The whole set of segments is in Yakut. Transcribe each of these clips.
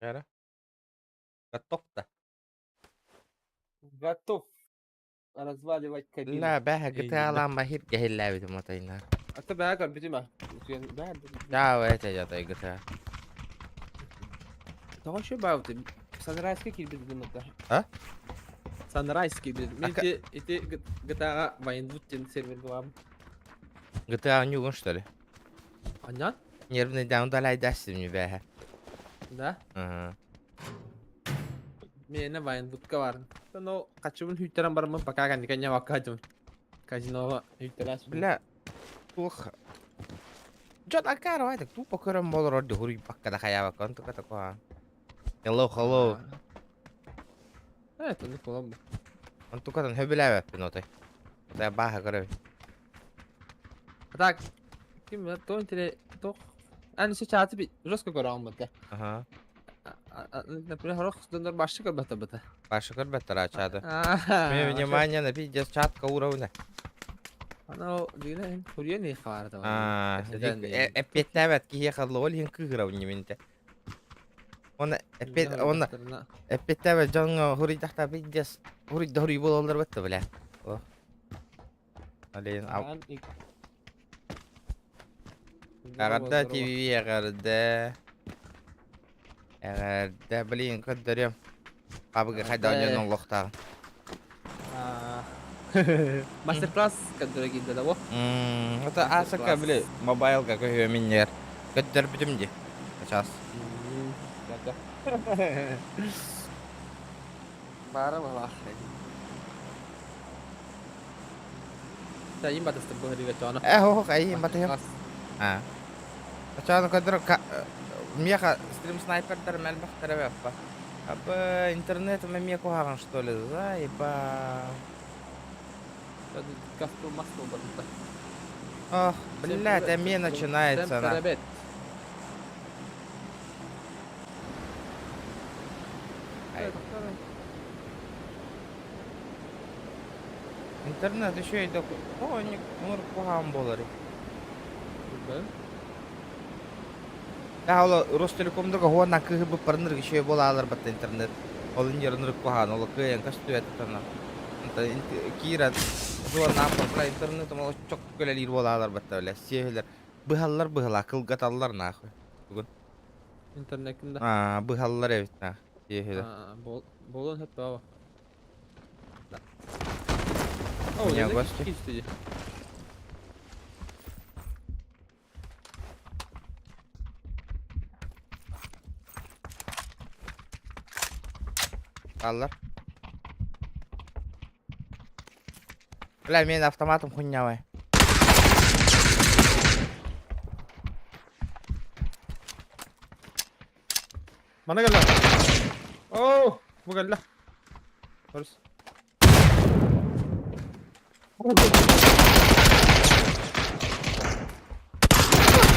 Эрэ. Готов да? Готов разваливать кабину. Ла бэһэ GTA-лаан баһир кэһиллээбитим отайна. Ата бэһэ көрбүтүм а. Бэһэ. Да, это я GTA. Тоҕо еще баабыты? Санрайска киирбит гыммыта. А? Санрайз киирбит. Мен ити ити GTA-га Вайнвуд диэн серверге баабын. GTA ньугун что ли? Аннан? Нервный даун далайдастым не бэһэ. Да? Ага. Миэнэ Вайнвудка барын. Но хачыбын хүйтэрэн бараммын пока кэнникэ ньавакка дьон. Казиноға хүйтэрээс. Бля, туох Дьон акаары баайдык тупо көрөн буолар ордук хуруйбакка да хайаабакка онтука такого. Hello, hello. Э, это буолан бу. Онтукатын хөбүлээбэппин отой. Отой бааһа көрөбүн. Так, ким то интере тох. Аны се чаты би жестко көрөҕүн бата. Ага. Например, хорох донор башы көрбөтө бата. Башы көрбөттөр ачаады. Мне внимание на пиздец чатка уровня. Ана дигне хурье не хаварда. А, эппиэттээбэт киһиэхэ ол иһин кыыһырабын ньиминте. Оны эппиэт оны эппиэттээбэт дьоҥҥо хуруйдахта пиздец хуруйда хуруй буолаллар бытта бля. О. Алин Эҕэрдэ ТВ эҕэрдэ. Эҕэрдэ блин көрдөрүөм. Хабыгы хайда оонньоон олохтоох. Мастер-класс көрдөрө киирдэ да бу. Это асака били мобайлга көһүө миннер. Көрдөрбүтүм ди. Сейчас. Баара балаах. Сайын батыстым быһырыга чоно. Э, ох, айым батыһым. А. Чоно көрдөр меха стрим снайпердар мэлбэхтэрэ бэппа. Абы интернет эмиэ куһаҕан что ли? Заеба. Кастыл мастыл батыта. Ох, блядь, эмиэ начинается на. Интернет еще и О, не куһаҕан буолар. Да, ол Ростелекомдуга хуонна кыһы быппарыныр еще буолаалар батта интернет. Ол инженер куһаан, ол кыайан көстүбэт тана. Киирэн суонна бла интернет ол чок көлелиир буолаалар батта бля. Сиэһилер быһаллар быһала кылгаталлар нахуй. Бүгүн. Интернеттин да. Аа, быһаллар эбит нах. Сиэһилер. Болон хөп баба. Меня гости. Аллар. Бля, мен автоматом хуйнявай. Мана кэллэ. Оо, бу кэллэ. Көрүс.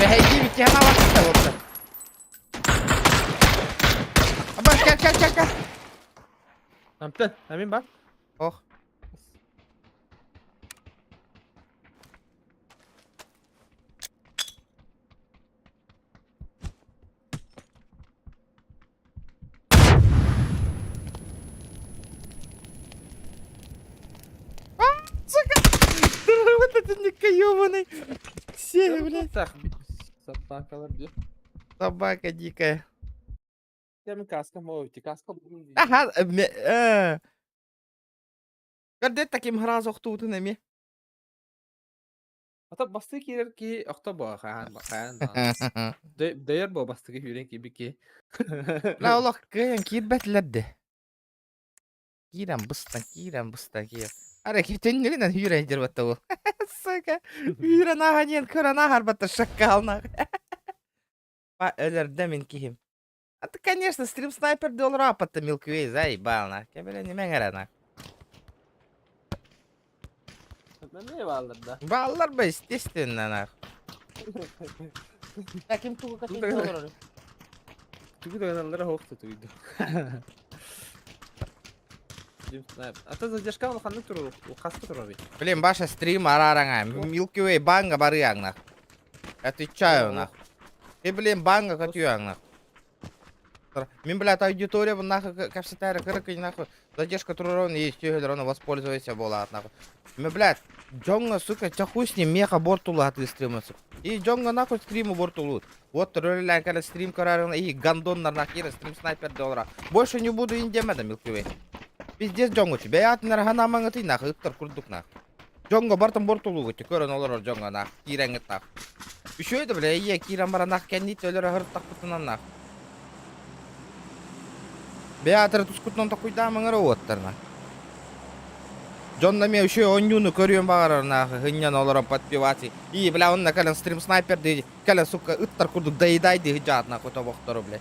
Бэһэйдии бүттүһэн аласта буолта. Аба, кэл, кэл, кэл, кэл. Амтан, амин бар. Ох. Сука! Вот это никоёбаный! Все, блядь. Собакалар дии. Собака дикая. Я мен каскам ой, каскам. Ага, э. Көрдө таким гразу охтуутун эми. Ата бастыы киирэр киһи охто буо хаан хаан даҕаны. Дөйөр буо бастакы күүрэн киирбит киһи. Ла олох кыайан киирбэтилэр де. Киирэн быстан, киирэн быстан киир. Ара төннүгүнэн үүрэн дир батта бу. Сука. Үүрэн ааһан иэн көрөн ааһар батта шаккаална. Па өлөрдө мин киһим. А ты, конечно, стрим снайпер доллар апатта Milky Way заебал на. Кебеле не меңер Эмиэ бааллар да. Бааллар ба, естественно, нах. А ким тугу катыйда олорор? Тугу да хоох тугуйду. Ата задержка улаханнык турар, хаска турар бит. Блин, Баша стрим арараҥа. Milky Way банга барыаҥ нах. Отвечаю нах. Ты, блин, банга көтүөҥ нах. Мин, блядь, аудитория нахуй кэпсэтээри кырыкый нахуй задержка турарон и сүөһүлэр ону воспользуйся буолаат нахуй. Мен, блядь, дьоҥҥо, сука, чэ хуй с ним, меха бортулаат стрима, сука. И дьоҥҥо нахуй стриму бортулуут. Вот рөллээн кэлэ стрим көрөрүн и гондоннар нахер стрим снайпер доллара. Больше не буду индема да Milky Way. Пиздец дьоҥҥо бэйээтинэр ханамаҥытый нахуй ыттар курдук нахуй. Дьоҥҥо бартын бортулуугут көрөн олорор дьоҥҥо нах киирэҥҥит нах. Үчүгэй да бля ийэ киирэн баран нах кэнниит өлөр аһыртахпытынан нах. Бэйээтэрэ тускутунан токуйдаамаҥ эрэ уоттар нах. Дьон эмиэ үчүгэй оонньууну көрүөн баҕарар нах һынньан олорон подпевать. И бля онно кэлэн стрим снайпер дии кэлэн сука ыттар курдук доедай дии дьаат нахуй тобохтору бля.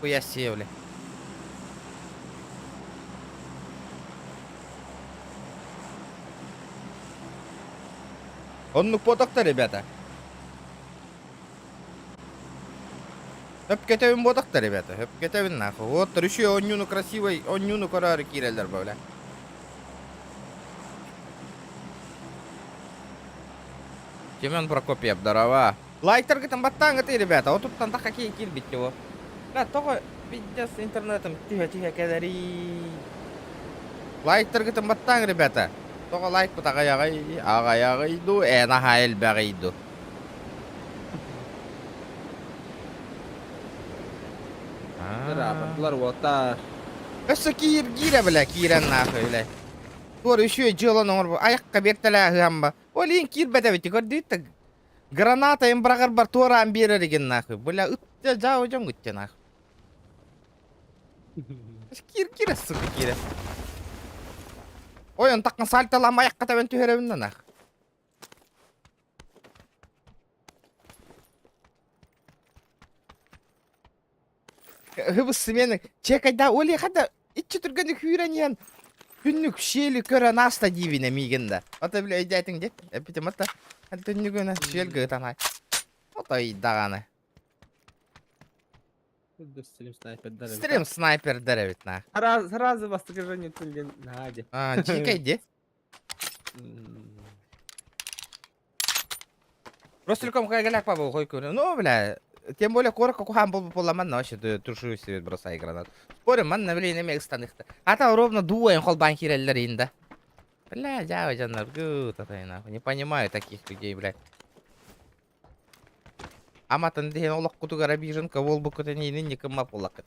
Хуя себе бля. Оннук буотахта, ребята. Өпкөтөбүн буотахта, ребята. Өпкөтөбүн нахуй. Вот еще онньууну красивый онньууну көрөөрү киирэллэр бля. Семен Прокопьев, здорово. Лайктаргытын баттааҥҥытый, ребята. Отуттан тахха киирбит его. Бля, тоҕо пиздец интернетым түһэ-түһэ кэлэрий. Лайктаргытын баттааҥ, ребята. Тоҕо лайкпыт аҕай-аҕай, аҕай-аҕай дуу, ээ наһаа элбэҕий дуу. Бардылар уоттар. Өссө киир киирэ бля, киирэн нахуй, бля. Туор үчүгэй дьыалан оҥорбу айахха биэртэлээһыамба. Ол иһин киирбэт эбит, көрдүүт Граната им быраҕарбар туораан биэрэр игин нахуй. Бля, ыття жао дьон гыття нахуй. Киир киирэ сука киирэ. Ой, он таккан сальталаам айахха тэбэн түһэрэбин да нах. Хыбыс смены. Чекайда оли хада иччи түргэнник күүрэн иһэн түннүк щели көрөн ааста диибинэ миигин да. Ото бile өйдөөтүҥ дии. Эппитим ата. Түннүгүнэ щель гытан Отой даҕаны. Стрим снайпердар эбит. Стрим снайпердар эбит на. Сразу, сразу бастакы женитин диэн наһаа дии. А, дьиикэй дии. Ростелеком кэлэк пабыл хой көрө. Ну, бля, тем более коротко кухан был поламан, но вообще тушу себе бросай гранат. Спорим, манна блин эме ыстаныхта. Ата ровно дуайын холбан киреллер инда. Бля, дява жаннар, гы, нахуй. Не понимаю таких людей, блядь. Аматын диэн олохкутугар обиженка буолбуккутун иинин никымма буоллаххыт.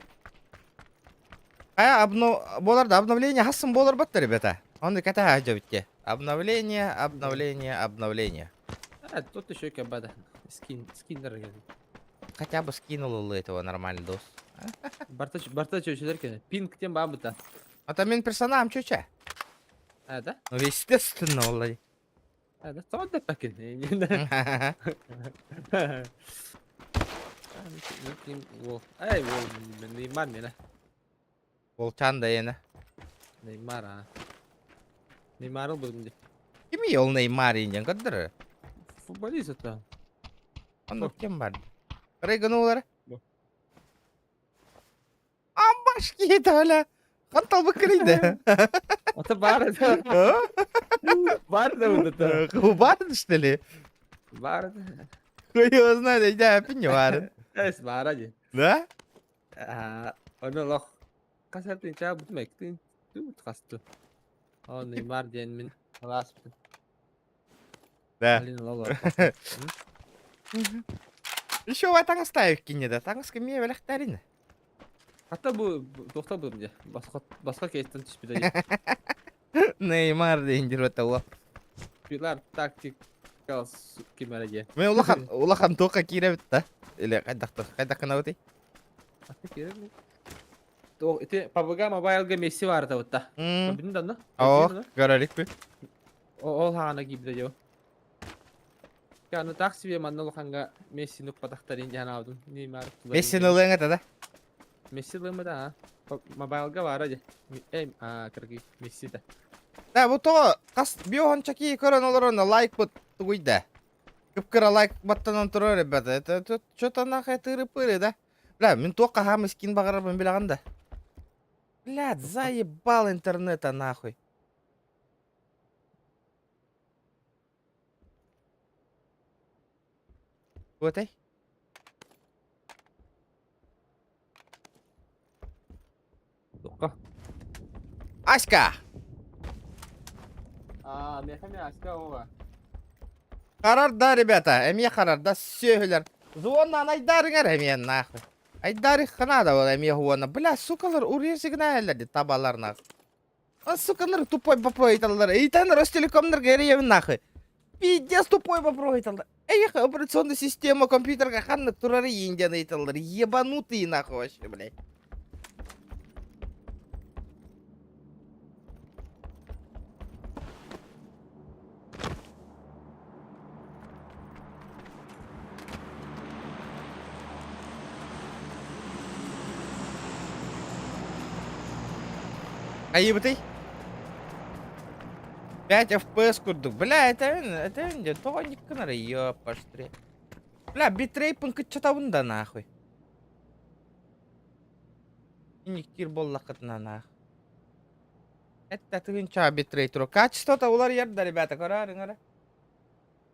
А, обно... болар да, обновление хасын болар баттар, ребята. Он ката дьэбитте. Обновление, обновление, обновление. А, тут еще кабада. Скин, скиннер ген. Хотя бы скинул этого нормально дос. Барта барта чөчөлөр кene. Пинг тем бабыта. А там мен персонам чөчө. А, да? Ну, естественно, олай. А, да, тоҕо дэппэккин? Уол. Эй, уол, Неймар миэнэ. Волчан да иэнэ. Неймар, а. Неймар ылбытым дии. Кимий ол Неймар диэн көрдөрөр? Футболист это. Онно ким бар? Рейган Амбаш киһитэ бля. Хантал быккырыйда. Ото бар это. Бар да вот это. Бар что ли? Бар. Хуй его знает, я понимаю. Эс баара дии. Да? Ону олох хас эртин чаа бутум эктин тут хасту. О Неймар диэн мин алааспытын. Да. Алина лолор. Еще ва таҥастаайык кине да. Таҥаска миэ бэлэхтэрин. Хата бу туохта бу дии. Басқа басқа кейстен түспүтэ дии. Неймар диэн дирбэтэ уол. Пилар тактикал кимэрэ дии. Мен улахан улахан туохха киирэбит да. Или хайдах хайдах гынабытый? Аты киирэр Туох ити PUBG Mobile-га Месси баарта бутта. Билин да Оо, көрөлүкпү. Ол хаана киирдэ дьо. Аны так себе манна улаханга Мессини укпатахтарын диэн аабытым. Неймар. Мессини ылыаҥ этэ да? Месси ылыам этэ аа. Мобайлга баара дьэ. Эй, аа, кыргый, Месси да. Да, бу тоҕо хас биоһонча киһи көрөн олорон лайкпыт тугуй да. Кып-кыра лайк баттанан турар ребята. Это тут что-то нахай тыры-пыры да. Бля, мин туох хаһаам скин баҕарарбын билэҕин да. Блядь, заебал интернета нахуй. Вот эй. Окко. Аська! Аа, миэхэ эмиэ Аська оҕо. Харарда, ребята, эмиэ харарда сүөһүлэр. Зона айдарыҥар эмиэ нахуй. Айдарыхха надо было эмиэ уона. Бля, сукалар урежигнаэллэр ди табалар нахуй. А сукалар тупой бопой ыйталлар. Ыйтан Ростелекомнар гэрийэбин нахуй. Пиздец тупой вопрос ыйталлар. Эх, операционная система компьютерга ханнык турары индияны ыйталлар. Ебанутые нахуй вообще, блядь. Айыбытый? 5 FPS курдук. Бля, это это тоҕо никкынары ёпаштри. Бля, битрейпын кыччатабын да нахуй. Никтир боллахытына нах. Это тыгынча битрейт тур. Качество-то уларыйар да, ребята, көрөөрүҥ эрэ.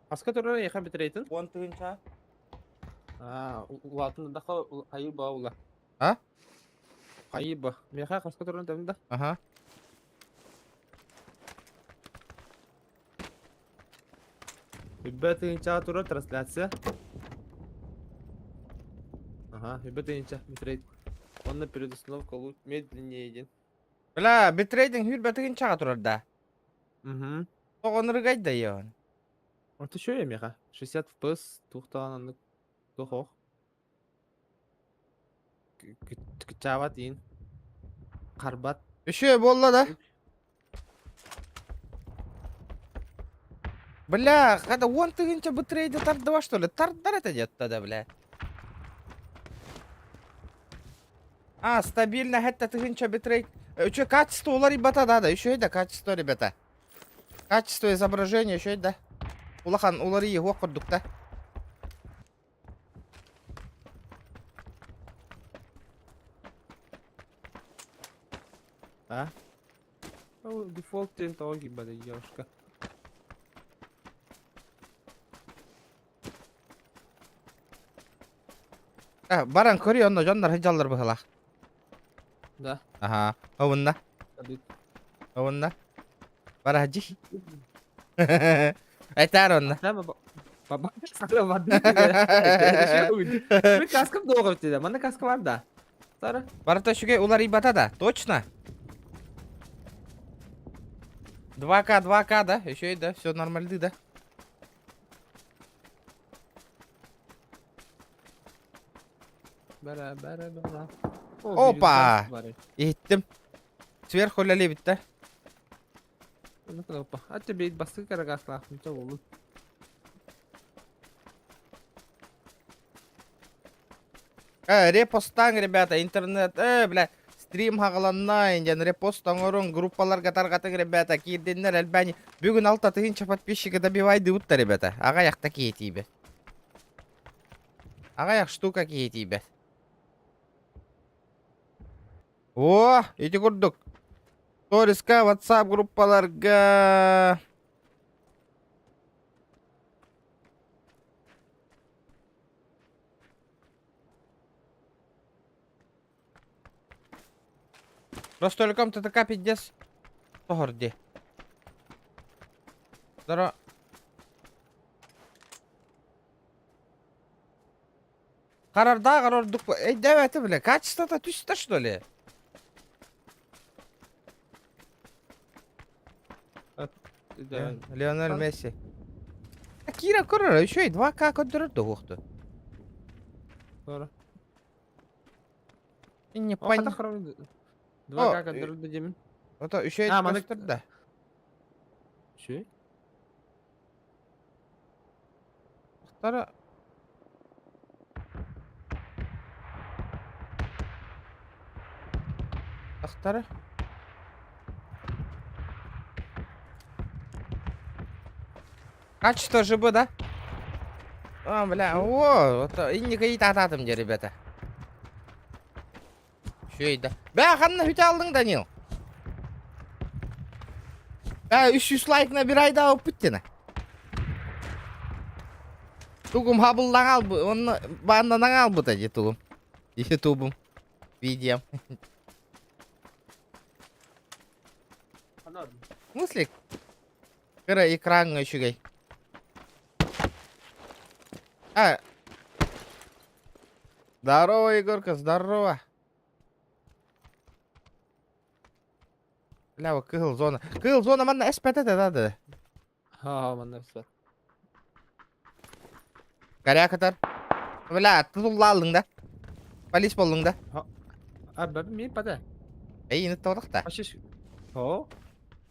Хаска турар эйиэхэ битрейтин? 10 тыгынча. Аа, улаатын да хайы ба ула. А? Хайы ба. Миэхэ хаска турарын тэбин да? Ага. Үбэ тыгынча турар трансляция. Ага, үбэ тыгынча битрейт. Онно предустановка лучше медленнее диэн. Бля, битрейдинг хүрбэ тыгынчаҕа турар да. Угу. Тоҕонургай да йон. Вот еще я меха. 60 FPS туохтаан аннык туох ох. Кычаабат иин. Харбат. Еще буолла да? Бля, когда он тыгынча битрейди тардыба что ли? Тардар это где-то да, бля. А, стабильно это тыгынча битрейт. Еще качество уларыйбата да, да, еще да, качество, ребята. Качество изображения еще да. Улахан уларыйы хуох курдук да. А? Ол дефолт диэн тоҕо киирбэтэ девушка. Э, баран көрүй онно дьоннор сылдьаллар быһылаах. Да. Аха, обунна, обунна. Бараһдьи. Этээр онно. Баба Мен каскам долго өтеді. Мана каска бар да. Сара. Барыта үчүгэй уларыйбата да, точно? 2К, 2К, да? Еще и да, все нормальды, да? Бара, бара, бара. Опа! Иһиттим. Сверху үлэлиэбит да. Опа. А тебе бастыкы карагаслаахпын болу. Э, репостаң, ребята, интернет, э, бля, стрим хаҕаланна, диэн репост оҥоруҥ, группаларга тарҕатыҥ, ребята, киирдиннэр элбэни. Бүгүн 6000 подписчика добивайдыбыт ребята. Аҕыйахта киһи Аҕыйах штука киһи О, ити курдук. Сториска, WhatsApp группаларга. Ростелеком ТТК пиздец. Тоһор дии. Здорово. Харардааҕар ордук өйдөөбөтө бile качествота түстэ что ли? Лионель Месси. Кира көрөр, еще и 2К көрдөрөр да Doğru. Не О, пон... хата хром. 2К көрдөрөр да демин. Ото еще и А, маны- көстөр да. Şu. Тара Ахтара. Качество ЖБ, да? А, бля, о, вот инника и тататым де, ребята. Шөй да. Бә, ханна хүтә алдың, Данил? Бә, 300 лайк набирай да опыттена. Тугум хабыллаң ал, оны баннанан ал бұта де тугум. Ютубум. Видео. Смысле? Кыра экраҥҥа үчүгэй. А. Здорово, Егорка, здорово. Бля, кыһыл зона. Кыһыл зона манна эспэтэ да да. Ха, манна эспэт. Корякатар. Бля, тутуллааллыҥ да. Полис боллуҥ да. А, бэб мин пада. Эй, ини тоҕдохта. Вообще, О,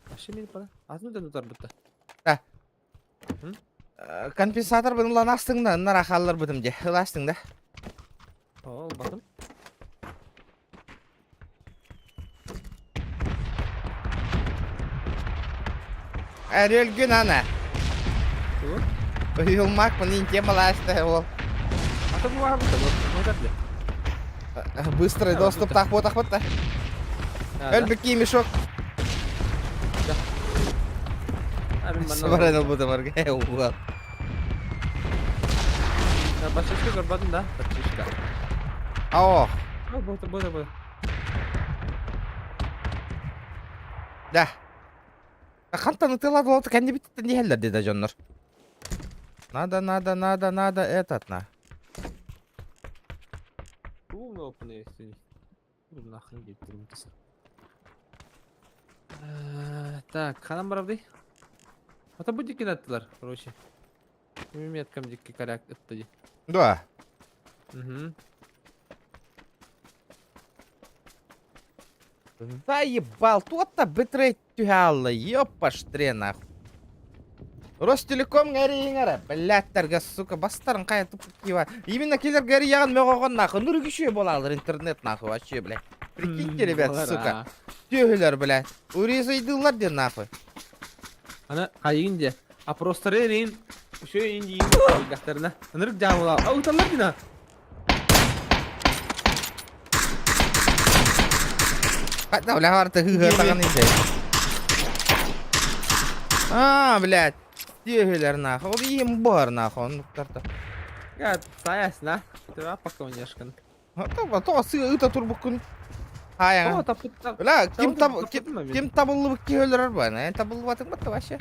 вообще мин пада. Атын да тутарбытта. Да. Компенсатор бын астың да, ыннар ахаллар бытым де. Ыластың да. О, батым. Эрөлгүн ана. Тугу? Уйулмакпын интем алаасты ол. Ата бу баар бу Быстрый доступ так вот так вот та. Өлбүкки мешок. Сыбаран ылбытым арга. Угал. Бачишка көрбөтүм да, бачишка. О. Бу бу бу. Да. Хантан ытыалаат кэннибиттэн иһэллэр дии да дьоннор. Надо, надо, надо, надо этот на. Умно опнести. Нахрен дип Так, ханан барабый? Ата бу дикки аттылар, короче. Меткам дикки коряк ытты ди. Да. Угу. Заебал, туотта битрейт түһэ ёппаштре нахуй. Ростелеком эрийиҥ эрэ, блядьтарга, сука, бастарын хайа тупик Именно килер гэрияҕын мөҕөҕөн нахуй, нургүшүө буолаалар интернет нахуй вообще, блядь. Прикиньте, ребят, сука. Түөһүлэр, блядь. Урезайдылар диэн нахуй. Аны хайыгын дьэ. Опростары эрин үчүгэй индиин ыйдахтарына. Ынырык дьаабыла. А ыталлар дина. Хата, бля, барыта хыһыатаҕын ise. А, блядь. Түөһүлэр нахуй. Ол иһим буһар нахуй. Оннуктарта. Я саясна. Ты пока унешкан. Тоҕо сыа ыта турбуккун? Хаайаҥа. Бля, ким таб ким табыллыбыт киһи өлөрөр бу эн табыллыбатыҥ батта вообще.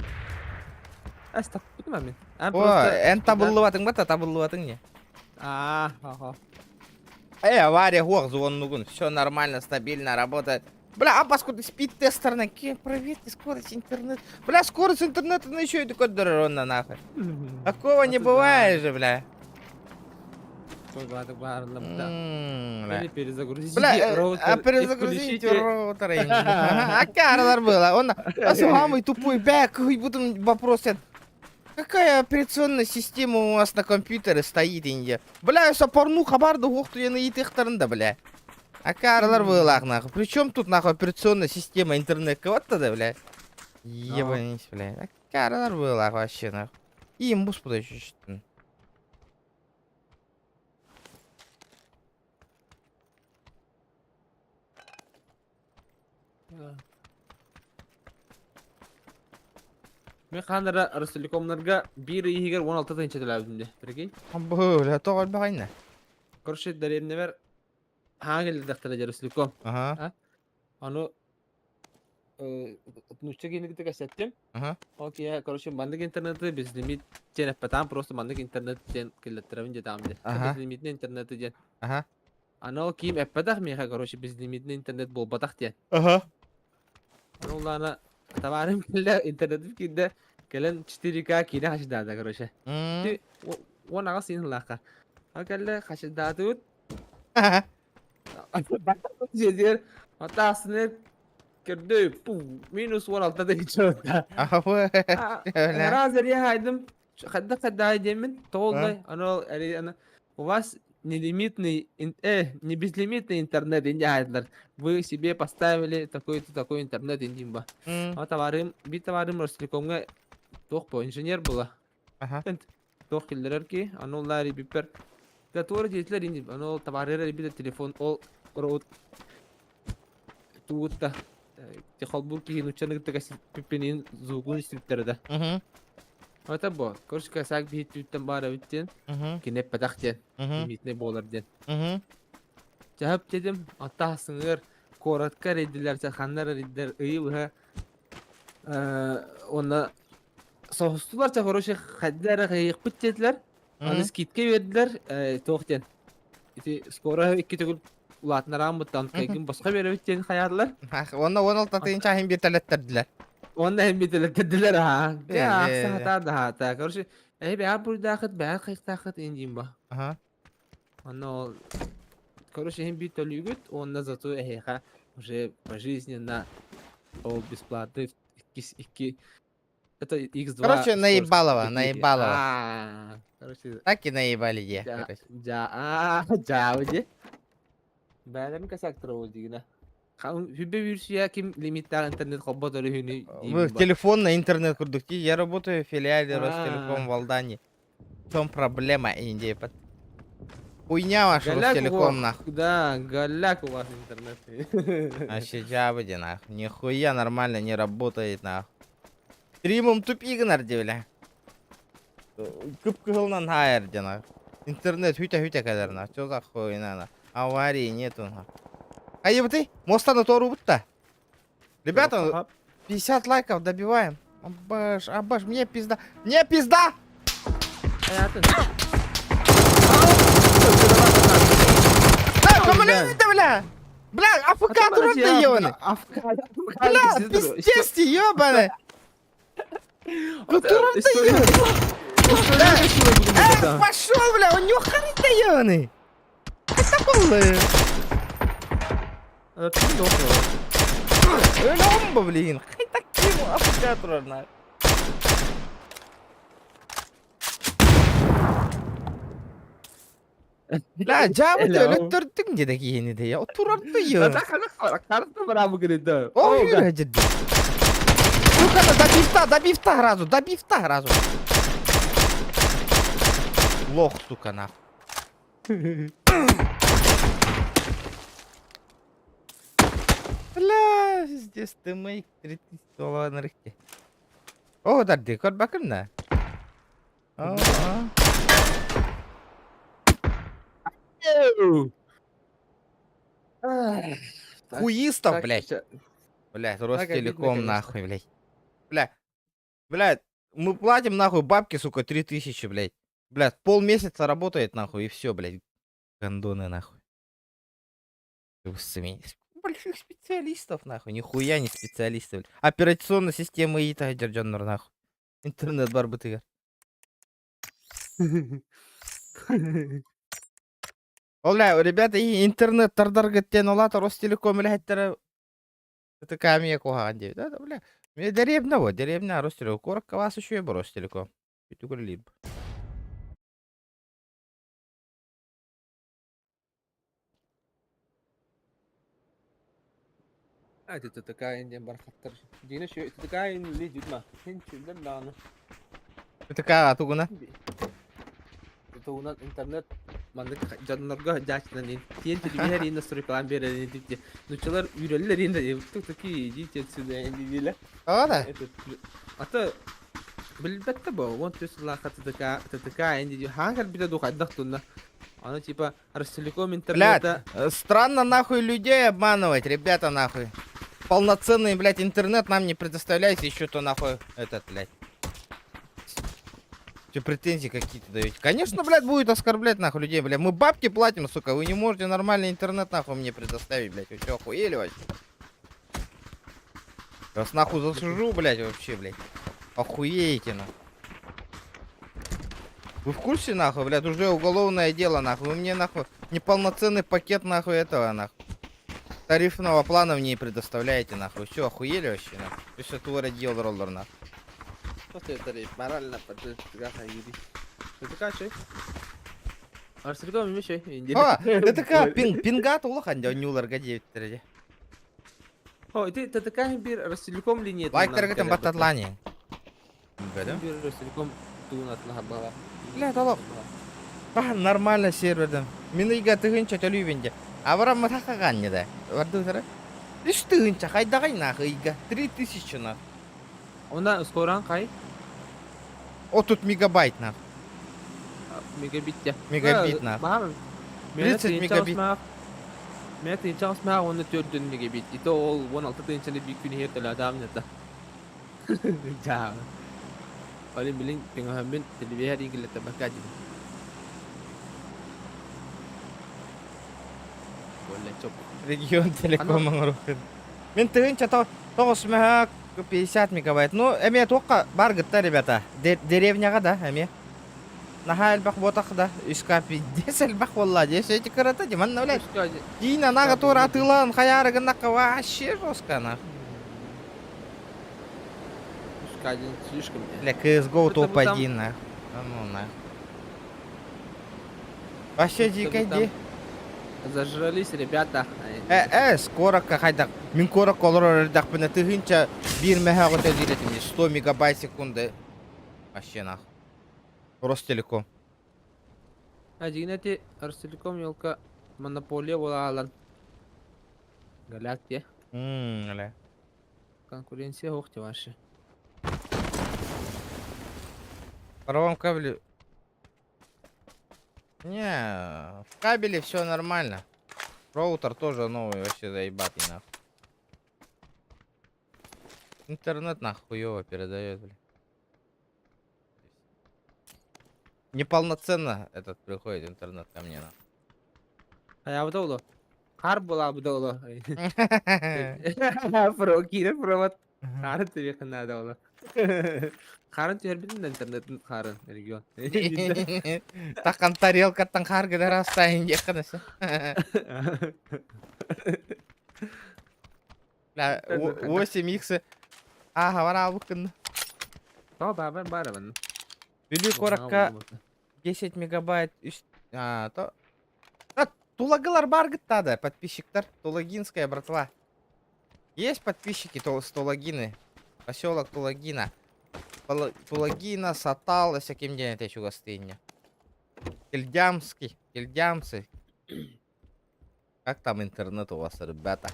Эс таппытым мин. О, эн табыллыбатыҥ батта табыллыбатыҥ не. А, ага. Эй, авария хуох звоннугун. Все нормально, стабильно работает. Бля, а поскольку спид тестерна, проверьте скорость интернет. Бля, скорость интернета ну еще и такой дорожно нахуй. Такого не бывает же, бля. Или перезагрузите Бля, роутер. а перезагрузите роутер. А карлар было. Он а самый тупой бэк, и потом вопрос. Какая операционная система у вас на компьютере стоит, Индия? Бля, я порнуха барду ухту я на итых да, бля. А карлар было, нахуй. Причем тут, нахуй, операционная система интернет? Вот тогда, бля. Ебанись, бля. А карлар было вообще, нахуй. И им бус подожди. Мен хаанара Ростелекомнарга биир иһигэр 16 тыһыынча төлөөбүтүм дии. Прикинь. Бля, тоҕо элбэҕиннэ? Короче, дэриэбинэбэр хаан кэллэхтэрэ дьэ Ростелеком. Ага. Ону нуучча киһини кэсэттим. Ага. Окей, короче, маннык интернеты безлимит диэн эппэтаам, просто маннык интернет диэн киллэттэрэбин диэтаам диэн. Ага. Безлимитный интернеты диэн. Ага. Аны ол киим эппэтэх миэхэ, короче, безлимитный интернет буолбатах диэн. Ага. Аны улаана табаарым кэллэ, интернетим киирдэ, кэлэн 4К киинэ хачыдаата, короче. 18 син лаха. А кэллэ хачыдаатыбыт. Дьиэтигэр атаасыны көрдө, пу, минус 16 тыһыынча. Раз я хайдым, хадда хадда диэммин, тоҕоллой, аны у вас нелимитный, не безлимитный интернет, инди хайдылар. Вы себе поставили такой-то такой интернет, индимба. А товарым, бит товарым Ростелекомга туох бо, инженер была. Туох киллэрэр ки, аны уллари биппер. Да туора диэтилэр инди, аны ол товарыра бит телефон, ол роут тугутта. Холбур киһи нуччаны кытта пиппинин звугун истибиттэр да. Это бо, короче, касак биһит түттен баар эбит диэн, кини эппэтэх диэн, лимитный буолар диэн. Чаһып дедим, аттаах сыҥыр, куоратка эрийдилэр, ханнар эрийдилэр, ыйы быһа. Уонна соһустулар, чэ, короче, хайда эрэ кыайыахпыт диэтилэр. Аны скидка биэрдилэр, туох диэн. Ити скоро икки төгүл улаатыннарааммыттан кайгын босхо биэрэбит диэн хайаатылар. Уонна 16 тыһыынча иһин бииртэлэттэрдилэр. Уонна иһин бииртэлэттэрдилэр аха. Дьэ, аахса хатаа да хаата. Короче, эһи бэйэ буруйдаахыт, бэйэ хайыктаахыт иин диин ба. Онно ол короче иһин биир төлүүгүт уонна зато эһиэхэ уже пожизненно ол бесплатный иккис икки это X2 Короче, наебалово, наебалово. А, короче, Так и наебали де. Да, Короче. да, а, да, де. Бәлем косяк дигина. Хүбе бүрсүйә ким лимиттаах интернет холбот өрүһүнү Вы телефон на интернет курдук. Я работаю в филиале Ростелеком в Алдане. В чем проблема, Индия? Хуйня ваша Ростелеком, нахуй. Да, голяк у вас интернет. Вообще жабы, нахуй. Нихуя нормально не работает, нахуй. Стримом тупик нарди, бля. Кып-кыһылынан хайыр, нахуй. Интернет хүтэ-хүтэ кэлэр, нахуй. Что за хуйня, нахуй. Аварии нету, нахуй. А ебы мостаны тору бутта. Ребята, 50 лайков добиваем. Абаш, абаш, мне пизда. Мне пизда! Да, көмөлөйдө, бля! Бля, АФК турар да ебаный. Бля, пиздец ты, ебаный. Турар да ебаный. Эй, пошел, бля, у него харит ебаный. Это было. Өлөм, блин. Таким АФК турар на. Бля, жабы өлөттөрдүң деді кийини де. Турар да ебаный. О, юра деді. Сука, добив-та, добив-та сразу, добив-та сразу. Лох, сука, нахуй. Бля, пиздец, ты мой 3000 доллар рыкте. О, дарды, көр бакым на. О, Хуистов, блядь. Блядь, Ростелеком, нахуй, блядь. Бля, блядь, мы платим, нахуй, бабки, сука, 3000, блядь. Блядь, полмесяца работает, нахуй, и все, блядь. Гондоны, нахуй. Больших специалистов, нахуй. Нихуя не специалистов. Операционная система и дьоннор, нахуй. Интернет бар бытыгар. Оля, ребята, интернет тардаргыттен олата Ростелеком үлэһиттэрэ ТТК эмиэ куһаҕан диэбит. Да, бля. Мне деревня вот, деревня Ростелеком. Куоракка вас еще и Ростелеком. Бүтүгүр ТТК диэн бархаттар. Дина şu ТТК ли дютма. Хин чүлдер дааны. ТТК тугуна? Тугунан интернет маннык дьоннорго дьаачынан тиэн телевизор ин настройкалаан биэрэрин дии. Нучалар үрэллэр ин тук такие идите отсюда диилэ. А, да? А то билбэттэ бо он түс лаха ТТК ТТК ин дии хаан кэлбитэ ду хайдах тунна. Оно типа Ростелеком интернета. Блядь, странно нахуй людей обманывать, ребята нахуй. Полноценный, блядь, интернет нам не предоставляете, еще то нахуй этот, блядь. Че претензии какие-то даете? Конечно, блядь, будет оскорблять нахуй людей, блядь. Мы бабки платим, сука. Вы не можете нормальный интернет нахуй мне предоставить, блядь. Вы что, охуели вообще? Я вас нахуй засужу, блядь, вообще, блядь. Охуеете, нахуй. Вы в курсе, нахуй, блядь, уже уголовное дело, нахуй. Вы мне, нахуй, неполноценный пакет, нахуй, этого, нахуй. Тарифного плана мне не предоставляете, нахуй. Все, охуели вообще, нахуй. Вы все твори дел роллер, нахуй. Морально ТТК чэй. Ростелеком эмэ чэй. А, ТТК, пинг, пингат улахан, нюларга диэбиттэрэ. О, ити ТТК биир Ростелеком линия. Лайктаргытын баттатлани. Биир Ростелеком туунатла бала. Бля, толок. А, нормально серверден. Мин ыйга тыһыынча төлүүбүн дьэ. Абарам матахагаанньа да. Бардыытара. 3 тыһыынча хайдаҕай нахуй ыйга. 3000 нахуй. Она скоран кай? 30 мегабайт нахуй. Мегабит я. Мегабит нахуй. 30 мегабит. Мен тыһыынча маа уонна 4 мегабит. Ито ол 16 тыһыынчаны биир күн иһэр төлөөтөҕүм это. Дьаабы. Олин билин көҥөһөммүн телевизор иҥкилэттэрбэккэ дьибин. Боллечок. Регион Аны телеком оҥоруохпун. Мин тыһыынча тоҕус мөһөөк 50 мегабайт. Ну, эмиэ туохха бар гытта, ребята. Деревняҕа да эмиэ. Наһаа элбэх буотах да. Үс пиздец элбэх буолла. Дьэ, эти кырата, диман, блядь. үскэ Киин анага туора буолла дии. атыылаан хайаары гыннахха вообще жестко нах. Үскэ один слишком. Бля, CSGO Будто бы там топ-1 нах. А ну нах. Вообще будто бы дикай там ди. зажрались ребята. Э, скорокка хайдах. Мин корокка олорор эрдэхпинэ тыһыынча биир мөһөөҕү төлүүр этим. 100 мегабайт секунды. Вообще нах. Ростелеком. Один эти Ростелеком елка монополия буола хаалан. Галактия. Мм, Конкуренция суох вообще. Паровом кабеле... Не, в кабеле все нормально. Роутер тоже новый, вообще заебатый нахуй. Интернет нахуй хуёво передает, бля. Неполноценно этот приходит интернет ко мне нахуй. Хайаабыта оло. Хаар буолаабыта оло. Про киирэр провод. Хаарын түһүөххэ наада оло. Хаарын түһэрбитин да интернетин хаарын регион. Такан тарелкаттан хаар гынар астайын диэххэ нэсэ. Бля, 8 икс. Ааха, бараабыккын. Тоҕо баабар баарабын. Бүлүү куоракка 10 мегабайт үс... А, то... А, Тулагылар бар да, подписчиктар. Тулагинская братва. Есть подписчики с Тулагины? Поселок Тулагина. Тулагина, Сатал, всяким день это чугастыня. Кельдямский, кельдямцы. Как там интернет у вас, ребята?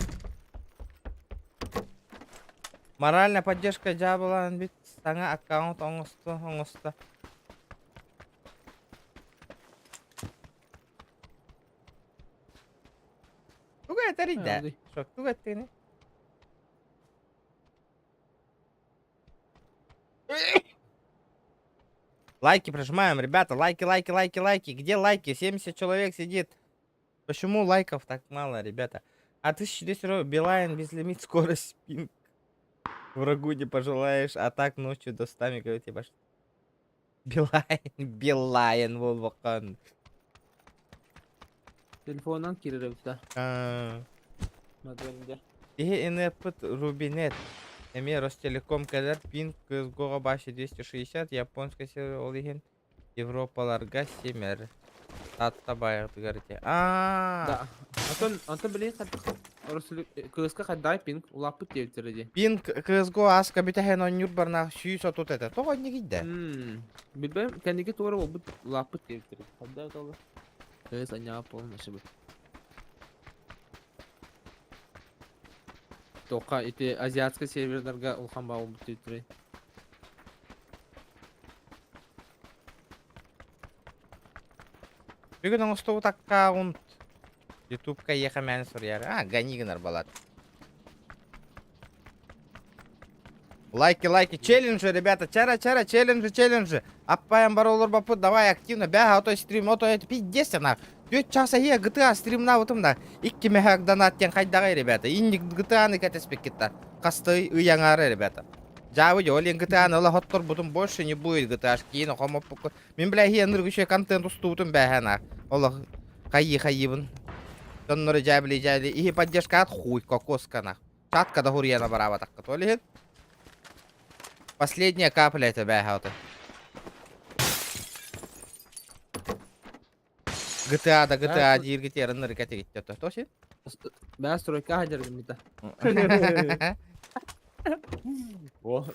Моральная поддержка дьаабылаан бит саҥа аккаунт оҥосто оҥосто. Тугу этэрий да? Что, тугу эттигиний? Лайки прожимаем, ребята, лайки, лайки, лайки, лайки. Где лайки? 70 человек сидит. Почему лайков так мало, ребята? А 1200 рублей, Билайн, безлимит, скорость, пинг. Врагу не пожелаешь, а так ночью до 100 мегабайт ебашь. Билайн, Билайн, буолбаккын. Телефонунан киирэр эбит да. Модемде. Киһи НРП Рубинет. Эмиэ Ростелеком кэлэр пинг CSGO-ҕа баша 260, японскай сервер ол иһин Европаларга симэр. Таатта баайытыгар ити. Аа. Да. Онтон онтон билигин хайдах кыыска хайдаҕай пинг улааппыт диэбиттэрэ дии. Пинг CSGO аска бүтэһин оонньуур барнаах 130 этэ. Тоҕо иннигийдэ? Билбэм кэнники туора буолбут улааппыт диэбиттэрэ. Хайдах это Кыыс анньаҕа полностью бу. Тока ити азиатскай сервердарга улахан баа буолбут диэбиттэрэ. Бүгүн оҥостубут аккаунт Ютубка ехэ мээн суруйар. А, гони гынар балат. Лайки, лайки, челленджи, ребята, чара, чара, челленджи, челленджи. Аппайан бар олорбоппут, давай активно, бэһэ, ото стрим, ото это пиздец нах. Түөрт часа иһэ GTA стримнаабытым да, икки мөһөөк донат диэн хайдаҕай, ребята. Инник GTA-ны кэтэспиккит хасты ый аҥаара, ребята. Дьаабы дьэ, ол иһин GTA-ны ыла хотторбутум больше не будет GTA киин хомоппукку. Мин бля иһи ынырык үчүгэй контент устубутум бээһэ нах. Олох хайыы-хайыыбын. Дьоннору дьээбили-дьээбили иһи поддержкаат хуй кокоска нах. Чатка да хуруйана бараабатаххыт ол иһин. Последняя капля это бээһэ ото. GTA да GTA дииргит ынырык этигит ото. Тосин? Бээ стройка хадьаргыммыта. О,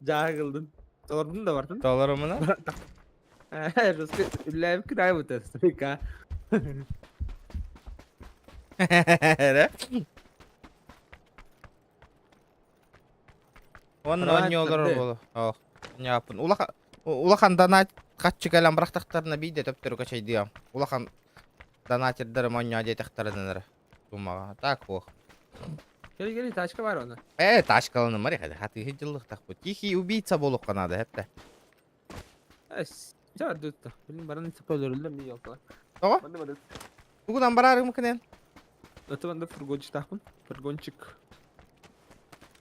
жаагылдын. Толордун да бартын. Толорумуна? Русский үллээбит кыраайбыта стройка. Эрэ. Уонна оонньуу олорор буолу. Ох, ньааппын. Улахан улахан донат хаччы кэлэн бырахтахтарына биирдэ төптөрү качайдыам. Улахан донатердарым оонньоо диэтэхтэринэ эрэ. Тумаҕа. Так ох. Кели кели тачка бар оны. Тачкаланымар хadi хаты хыдьыллыхтахпыт. Тихий убийца буолуохха наада хэттэ. Ча дутта. Билин баран сапалырылла ми ялта. Тоҕо? Манна баран. Тугунан бараарым кынен? Аты манда фургончиктаахпын. Фургончик.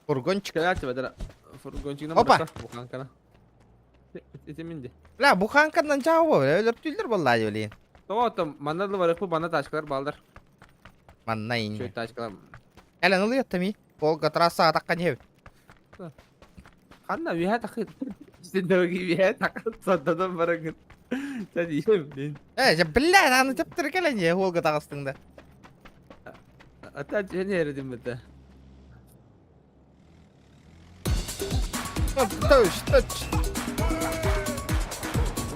Фургончик. Кэлээччи бадара. Фургончигынан Опа! барта буханкана. Ити минди. Бля, буханканан чаабы, өлөртүүллэр буоллаа дии Тоҕо оттон манна да барыахпыт манна тачкалар бааллар. Манна Үчүгэй инньэ. тачкалар. Кэлэн ылыйаттам и. Волга трассаҕа таххан иһэбит. Ханна үөһэ тахыт. Синнэги үөһэ тахыт садданан бараҥын. Сен иһэм дин. Э, бля, аны төптөрү кэлэн иһэ Волга таҕыстыҥ да. Ата дьиэн эрдим быта. Точь, точь.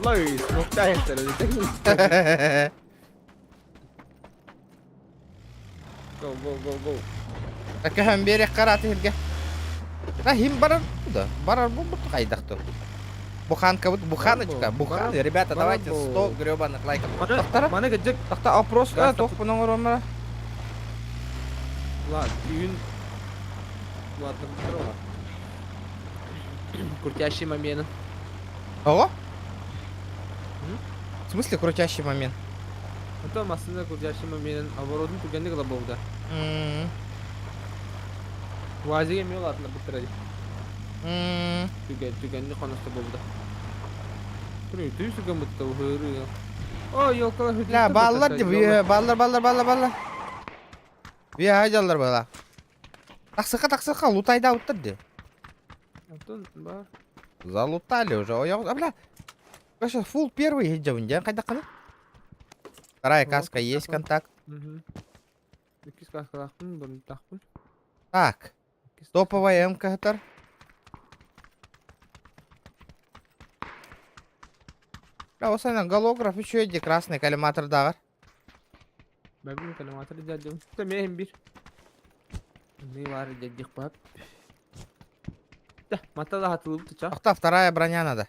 Лой, смоктайхтар. Go, go, go, go. Көһөн биэриэх карааты сиргэ. Хим барар да? Барар бу бу хайдах то. Буханка вот буханочка, бухан. Ребята, давайте 100 гребаных лайков. Тохтара. Маны кыдьык. Тохта опрос тох буның оромара. Ладно, түүн. Ладно, здорово. Крутящий момент. Ого? В смысле крутящий момент? Это массына крутящий момент. Оборотун түгэнник лабовда. Уазиге эмиэ улаатына быттара дии. Түгэн түгэнник хоносто буолбута. Түрүү сүгэн бытта уһууру. О, елкалар Бля, баллар ди, баллар, баллар, баллар, баллар. Бия хайдаллар бала. Тахсыха, тахсыха, лутайда уттар ди. Антон бар. Залутали уже. Ой, а, бля. Вообще, фул первый едем, ден қайда қаны? Вторая каска есть контакт. Иккис каскалаахпын, бронтаахпын. Так, топовая МК-тар. Бля, осана голограф еще иди красный коллиматор дагар. Бэбин коллиматор дядям. Та мehen бир. Не бар дядих бап. Да, мата да хатылып тыча. Ахта, вторая броня надо.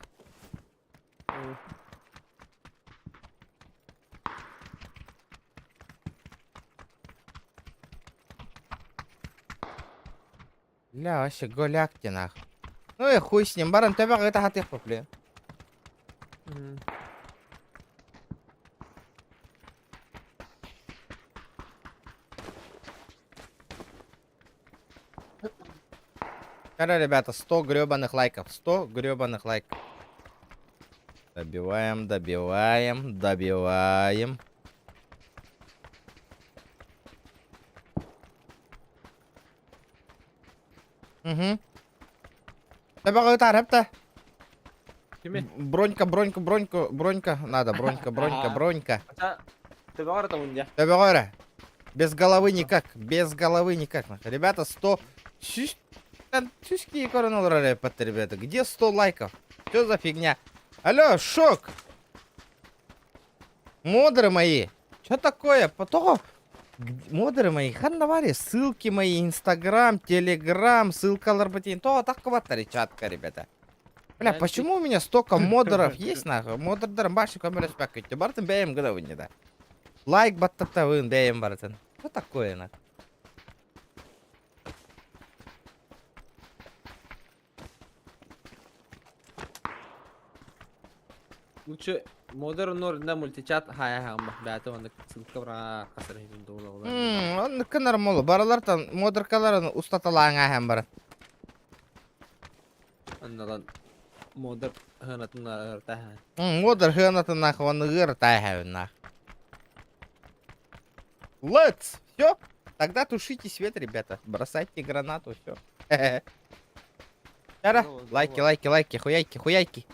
Бля, вообще голяк те нах. Ну и хуй с ним, баран тебя это хатых блин. Короче, ребята, 100 гребаных лайков. 100 гребаных лайков. Добиваем, добиваем, добиваем. Угу. Кими? Бронька, бронька, бронька, бронька. Надо, бронька, бронька, бронька. Төбөҕө Без головы никак, без головы никак. Ребята, 100... Сюськи ребята. Где 100 лайков? Что за фигня? Алло, шок! Модеры мои! Что такое? Потом... Модеры мои, ханнавари, ссылки мои, инстаграм, телеграм, ссылка ларбатин. То так чатка, ребята. Бля, почему у меня столько модеров есть, нахуй? Модердар башни камера спякайте. Бартын бэйм гына не да. Лайк баттата вын бэйм бартын. Что такое, нахуй? Лучше модер нор на мультичат хая хама. Бәті онда ссылка бра қасыр хейбін дола ола. Оннук нормалы. Баралартан модеркаларын устаталааңа һәм бар. Анналан модер хынатын ырта. Модер хынатын нахуй, он ырта нах. Let's! Все? Тогда тушите свет, ребята. Бросайте гранату, все. Лайки, лайки, лайки, хуяйки, хуяйки.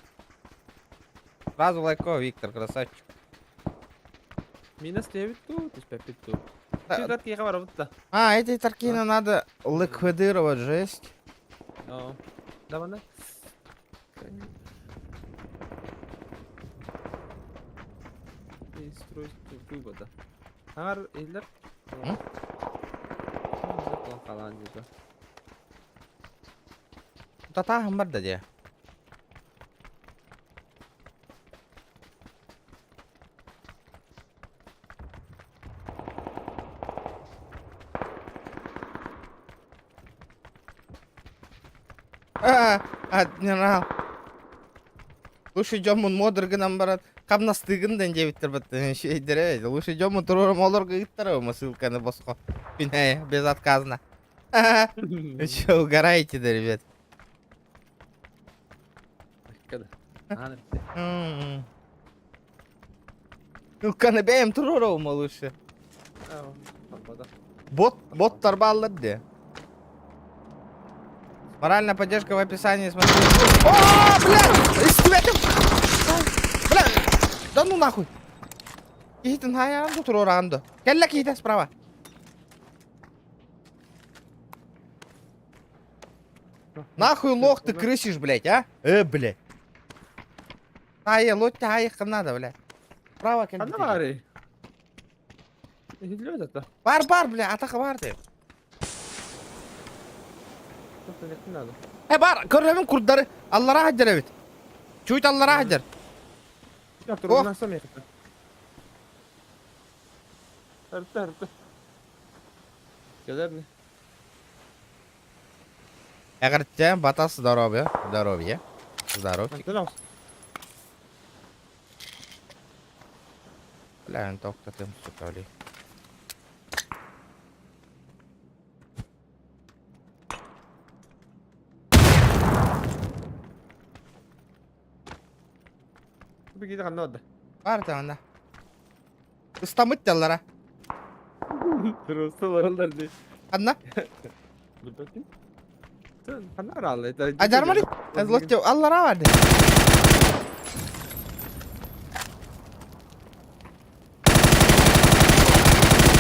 Сразу лайко, Виктор, красавчик. Минус 9 тут, 5 тут. А, эти таркины надо ликвидировать, жесть. Давай, да. Устройство вывода. Ар эллер. Татаһым бар да де. А, адмирал. Лучше дьоммун модер гынан баран хамнастыыгын да диэбиттэр баттан үчүгэйдэрэ. Лучше дьоммун туруорум олорго ыыттарабым ссылканы босхо. Күнэ безотказно. Вы что, угораете, да, ребят? Ссылканы бэйэм туруорабым лучше. Бот, боттар бааллар де. Моральная поддержка в описании, смотри. О, блядь! Истибэтим! Бля! Да ну нахуй! Киһитин хайаан да туруораан да. Кэллэ киһитэ справа. Нахуй лох ты крысишь, блядь, а? Блядь. Ай, лоть айыққа надо, блядь. Справа кэлбит. Ханна баарый? Иһиллибэт ата. Бар, бар, бля, атака бар деп. Э, бар, көрөмүн курдары. Аллара хаджар эбит. Чуйт аллара хаджар. Ох. Кэлэр Эҕэрдэ, батас здоровье, здоровье, здоровье. Бля, тоқтатым, сука, блин. Бигиде ханна барда? Бар таҕана. Ыстамыт дьаллара. Просто бараллар дии. Ханна? Билбэппин. Ханна бараллар? Ажармали. Лотте аллара бар дии.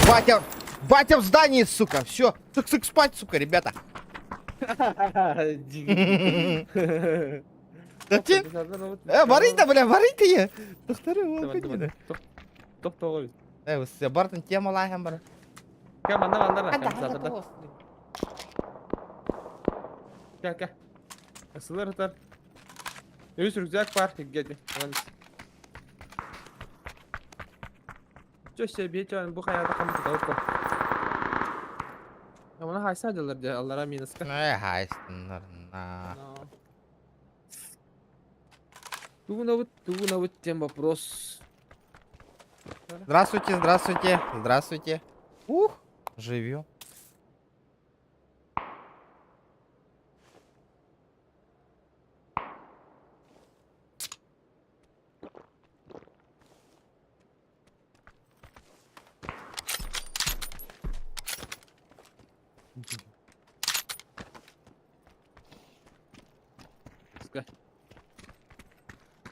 Батя, батя в здании, сука. Все, сык-сык спать, сука, ребята. Зачем? Барый да, бля, барый ты. Тохтары, ол күнү. Тохтоҕой. Э, бартын темалааһын бар. Кэ манна манна ра. Кэ кэ. Сылар ытар. Үс рюкзак бар тиггети. Чө себе бу хаята хамыт толку. Амана хайса дылар де аллара минуска. Э, хайстыннар. На. Тугунабыт тем вопрос. Здравствуйте, здравствуйте, здравствуйте. Ух, живем.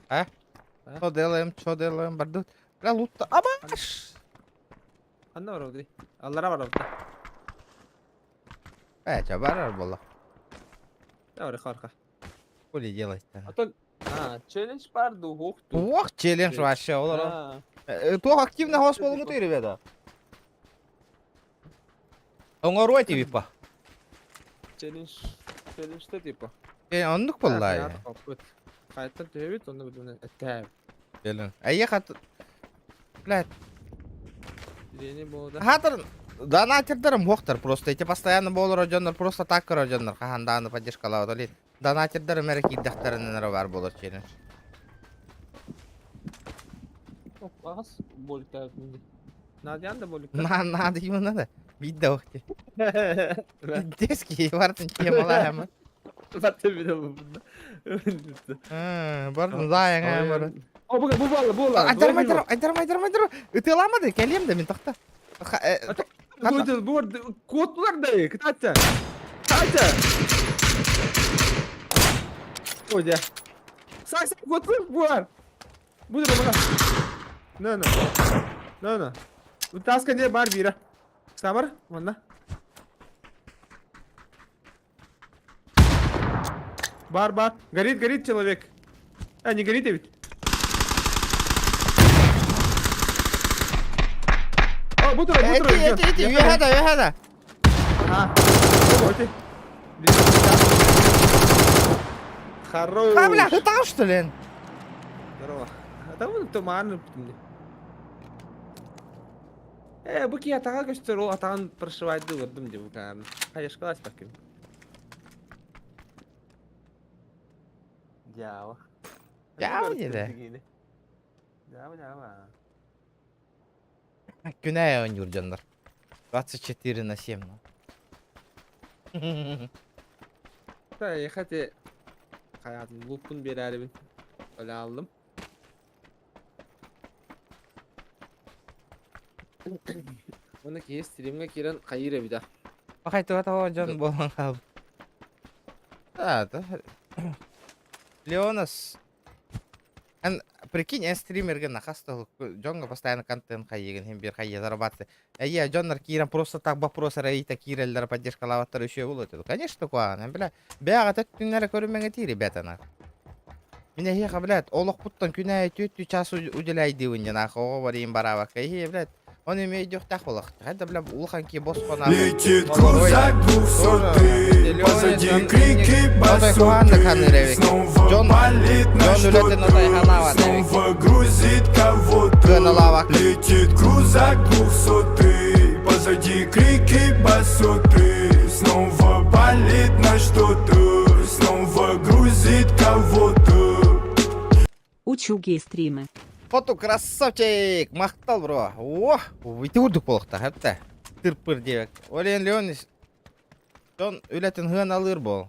А? Что делаем, что делаем, бардут? Бля, лутта. Абаш! Ханна барабыт? Аллара барабыт. Э, ча барар буолла. Давай, харха. Хули делать-то? А то а, челлендж бар ду, ух ту. Ох, челлендж вообще, олар. Туох активно хос болуҥутуй, ребята. Оҥоруо типа. Челлендж, челлендж типа. Э, оннук буолла. Хайтан төһөбүт, онно бүтүнэ эттэһэбит. Челлендж. Эйиэхэ блядь. Лени буолда. Хатыр донатердарым уохтар просто эти постоянно буолар дьоннор просто так көрөр дьоннор хаһан даҕаны поддержкалаабат олин донатердарым эрэ киирдэхтэринэ эрэ баар буолар челлендж. Аас боликта Надян да боликта. На надо ему надо. Биир да ох ти. Детский бартын темалаама. Бартын биле Бартын заайаҥа бар. О, бу бу буолла, буолла. Айдарма, айдарма, айдарма, айдарма, айдарма. Ытыаламады, кэлиэм да мин тохто. Бу куоттулар да, кытаачча. Кытаачча. Ой, дьэ. Сай, сай, куоттулар, буар. Бу да баҕа. На, на. На, на. Таска не бар биирэ. Сабар, манна. Бар, бар. Горит, горит человек. А, не горит ведь. О, бу турар, бу турар. Эти, эти, эти, үөһэ да, үөһэ да. А, эти. Хорош. А, бля, ытаҕын что ли? Здорово. А там туман. Э, бу киһи атаҕа көстөр, ол атаҕын прошивайды ылырдым дии бу хаайашкалаас баккын. Дьаава. Дьаава диэтэ. Дьаава, дьаава. Күнэ оонньуур дьоннор. 24 на 7. Эйиэхэ ити хайаатын луппун биэрээрибин өлө ааллым. Уонна киһи стримҥэ киирэн хайыыр эбитэ. Пахай туга дьон буолан хаалбыт. Да, Леонас Эн прикинь, эн стримергэ нахас да дьоҥҥо постоянно контент хайыгын иһин биир хайа зарабатывай. Эйэ, дьоннор киирэн просто так вопрос эрэ киирэллэр поддержкалаабаттар үчүгэй буолуо этэ. Конечно, куһаҕан. Бля, бэйэҕэ төттүннэрэ көрүмэҥэтии ребята нах. Мин эһиэхэ, блядь, олохпуттан күн аайы түөртүү час уделяйдыыбын диэн аах оҕо барыйын бараабакка. Эһиэ, блядь, Он эмиэ өйдүөхтээх буолуох. Хайда, бля, улахан киһи босхо Летит крузак двухсотый, позади крики басоты. Снова палит на что-то, снова грузит кого-то. Летит крузак двухсотый, позади крики басоты. Снова палит на что-то, снова грузит кого-то. Учугей стримы. Фото красавчик! Махтал, бро! О, ити курдук буолуохтаах, эптэ. Тырпыр диэбэк. Олен Леонидович, дьон үлэтин хыан алыыр буол.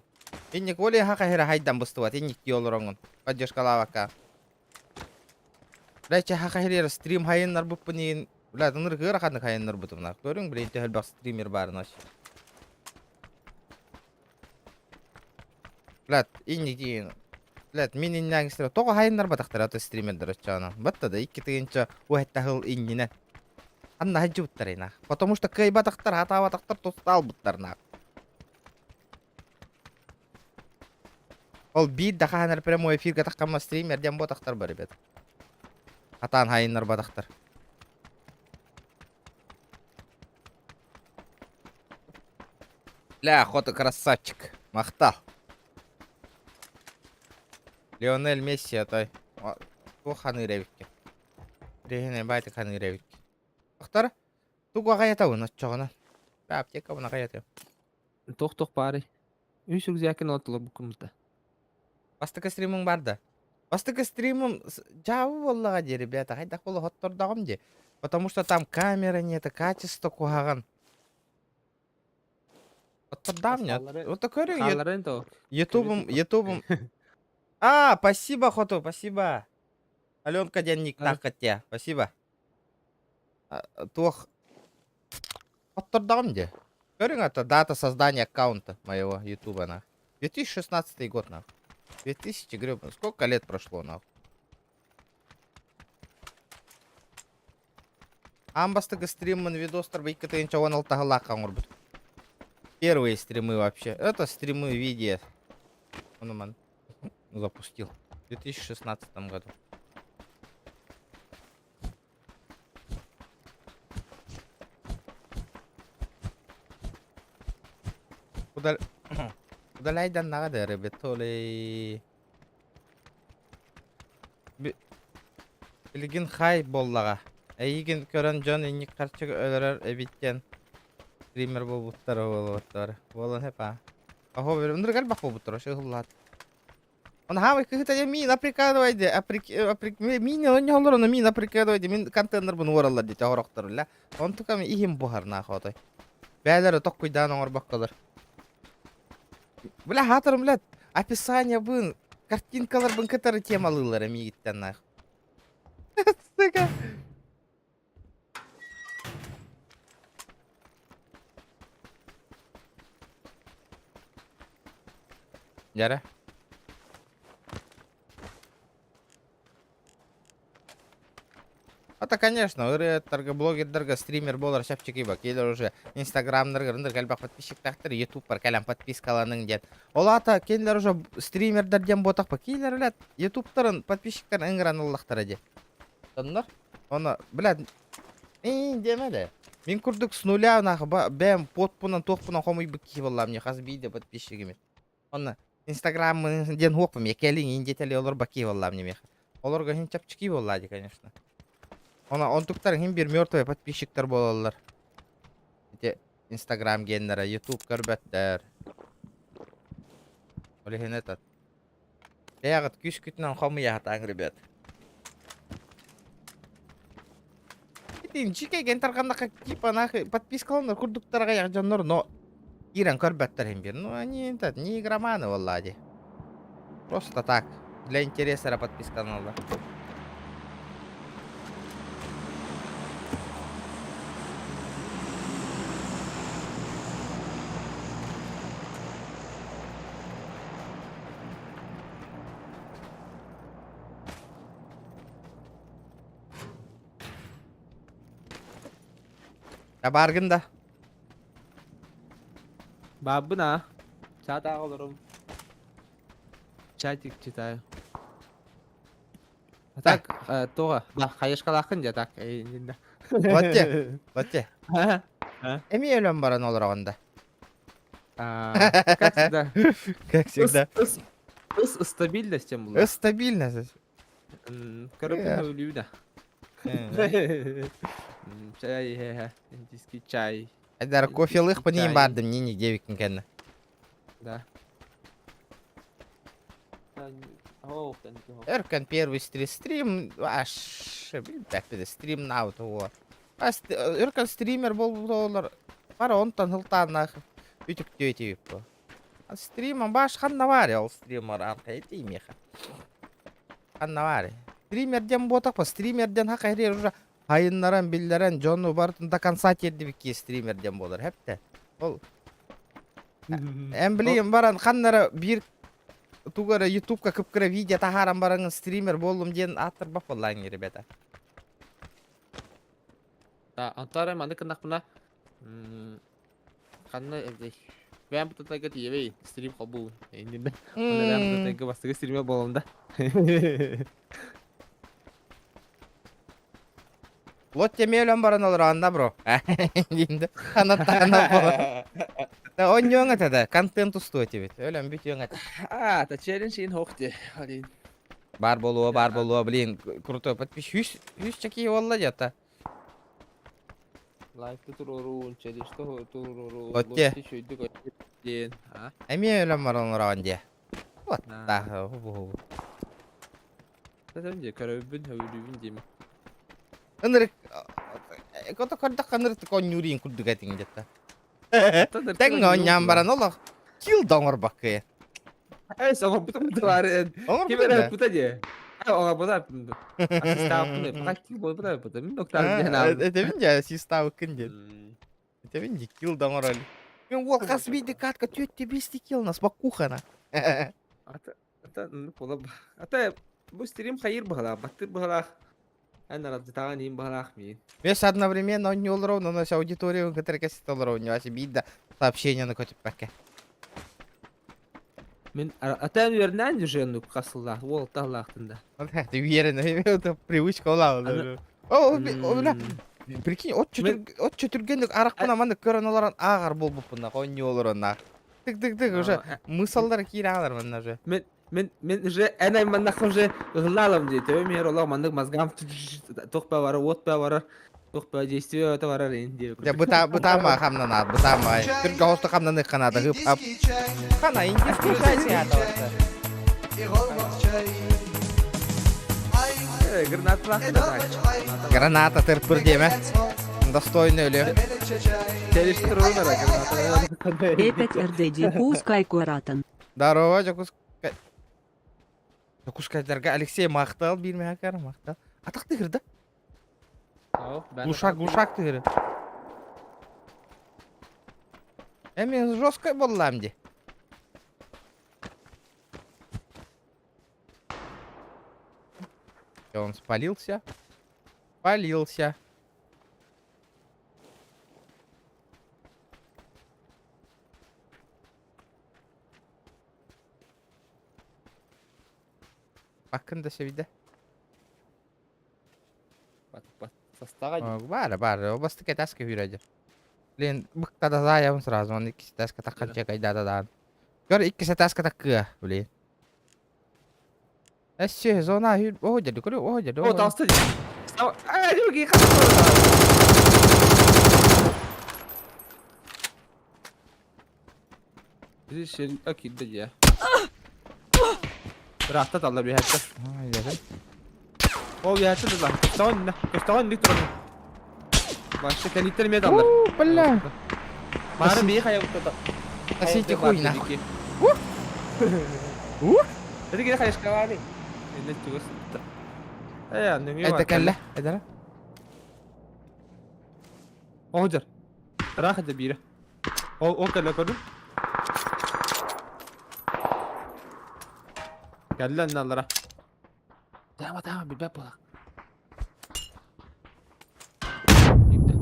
Инник Оля хаха хира хайдан быстыбат, инник дии олороҥун. Поддержкалаабакка. Бля, хаха хирер стрим хайыннарбыппын иин, бля, ынырык ыараханнык хайыннарбытым. Көрүҥ, блин, төһөлбөх стример баарын ось. Блядь, инники Блядь, мин иннээҥистэрэ тоҕо хайыннарбатахтара аты стримердэр оччоҕуна. Батта да икки тыһыынча уһэтта сыл иннинэ. Анна сылдьыбыттар нах. Потому что кыайбатахтар, хатаабатахтар, тустаалбыттар нах. Ол биир да хаһан эрэ прямой эфиргэ таххамма стример диэн буотахтар бар ребят. Хатаан хайыннарбатахтар. Бля, охота красавчик. Махтал. Лионель Месси отой. Туох ханыыр эбиккин? Рехине баайты ханыыр эбиккин. Тохтор, тугу аҕайатабын оччоҕуна? Аптекабын аҕайатыам. Туох-туох баарый? Үс рюкзакын ортолорбуккун да. Бастакы стримиҥ бар да? Бастакы стримым дьаабы буоллаҕа дии, ребята, хайдах буола хоттордоҕум дии. Потому что там камера нет, качество куһаҕан. Оттордаам нет. Вот көрүҥ, Хаалларын то. Ютубум, Ютубум. А, спасибо, Хоту, спасибо. Аленка диэн никтааххыт тиэ, спасибо. Туох оттордоҕум дии. Көрүҥ это дата создания аккаунта моего Ютуба нах. 2016 год нах. 2000, гребаный, сколько лет прошло нах. Аан бастакы стриммын видостар икки тыһыынча уон алтаһылаахха оҥорбут. Первые стримы вообще. Это стримы видео. Он ман запустил. В 2016 году. Удал... Удаляйдан да, ребятоли. Билигин хай буоллаҕа. Эйигин көрөн дьон инник харчы өлөрөр эбит диэн стример буолбуттара буолуоттар. Буолан сөп аа. Оһо ынырык элбэх буолбуттар вообще ыһыллаат. Он хаамай кыһыта дьэ миин априкадовай де априк априк миин оонньоһоллор ону миин априкадовай де мин контейнербын уораллар дии оһорохтор бля. Онтукам иһим буһар наахотой. Бээлэрэ токкуйдаан оҥорбокколор. Бля, хаатырым, блядь, описание бын, картинкаларбын кытары темалыыллар миигиттэн нах. Сука. Дьэрэ. Это, конечно, ырыаттарга, блогердарга стример буолар чэпчэки ба. Кинилэр уже инстаграмнарга ынырык элбэх подписчиктаахтар, ютубпар кэлэн подпискаланыҥ диэн. Ол аата кинилэр уже стримердэр диэн буотахпа. Кинилэр, блядь, ютубтарын подписчиктарын ыҥыран ыллахтара дии. Оннор, ону, блядь, диэмэ да. Мин курдук с нуля нахуй бэйэм потпунан туохпунан хомуйбут киһи буоллаҕым дии хас биирдэ подписчигим. Онно Инстаграммын диэн хуоппум кэлиҥ индиэтэлии олорбо киһи буоллаам немиэхэ. Олорго иһин чэпчэки буоллаа дии, конечно. Она онтуктар иһин биир мертвые подписчиктар буолаллар. Ити Инстаграм геннэрэ, Ютуб көрбөттөр. Ол иһин этот. Бэйэҕит күүскүтүнэн хомуйа сатааҥ, ребят. Итинчи кэгэн тарҕаннахха типа нахуй подпискаланар курдуктар аҕыйах дьоннор, но киирэн көрбөттөр иһин биир. Ну они этот, не игроманы буоллаа дии. Просто так, для интереса эрэ подпискаланаллар. Табааргын да? Баабын аа. Чаатаах олорум. Чатик читаю. А так, тоҕо? Да, хайышкалааххын дьэ так. Лотте, Лотте. Эмиэ өлөн баран олороҕун да? Как всегда. Как всегда. Стабильность тем была. Стабильность. Коробка өлүү да. Чай, индийский чай. Айдар кофелых по ним бардым, не не девикин кэннэ. Да. Өркөн первый стрим, аш, билбэппит, стрим наут уо. Өркөн стример буолбут бары онтон сылтааннаах үтүктүө этибит бу. Стрим баш ханна баар ол стример арка этиимиэхэ. Ханна баар. Стримерден буотах стримерден хака херер уже хайыннаран биллэрэн дьону барытын до конца тиэрдибикки стримерден буолар хэпте. Ол эн билигин баран ханнара биир тугу эрэ ютубка кып-кыра видео таһааран бараҥын стример буоллум диэн ааттарбат буоллаҕыҥ ребята. Антара маннык гыннахпына ханна бэйэм бутатайга тиийэбэй стрим холбуубун иннинэ онно бэйэм бутатайга бастакы стример буолам да. Лотте өлөн баран олороонна бро. Диинде ханаттаана боло. Онньуоҥ этэ да контент устуо этибит. Өлөн бүтүөҥ этэ. А, та челлендж ин хохте. Алин. Бар болуо, блин, крутой подписчик. Үс, үс чаки олла дьата. Лайкты туруорун, челлендж туруорун. Лотте. Лотте шүйдүк диэн. А? Эмиэ өлөн баран олороон дии. Вот так, ху Татам дии, көрөбүн, хөбүлүүбүн диэмин. Ынырык кото көрдөххө ынырык онньуурин курдук этиҥ дьэтэ. Тэҥҥэ оонньоон баран олох килл да оҥорбоккуйа. Эй, оҥорбутум бары. Ким эрэ ыппыта дии. Оҥорбута Ассистааппын, пока килл буолбута ыппыта. Мин доктор диэн аабын. Этэбин дьэ, ассистаабыккын диэн. Этэбин дьэ, килл да оҥороль. Мин уол хас биирдии катка түөртэ биэстии килл нас баккухана. Ата Ата бу стрим хайыр быһалаах, баттыр быһалаах. Эн аралдьытаҕын иин быһалаах миин. Вес одновременно оонньуулар онон аудитория кытары кэсит олорор оонньуу биир да сообщениены көтүппэккэ. Мин атаан үөрнээн дюженну хасыллаах, уол таһлаахтын да. Ты уверен, это привычка ола. О, бля, прикинь, от чөтүргенник арахпына маннык көрөн олорон ааҕар буолбуппун оонньуу олорон Тык-тык-тык уже мысаллар киирэ хаалар манна уже. Мен мен мен уже эн айманнахха уже ыһыллаалам дии. Төбөм иһэр олох маннык мозгам туох ба барар, уот ба барар, туох ба действие ба барар ин диэбит. Дьэ быта бытаама хамнанаат, бытаама. Түргэ хосто хамнанык ханаата хып ап. Хана индийский чай сыата. Граната Граната тырпыр диэмэ. Достойно өлүө. Опять РД Дьокуускай куораттан. Здорово, Дьокуускай. Дьокуускайдарга Алексей махтал биир мэхакар махтал. Атах тыгырда. Глушак, глушак тыгыры. Эми жестко боллам ди. Он спалился. Спалился. Баккын да сэбидэ. Састаҕа Баара, баара. Бастык этаска хүрэ Блин, быкта да заявым сразу. Он иккис этаска таккан чекайда да. Көр иккис этаска таккыа, блин. Эссе, зона хүр... О, дяду, көрө, о, дяду. О, таста. Аа, юги Здесь окей, да я. Ыраахта талла биһэттэ. Ол биһэттэ да көстөҕүн иннэ. Көстөҕүн инник туран. Башта кэлиттэр эмиэ таллар. Бля. Мары бии хайабыттата. Носите хуй нахуй. Это где хайышкалары? Инне чугас. Э, нөҥүө Это кэллэ. Это Оһдьар. Ыраах этэ биирэ. Ол ол кэллэ көрдүм. Кэллэ анна аллара. Таама таама билбэт буолак. Иттэ.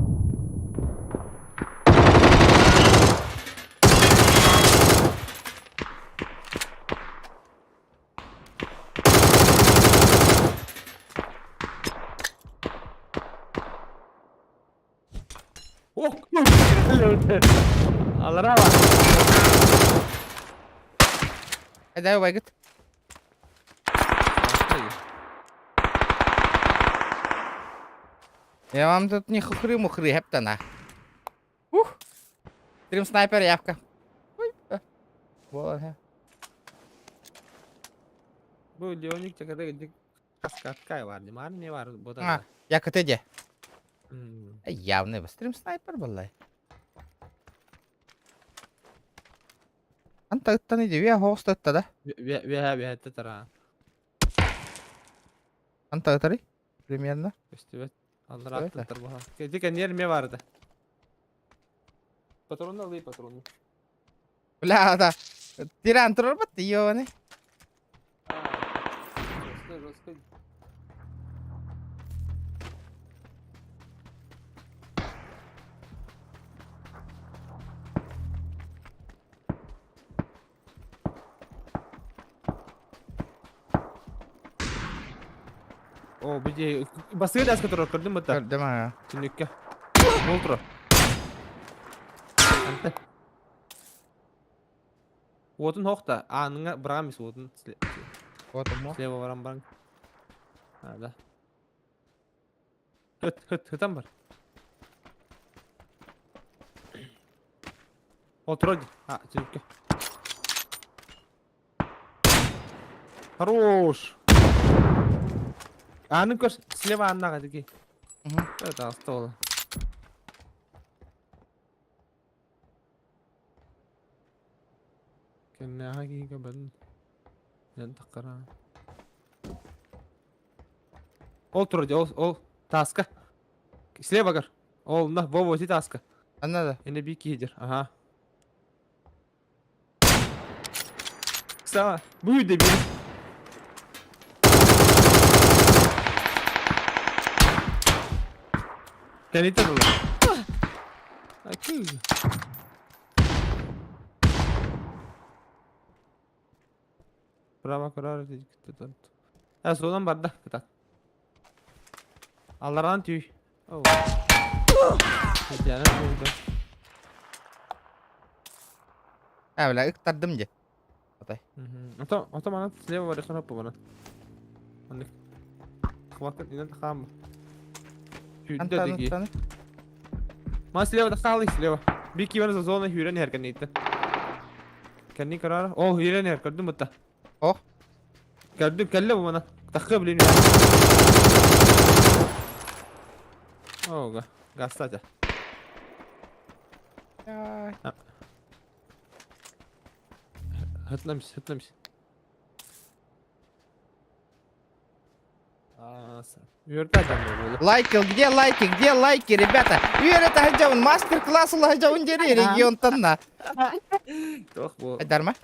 Ох, Аллара бар. Эдэ убайгыт. Я вам тут не хухры-мухры, хептана. Ух! Стрим снайпер явка. Ой, Вот. Бу Леоник чаката Каскадкай бар, не бар, не бар, А, якыты де. Явный стрим снайпер баллай. Анта ыттан иди, вия хоста ытта да. Веһэ веһэтте тара. Анта ытары? Примерно. Көстүбэт. Аллар аттар буха. Кеди кенер ме барды. Патронны алый патронны. Бля, да. Тиран турар бат, ёбаный. Жестко, жестко. О, бу дии басыга даска турар көрдүм быта. Көрдүм аа. Түнүккэ. Бол турар. Анта. Уотун хоох да, ааныңа быраҕан мис уотун Уотун мо. Слева баран баран. А, да. Хыт, хыт, хытан бар. Ол турар дии. А, түнүккэ. Хорош! Аанын көр, слева ааннаах этики. Это осталось. Кэннээҕи киһигэ барын дьон таххара. Ол турар дии, ол, ол тааска. Слева гар. Ол на, во, во, тааска. Анна да. Эне би киһи дир. Ага. Саа, бу үйдэ биир. Кэнниттэн ыла. Акы. Право көрөр Ә, суолан барда, кытат. Алларан түй. О. Татьяна булду. А, бля, ыктардым дии. Атай. Ото, ото манан слева барыхан оппу манан. Маннык. Хватит, инен тахаам. Сүүрдэ дики. Ман слева тахаалы слева. Би кивен за зона хүрен her кэнниттэн. Кэнни карар. О, хүрен her көрдүм бутта. О. Көрдүм, кэллэ бу мана. Тахха блин. Ога, гастача. Хытламс, хытламс. Лайки, где лайки, где лайки, ребята? Үөрэ таһдьабын, мастер-класс улаһдьабын диэри регионтан Тох бу. Айдарма.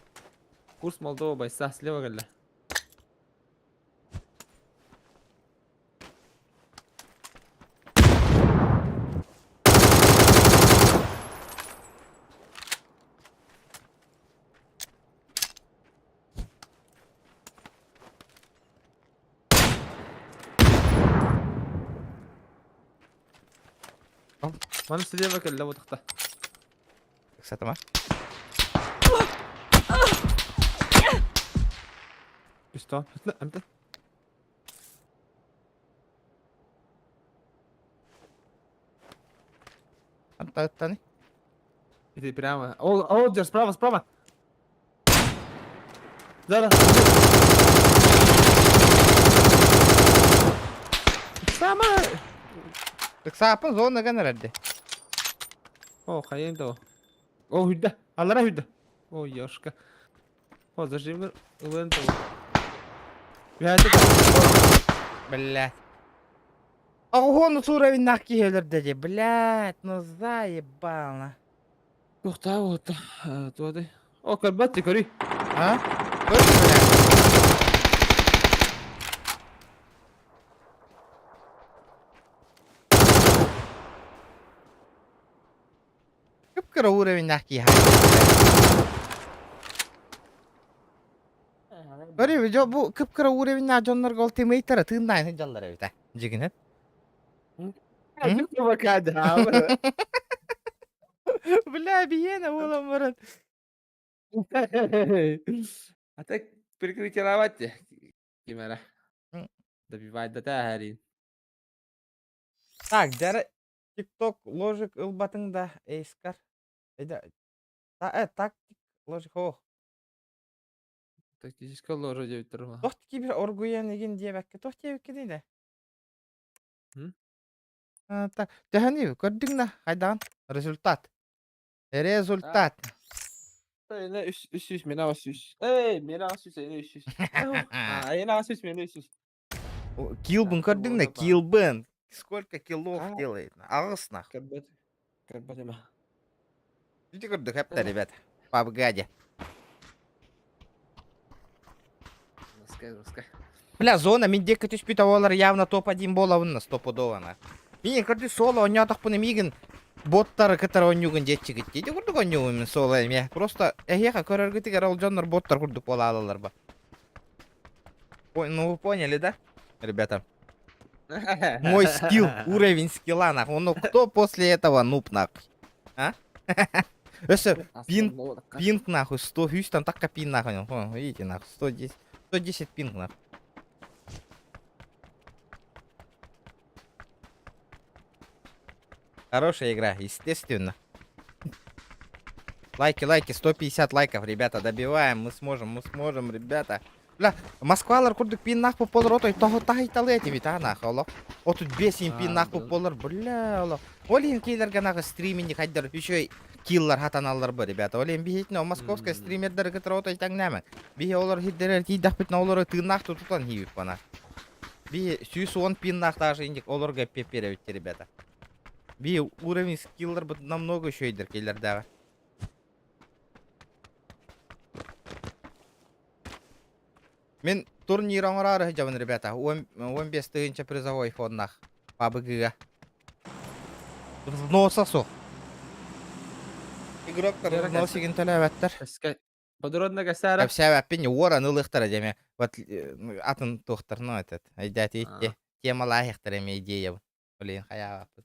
Курс Молдова байса слева кэллэ. Маны слева кэллэ бутахта. Ыксатыма. Что? Амта. Амта ыттаны. Иди прямо. Ол, ол, справа, справа. Да, да. Ыксаама! Ыксааппын зона ган эрэрди. О, хайын да О, хүдэ. Аллара хүдэ. О, ёшка. О, зажим ылын того. Үһәтэ Блядь. Огон уровень нах киһи өлөрдө блядь, ну заебало. Туохтаа буолта. Туодай. О, көрбөт көрүй. А? Көрдү, блядь. Кып-кыра уровеннах киһи. Көрү, жо бу кып-кыра уровеннаах дьоннорго ол тимейтара тыыннаан сылдьаллар эбит а. Дьигинэн. Бля, биена буолан баран. А так прикрытировать ким эрэ. Добивать да тээһэрин. Так, дьара TikTok ложик ылбатыҥ да эйскар. Тактик ложик ох. Тактическая ложа диэбиттэр ма. Тох кибер оргуйан игин диэбэккэ тох диэбиккиний да? Так, төһөнүй көрдүҥ да хайдаҕын? Результат. Результат. Эйне үс үс үс мен ағас үс. Эй, мен ағас үс, эйне үс үс. А, эйне ағас үс, мен үс үс. Килбын көрдүҥ да, килбын. Сколько килов делает? Аҕыс нах. Көрбөт. Көрбөт эме. Ити көрдүк хэптэ, ребят. Пабгаде. Русская, русская. Бля, зона мин диэки түспүт оҕолор явно топ-1 буолабын стопудово на. Мин көрдү соло оонньоотохпуна миигин боттары кытары оонньуугун диэччигит дии. Курдук оонньуубун мин соло эмиэ. Просто эһиэхэ көрөргүтүгэр ол дьоннор боттар курдук буолаалалар ба. Ну вы поняли, да, ребята? Мой скилл, уровень скилла, нахуй. Ну кто после этого нуб, нахуй? А? Өссө пинг, пинг, нахуй, 100 Хьюстон такка пин, нахуй. О, видите, нахуй, 110, 110 пинг, нахуй. Хорошая игра, естественно. Лайки, лайки, 150 лайков, ребята, добиваем, мы сможем, ребята. Бля, Москвалар курдук пиннах болар отой того таһыйталы этибит а нах олох. Отут бес пиннах болар, бля, олох. Ол иһин киилэргэ нахы стриминг хайдар еще киллар хатаналлар бу, ребята. Ол иһин биһитин московскай стримердер кытары отой тэҥнээмэҥ. Биһи олор хиддерер тиийдэхпитинэ олору тыыннаах тутутан хийбит бана. Биһи 110 пиннаах даже индик олорго эппиэт ребята. Би уровень скиллар бут намного еще идер киллердәҕэ. Мин турнир оҥороору сылдьабын, ребята. 15 тыһыынча призовой фоннах. ПАБГ-га. Взноса суох. Игроктар взносигин төлөөбөттөр. Подробно кэсаара. Кэпсээбэппин уоран ылыахтара дьэ Вот атын туохтар, ну этот, өйдөөтү темалаахтар эмиэ идеябын. Блин, хайаабаппыт.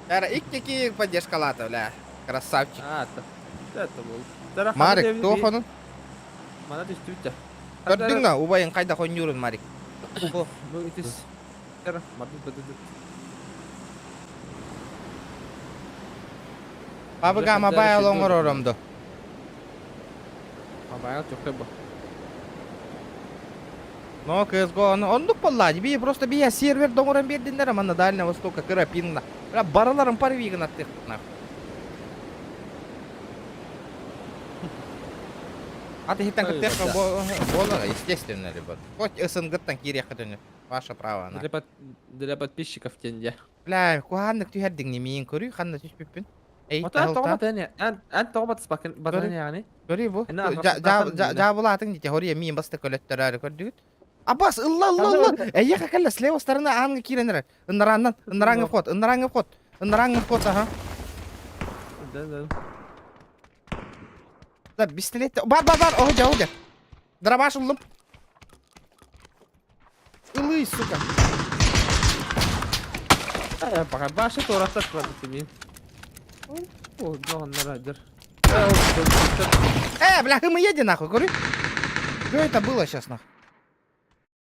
Ара икки поддержкалаата, бля. Красавчик. А, это был. Марик, туох онун? Мана түстүбүт. Көрдүҥ да, убайын хайдах оонньуурун, Марик? Бу итис. Мардык быдыдык. PUBG Mobile оҥорором ду. Mobile чохтой бу. Но CSGO оны оннук буоллаа дии. Просто бия сервер доҥорон биэрдиннэр манна Дальнего Востока кыра пинна. Бля, барыларын парвигын аттыахпыт нахуй. Аты хиттан кыттыахха буолар, естественно, ребят. Хоть СНГ-тан киириэххэ ваше право. Для, под... для подписчиков тенде. Бля, куһааннык түһэрдиҥ миин көрүй, ханна түспүппүн. Эй, Ата тоҕо тәне. Эн эн тоҕо батыспакын батаны яғни. Көрүй бу. Жаабылаатыҥ дите, хория миин баста көлөттөрөөрү көрдүгүт. Абас, ылла, ылла, ылла. Эйиэхэ кэллэ, с левой стороны ааҥҥа киирэн эрэр. Ыннарааннан, ыннараҥҥа вход, ыннараҥҥа вход, ыннараҥҥа вход, ага. Да, да. Да, пистолет. Бар, бар, бар, оһо, дьэ, дьэ. Дробаш ыллым. Ылый, сука. Пока башы туораттар турар мин. О, дьоҕоннор Бля, мы едем нахуй, говорю. Что это было сейчас нахуй?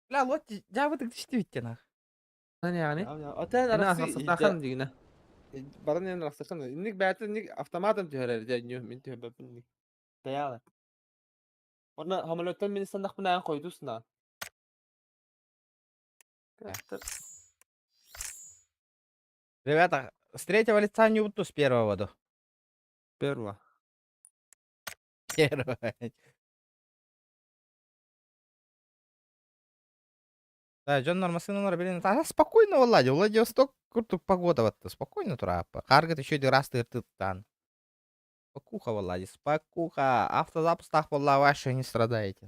Бля, лотти, я вот так нахуй. яғни. Отен Арасытахан дигинэ. Баран эн арахсахан. Инник бээтин ник автоматом түһэрэр дьэ нью мин түһэрбэппин. Таяла. Онно самолеттан мин ыстаннахпына эн хойутусна. Ребята, с третьего лица не буду, с первого буду. Первого. Первого. Да, дьоннор массыыналар билин а спокойно Влади, Владивосток курдук погода вот спокойно тураппа. Харгыт еще раз тыртыттан. Спокуха, Влади, спокуха. Автозапуск буолла вообще не страдаете.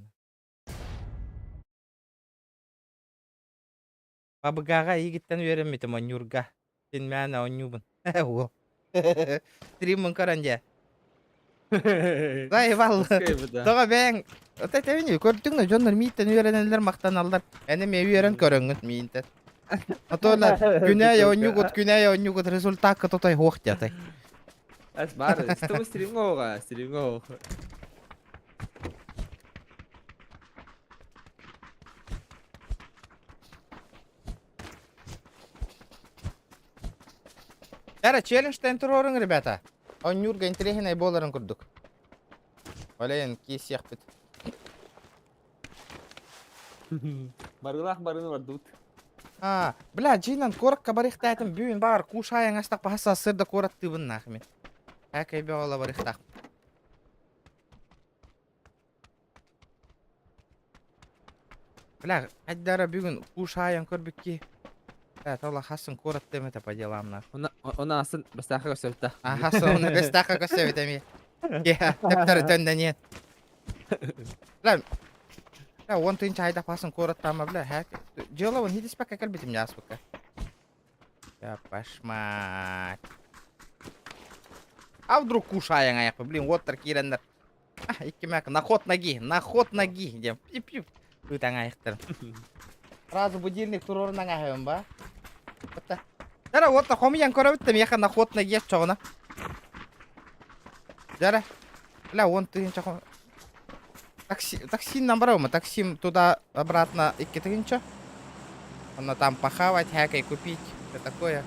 Пабыгаҕа игиттэн үөрэммитим онньуурга. Син мээнэ оонньуубун. Уол. Стриммын көрөн дьэ. Заебал. Тоҕо бэйэҥ вот этэбин көрдүҥ да дьоннор мииттэн үөрэнэллэр махтаналлар. Эн эмиэ үөрэн көрөҥҥүт миинтэн. А то күнәй оонньуугут, күнәй оонньуугут результакка тотой хуох диэтэй. Эс бар, стримҥэ стримҥэ стримҥэ Эра, челленджтэн туруоруҥ, ребята. Онньуурга интэриэһинэй буоларын курдук. Олейн, киисиэхпит. Барылаах барыны бардыбыт. А, бля, дьиинэн куоракка барыахтаатым бүгүн баар кушайаҥ астах баһа сырда куораттыыбын нахми. Әкэй бөҕөла барыахтаах. Бля, хайдара бүгүн кушайан көрбүкки. Э, тола хасын куораттыам этэ по делам нах. Она она асын бастаха көсөбүтэ. Аха, соны бестаха көсөбүтэ ми. Киһа, тэптэр төннөнүөн. Бля, бля, он тыын чайда хасын куораттаама, бля, хэк. Дьыалабын хитиспэккэ кэлбитим дьааспыкка. Я пошмать. А вдруг кушайаҥ айахпы, блин, уоттар киирэннэр. Икки мэк, на ход ноги, на ход ноги, диэн пип-пип ыытаҥ айахтар. Сразу будильник туруорунан аһыам ба. Отта. Дара, вот хомуйан көрөбүт да миэхэ на ход ноги чоҕуна. Дара. Бля, он тыһынча хом... Такси, таксиннан барабын, таксим туда обратно 2 тыһынча. Онно там похавать, хякай купить, все такое.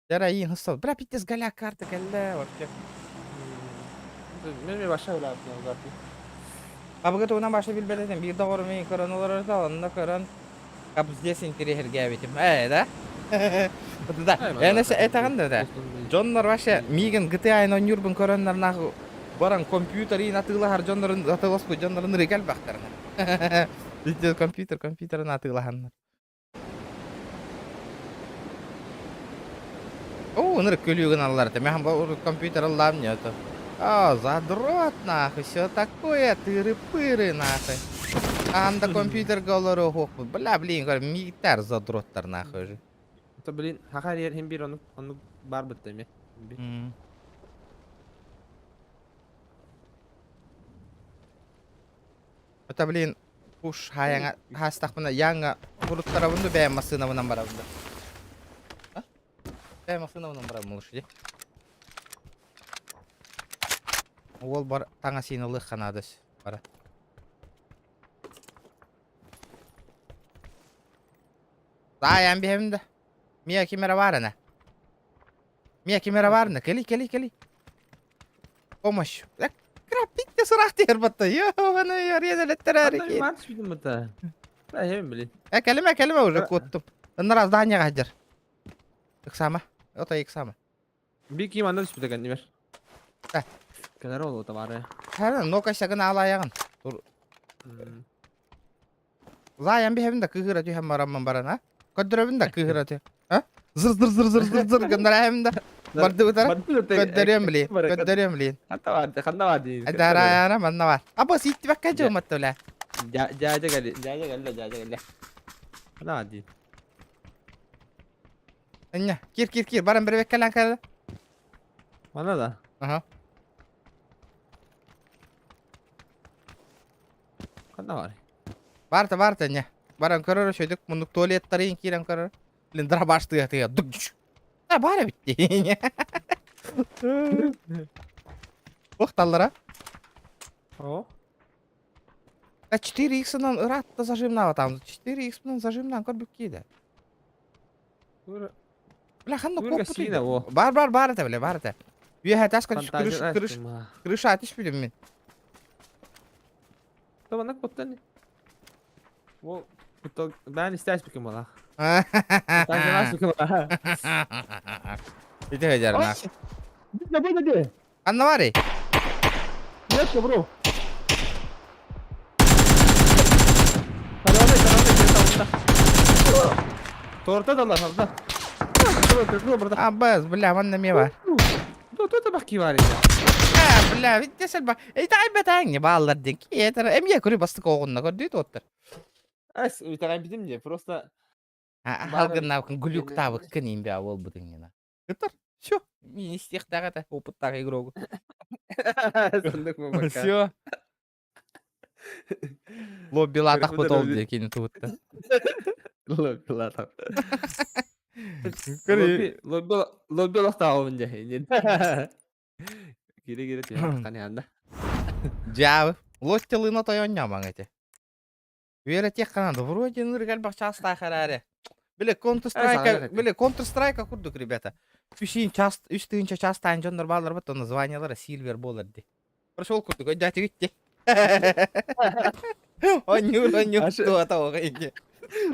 Дара, иин хыстал. Бля, пиздец, голяк карта кэллэ вообще. Мен баша билабын Абыгы тугунан баша билбэт этим. Биир доҕорум мин көрөн олорор да, онно көрөн кап здесь интэриэһиргээбитим. Ээ, да? Да, энесе этэҕин да да. Дьоннор вообще миигин GTA оонньуурбун көрөннөр нахуй баран компьютерин атыылаһар дьоннорун атыыласпыт дьоннорун ырыга элбэхтэринэ. Компьютер, компьютерин атыылаһаннар. О, ынырык күлүү гыналлар этэ. Мин бу компьютер ыллаам нету. А, задрот нахуй, все такое, тыры-пыры нахуй. Анда компьютерга олоруохпут. Бля, блин, говорю, мииттэр задроттар нахуй уже. Это, блин, хаха хим бир ону ону бар бытта эме. Это, блин, уж хаяңа хаастахпына яңа буруттарабын да бэйэм массыынабынан барабын да. Бэйэм массыынабынан барабын лучше Уол бар таҥасыын ылыахха наада бара. Таайан биһэбин да. Мия ким эрэ баар ана. Мия ким эрэ баар ана. Кэли, кэли, кэли. Помощь. Крапитте сурах тиэр батта. Ёбаный арена Ман түспүтүм бата. Бля, блин. Э, кэлимэ, кэлимэ уже куоттум. Ыннара здание хадьар. Ыксама. Ото ыксама. Би ким анда түспүт экен немер. Э. Кэлэр ол табары. Хара, нока сагын алаяҕын. Тур. Лаайан биһэбин да кыыһыра түһэн бараммын баран, а? Көрдөрөбүн да кыыһыра түһ. А? Зыр зыр зыр зыр зыр зыр гыннара да. Бардыбытара. Көрдөрүөм билин. Көрдөрүөм билин. Ханна бар, ханна бар дейин. Дараяна манна бар. Аба ситтибэккэ дьылматта бля. Жаажа кэлли, жаажа кэллэ, жаажа кэллэ. Ханна бар дейин. Иння, кир кир кир, баран бирбеккелэн кэллэ. Манна да. Аха. Ханна бар. Барта барта иння. Баран көрөр шөйдүк мундук туалеттарын киирэн көрөр. Блин, дробаш тыа тыа. Дук. А бара битти. Охталлара. О. А 4x-нан ыраатта зажимнава там. 4x-нан зажимнан көрбүк кииде. Бля, ханна Турга коппут сиинэ во. Бар бар бар это, бля, бар это. Үөһэ таска крыш крыш крыша түспүтүм мин. Табанак куттан. Ол куттал бээн истээспиким буолаах. Таажалааспыкым буолаах. Ити хадьарнаах. Бу да Анна барый? Нет, бро. Таравай, таравай, Торта далар, орда. А, бэс, бля, манна эмиэ бар. Тут баки бар А, бля, видите, сельба. Эй, бэтээҥ бааллар диэн. Киэтэр, эмиэ көрү бастык оҕунна көрдүү туоттар. Эс, үтэҕэйбитим дии, просто Халгыннаабыккын глюктаабыккын имбэ буолбутуҥ гына. Кытар, все, мин истиэхтээх этэ опыттаах игрогу. Соннук бабакка. Все. Лоббилаатахпыт ол дии кини тугутта. Лоббилаатах. Лобби лобби олохтооҕун дьэ. Кире-кире түһэн Дьаабы. Лоттелына тойонньоомаҥ ити. Үөрэтиэх ханан вроде ынырык элбэх чаастаах эрээри. Били Counter-Strike, били Counter-Strike курдук, ребята. Үс час, үс тыһыынча чаастаан дьоннор бааллар бат, названиялара Silver буолар дии. Прошел курдук, өйдөөтүгүт дии. Онньуур, онньуур, туота оҕо иди.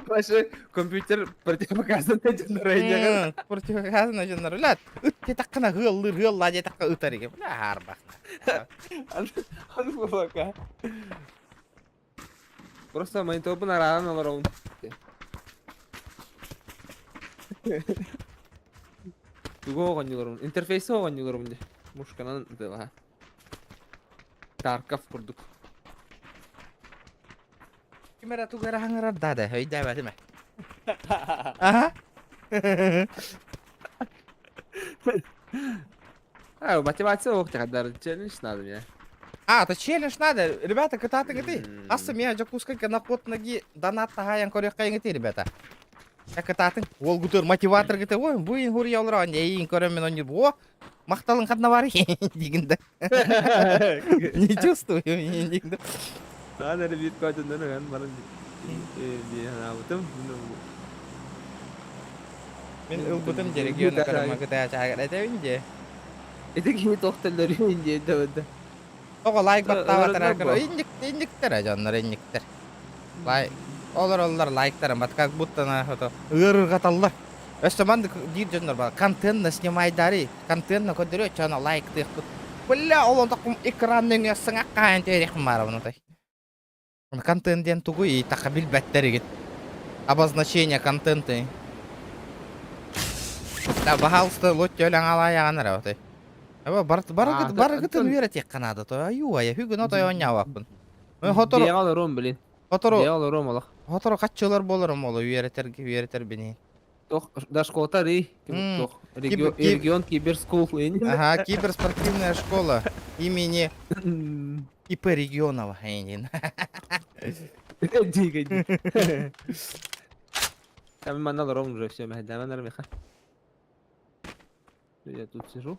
Вообще компьютер противопоказанный дьоннор өйдөөҕүн. Противопоказанный дьоннор. Бля, ыт диэтэххинэ ыаллыыр, ыаллаа диэтэххэ ытар иги. Бля, хаарбах. Аны буолака. Просто мониторбун арааран олоробун. Тугу оҕонньуларым? Интерфейси оҕонньуларым дии. Мушканан ытыалаһа. Тарков курдук. Ким эрэ тугу эрэ хаҥырар да да, өйдөөбөтүм ээ. Аха. А, мотивация ох тахадар челлендж надо мне. А, это челлендж надо. Ребята, кытааты гыты. Асы меня Дьокуускайга на ход ноги донат таһаайан көрүөххэ гыты, ребята. Я кытаатын. Ол гутыр мотиватор гыты. Ой, бу ин хури олор эн көрөм мен онньур. О, махталын ханна бар дигинде. Не чувствую дигинде. Саан эрэ биир көтөннөн ыган баран дии санаабытым. Мин ылбытым дьэ региона көрөммө кытаа чаагар этэбин дьэ. Ити киһи туох төллөрүн диэн да Тоҕо лайк баттаабатар инниктэр дьоннор инниктэр. Лайк олороллор лайктарын бат как будто на это ыарырҕаталлар. Өссө маннык диир дьоннор бар контентно снимайдары контентно көрдөрүө чоно лайктыахпыт. Бля ол онтокум экран нөҥүө саҥа хаайан түһэриэхпин баарабын отой. Контент диэн тугуй таха билбэттэр игит. Обозначение контента. Да, пожалуйста, лучше өлөҥ эрэ отой. Аба барыгыт барыгытын үөрэтиэххэ наада то аюу айа бүгүн отой оонньообоппун. Хотору Дьиэҕэ олоруом блин. Хотору Дьиэҕэ олоруом олох. Хотору хаччылар буоларым ол үөрэтэргэ үөрэтэрбини. Тох да школата ри тох регион киберскул. Ага, киберспортивная школа имени ИП Регионова. Дига. Там манна олором уже все, мэһэйдээмэн эрэ миэхэ. Я тут сижу.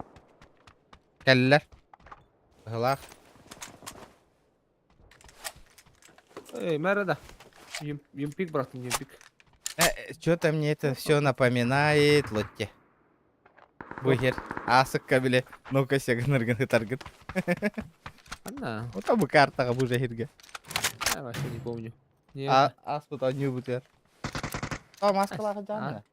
Кэллэр. Быһылаах. Эй, мэра да. Юмпик, братан, юмпик. Что-то мне это все напоминает, Лотте. Бу хер асыкка бile ну-ка сегыныргын ытаргыт. Анна. Вот бу картаҕа бу жахирге. Я вообще не помню. А, аспыт анньыы бутер. О, маскалаах жаанна.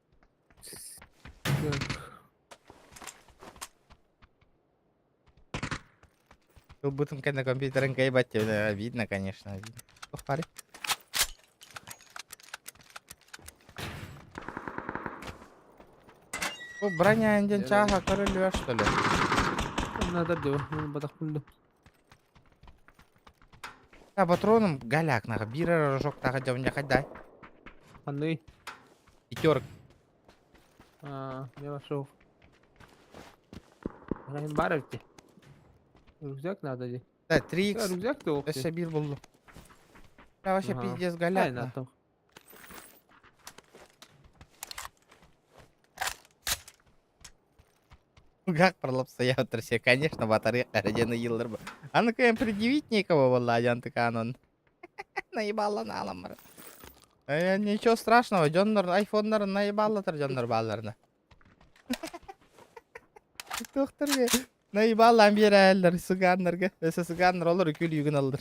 Ылбытым кэннэ компьютерын кыайбат видно, конечно. Видно. Ох, пари. Бу броня диэн чааһа көрүллүбэр что ли? Надо дело, батахпын А патроном голяк нахуй, биир эрэ рожоктаах дьон хайдай. Ханный? Пятерок. А, я вошел. Баровте. Рюкзак надо ли? Да, 3х. Рюкзак-то Өссө биир буллум. Да, вообще пиздец голяк. На. Как пролапсая все, конечно, батарея один йыллар. А ну-ка им предъявить некого, валла, антыканон. Наебала наламар. Э, ничего страшного, дьоннор айфоннар наебаллатар дьоннор баалларына. Тохтор наебаллаан биэрээллэр сыгааннарга. Өссө сыгааннар олор үкүл югун аллар.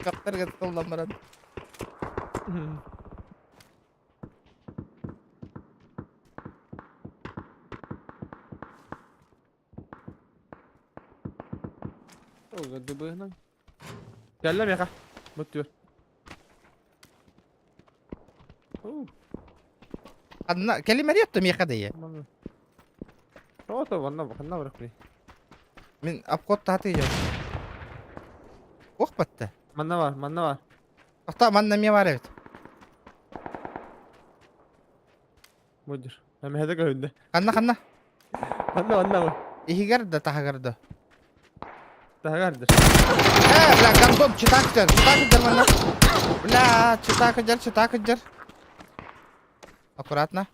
Көхтөргө тыллан баран. Ол дыбыһынан. Кэллэ миэхэ. Бу түөр. Анна кэлимэри отто миэхэ да Ото ванна ханна барах Мин обход тааты идем. Ох батта. Манна бар, манна бар. Ата манна эмиэ бар эбит. Будер. Эмэһэ көһүндэ. Ханна ханна? Манна манна бар. Иһигэр да таһыгар да. Таһыгар да. Э, бля, гандон, читак дьэр, читак дьэр манна. Бля, читак дьэр, читак дьэр. Аккуратно.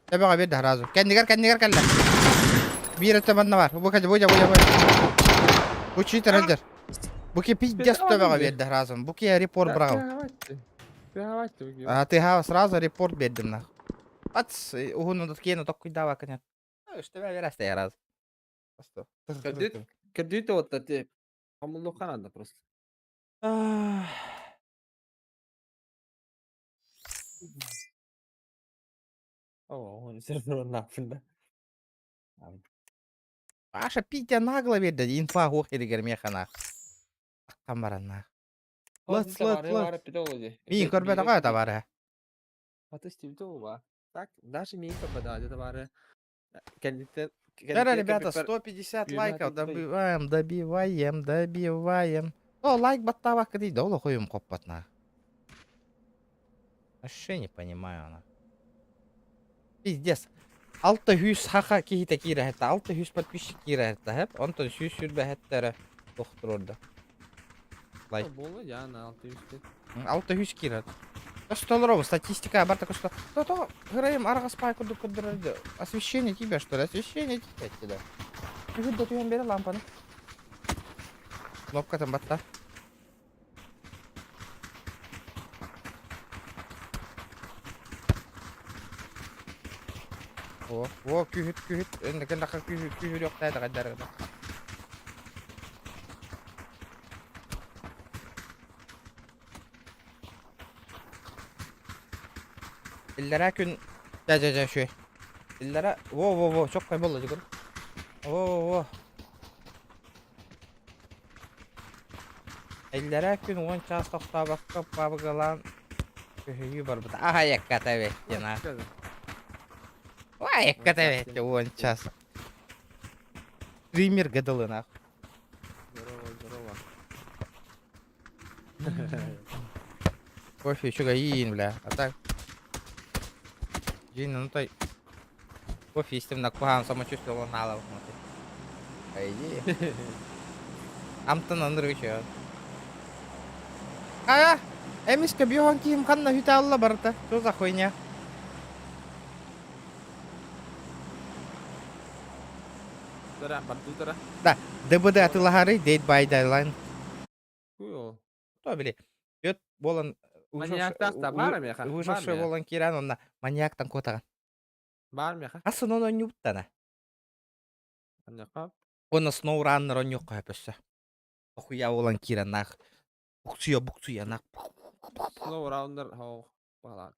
Төбөҕө биэрдэ сразу. Кэннигэр, кэннигэр кэллэ. Биир өттө манна бар. Бу кэлэ, бу бу бу. Бу читер өлдөр. Бу ки пиздец төбөҕө биэрдэ сразу. Бу ки репорт быраҕыл. А ты сразу репорт бердим нах. Ац, уһун киэн токкуйдаабакка нет. Үстебе бересте раз. Кредит, кредит вот эти. Хамуллуха надо просто. Паша Питя нагло берді, инфа хух иригер механа. Камаранна. Лыц, лыц, лыц. Мин көрбөтө кой табары. Так, даже мин көрбөтө табары. Кэнниттэн Да, ребята, 150 лайков добиваем, добиваем, добиваем. О, лайк баттабакка дейді, ол хуйым коппатна. Вообще не понимаю она. Пиздец. Алта сүүс саха киһитэ киирэ 600 подписчик киирэ хэп. Онтон 120 хэттэрэ тохтурда. Лайк. Буолла дьаана 600. 600 киирэр. Столоров, статистика бар такой, что то то граем аргас пай куду куду освещение тебя, что ли? Освещение тебя тебя. Күһүр да түһэн бере лампаны. Кнопка там батта. О, о, күһүт, күһүт. Энде кендака күһүт, күһүр yok тайда кайдар. Иллэрээ күн дьэ дьэ дьэ үчүгэй. Иллэрээ во во во чоккай буолла дьэ көр. Во во во. Иллэрээ күн 10 чаас тохтообокко пабыгалаан көһүйүү барбыта. Аһайакката эбиттин а. Айакката эбитти 10 час. Стример гадалына. Здорово, здорово. Кофе үчүгэйиин, бля. А так. Дьиҥ, ну той. Кофе истим на куһаҕан самочувствие наала. По идее. Амтан аныры үчүгэй. А, эмискэ биохан киһим ханна хүтэ алла барыта. Что за хуйня? Тара, бардутара. Да, ДБД атылаһары Dead by Daylight. Хуй То били. Өт болан Маньяктаах да баар миэхэ. выживший болан киирэн онна маньяктан куотаҕын. Баар миэхэ. Асын оны онньубуттана. Маньякка. Онна SnowRunner онньуохха өссө. Охуя болан киирэн нах. Буксуя буксуя нах. SnowRunner хоо балаан.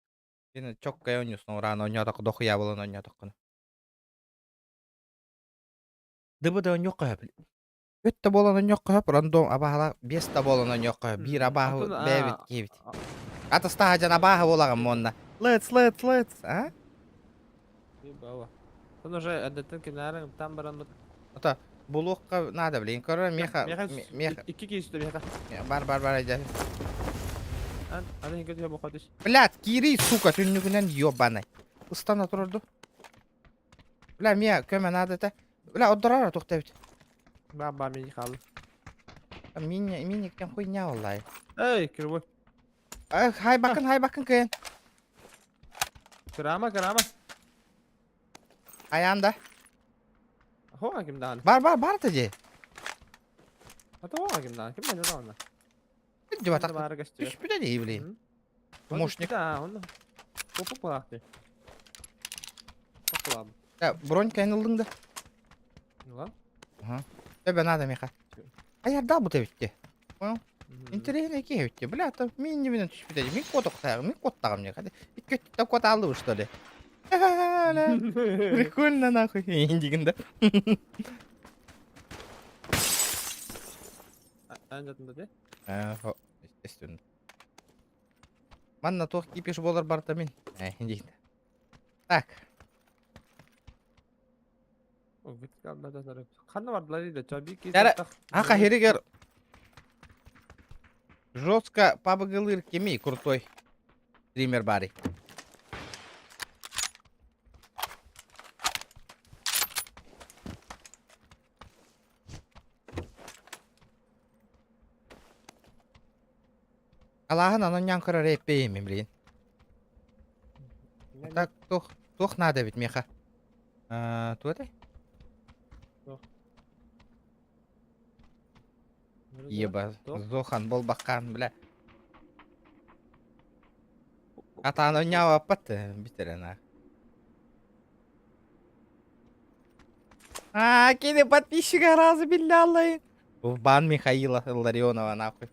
Мин чоккай онньу SnowRunner онньоотоххо дохуя болан онньоотоххуна. ДБД онньуохха сөп. Өттө буолан онньуохха сөп, рандом абааһылаах биэс да буолан онньуохха сөп. Биир абааһы бэйэбит киһибит. Атастаһа дьон абааһы буолаҕын муонна. Let's, let's, let's, а? Баба. Он уже эрдэттэн кинээрин там баран Ото булуохха надо, блин. Көрөр меха, меха. Икки киһи сүтэ миэхэ. Бар, бар, бар, дьэ. Аны хинке түһэ бохо түс. Блядь, киирий, сука, түннүгүнэн ёбаный. Ыстана турарду. Бля, мия көмө надо это. Бля, отдорара тухта эбит. Ба, ба, мини хаалла. Мини, миниктен хуйня оллай. Эй, кирбой. Хай бакын, хай бакын кыйын. Кырама, кырама. Аян да. Хоға ким дааны. Бар, бар, бар та же. Ата хоға ким дааны. Ким баны дааны. Дьэ так. Бары көстү. Түспүтэ дии, блин. Помощник. Да, он. Попу палакты. Популам. Я бронь кайнылдың да. Ну ладно. Тебе надо, Миха. А я дал бы ты ведь. Понял? Интэриэһинэй киһи эбит дии. Бля, то мин иннибинэн түспүтэ дии. Мин куотуохтааҕым, мин куоттаҕым дии. Хата, икки өттүттэн куотааллыбыт что ли? Прикольно нахуй. Диигин да. Аан жатында де. Естественно. Манна туох кипиш буолар барта мин. Диигин. Так. Ханна бардылар да чабик Аха хиригер жестко пабыгылыр кими крутой стример бары. Алааһын онон ньаҥ көрөр эппиэйим билигин. Так туох туох наада эбит миэхэ? Туох этэй? Еба, Зохан болбаккаан, бля. Атаан онньаабаппат бүтэрэн аа. А, кини подписчига разы биллэ аллайын. В бан Михаила Илларионова нахуй.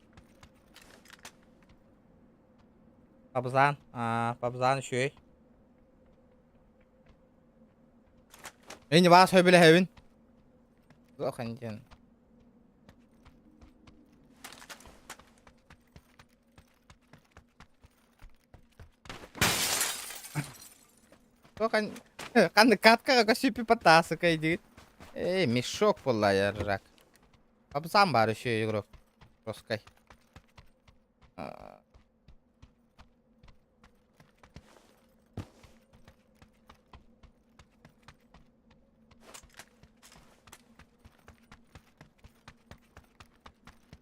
Пабзан, а, Пабзан үчүгэй. Эни баас сөбүлэһэбин. Зохан диэн. Тохан ханнык каткаҕа көсүппү патаасыкай диир. Эй, мешок буолла рак. Абзам баар еще игрок. Роскай.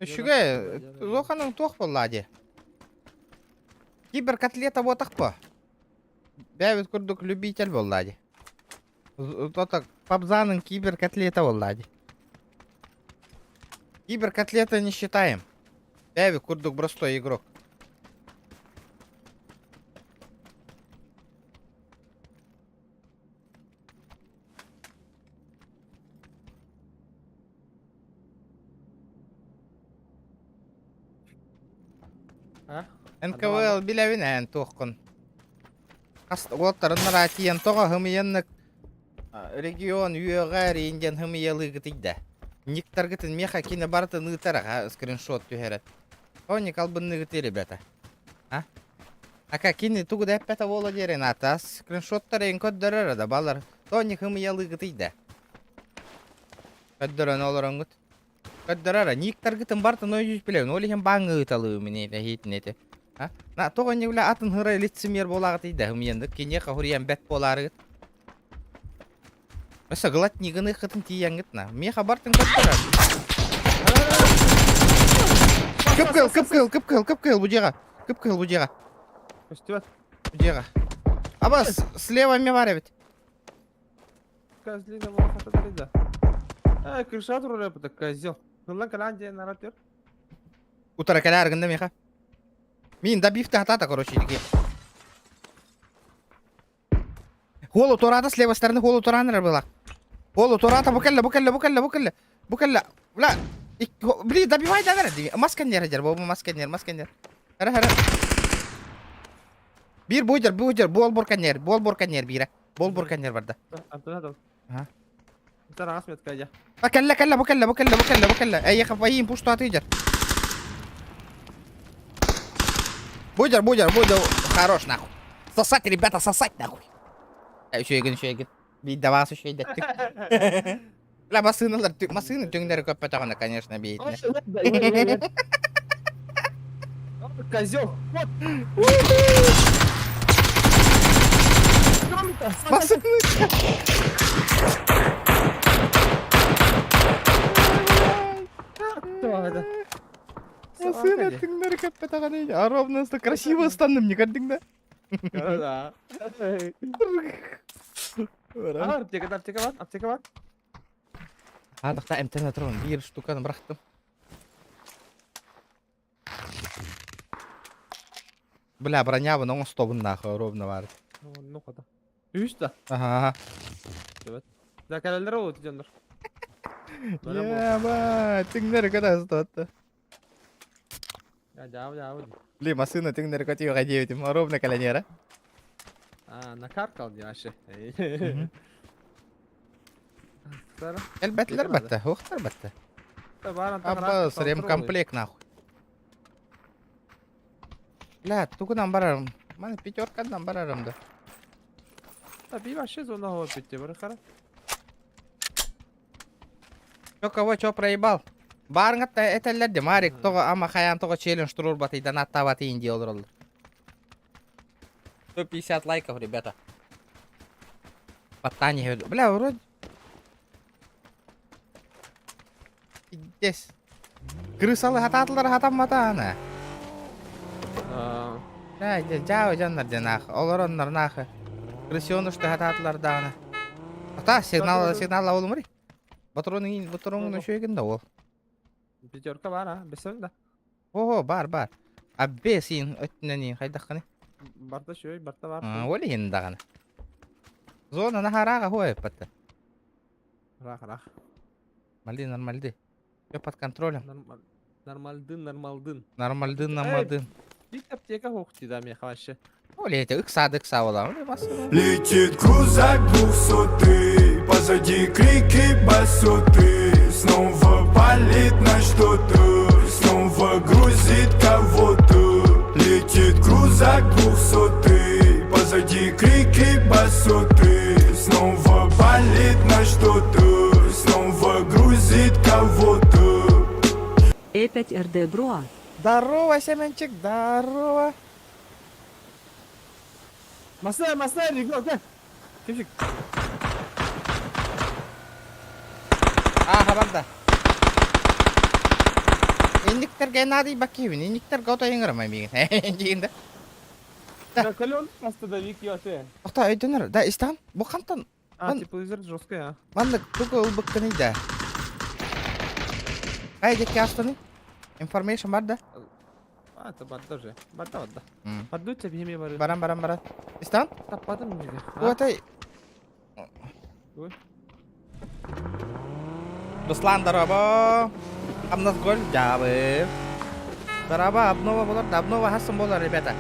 Үчүгэй, Лоханың туох буолла дии? Киберкотлета буотах по. Бэйэбит курдук любитель буолла дии. Тото Пабзаның киберкотлета буолла дии. Киберкотлета не считаем. Бэйэбит курдук простой игрок. НКВЛ билэбин эн туоххун. Хас уолтарыннара тиийэн тоҕо хымыйаннык регион үөҕэ эриин диэн хымыйалыыгытый да. Никтаргытын миэхэ кини барытын ыытар аха скриншот түһэрэн. Тоник албынныгытый ребята. А? Ака кини тугу да эппэтэ буола диэрин ата скриншоттар эн көрдөрөр да балар. Тоник хымыйалыыгытый да. Көрдөрөн олороҥҥут. Көрдөрөр, никтаргытын бартын ойуус билэбин, ол иһин бааҥҥа ыыталыыбын эһиитин эти. А? На, тоҕо инньэ атын хыра лицемер буолааҕытый да, хымыйаннык киниэхэ хуруйан бэт буолаарыгыт. Өссө глотнигыны кытын тиийэҥҥит на. Миэхэ бартын көрдөрөр. Кып-кыл, кып-кыл, кып-кыл, кып-кыл бу дьиэҕэ. Кып-кыл бу дьиэҕэ. Көстүбэт. Бу дьиэҕэ. Аба, слева эмиэ бар эбит. Козлина была хата да. Крыша турар это козел. Хыллан калан диэн нарат төр. Утара кэлээр гында миэхэ. Мин добив хатата, короче, дики. Холу турата с левой стороны холу тураныр была. Холу турата бу кэллэ, бу кэллэ, бу кэллэ, бу кэллэ. Бу кэллэ. Бля, блин, добивай да бер. Маска нер дер, бу маска нер, маска нер. Хара хара. Бир буйдер, буйдер, бол бурканер, бол бурканер бира. Бол бурканер барда. Антон Ага. Тараас метка А кэллэ, кэллэ, бу кэллэ, бу кэллэ, бу кэллэ, бу кэллэ. Эйиэхэ воин пушту атыйдьар. Будер, будер, будер. Хорош, нахуй. Сосать, ребята, сосать, нахуй. Үчүгэн, үчүгэн. Биир вас үчүгэйдэттик. Бля, массыыналар, массыына түҥнэри көппөтөҕүнэ, конечно, биитинэ. Козел! Вот! Массыына! Массыына түҥнэри көппөтөҕүнэ, а ровно красиво ыстанным, не көрдүҥ да? Да. Аптека, аптека бар, аптека бар. Аадахта эмтэнэ туран биир штуканы бырахтым. Бля, бронябын оҥостобун нахуй ровно бар. Ну хата. Үс да. Ага. Да кэлэллэр ол дьоннор. Еба, түҥнэри көтө ыстатты. Дьаабы дьаабы. Бли, массыына түҥнэри көтүөҕэ диэбитим, ровно кэлэниэрэ. А, накаркал дии вообще. Элбэтилэр батта, уохтар батта. Абба, ремкомплект нахуй. Бля, тугунан барарым. Маны пятеркадан барарым да. Да би вообще зона хоо битте бар хара. Чё кого чё проебал? Баарыҥатта этэллэр де Марик тоҕо ама хайаан тоҕо челлендж туруорбатый донаттаабатый дии олороллор. 150 лайков, ребята. Баттаан иһэ Бля, вроде... Пиздец. Крысалы хатаатылар хатаммата ана. Бля, дьаа дьоннор дьэ нах. Олороннор нах. Крысёнышты хатаатылар даҕаны. Ата, сигнал, сигнал олумури. Батронун батронун үчүгэн да ол. Пятерка бар, а? Бесен да. Ого, бар, бар. А бесин өттүнэн хайдаххыны? Барта шөй, барта бар. Ол иһин даҕаны. Зона нахарага хуай патта. Рах, рах. Нормальды, нормальды. Все под контролем. Нормаль. Нормальдын, нормалдын. Нормальдын, нормальдын. Бит аптека хохти да меха вообще. Оля, это ыкса, ыкса була. Летит крузак двухсотый, позади крики басоты. Снова палит на что-то, снова грузит кого-то. Летит крузак двухсотый, позади крики басоты. Снова палит на что-то, снова грузит кого-то. Э5 РД Броа. Здорово, Семенчик, здорово. Масна, масна, регион, да. Кемчик. Ааха барда. Инниктэргэ наадыйбаккиһибин, инниктэргэ ото ыҥырама миигин. Диин да. Да, Кален просто давик ёте. Охта өйдөнөр. Да, истан. Бу хантан А, тепловизор жесткий, а. Маннык тугу ылбыккыный да. Ай, диэки астаны. Information бар да. А, это барда уже. Барда, барда. Барду тебе химия бары. Баран, баран, баран. Истан? Таппадым миги. Уотай. Руслан, дорообо. Хамнас гол дьаабы. Дорообо, обнова болар, да обнова хассын болар, ребята.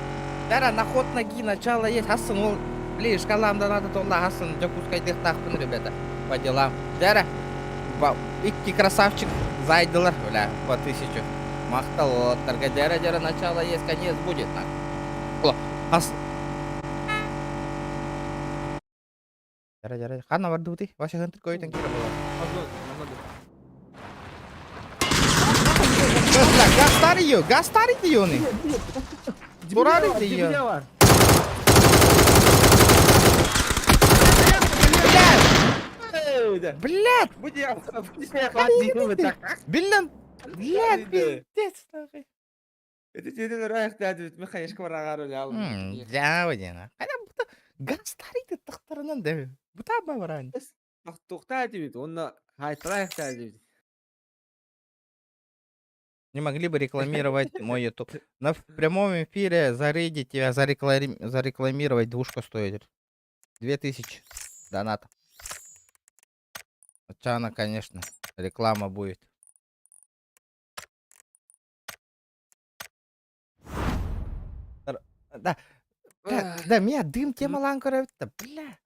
Дара, на ход ноги начало есть. Хассын ол, блин, шкалам да надо толла хассын Дьокуускайдыахтаахпын, ребята, по делам. Дара, икки красавчик зайдылар, бля, по тысячу. Махтал уолаттарга. Дара, дара, начало есть, конец будет. Хас... Дьэрэ, дьэрэ, ханна бардыбытый? Вася хантык көйтөн киирэ буолар. Гастар ее, гастар ее. Турар ее. Блядь! Блядь! Блядь, пиздец, нахуй. Это тебе ыраах дээдибит мен конечно барагаар эле алдым. Дьаабы диэн. Хайа бута гастарыйды тахтарынан да. Бута баран. Тохтаа дибит, онно хайтраах дээдибит. Не могли бы рекламировать мой YouTube? На в прямом эфире зарейдить тебя, зарекламировать двушка стоит. 2000 доната. Чана, конечно, реклама будет. Да, да, да, меня дым темалаан көрөбүт да, бля.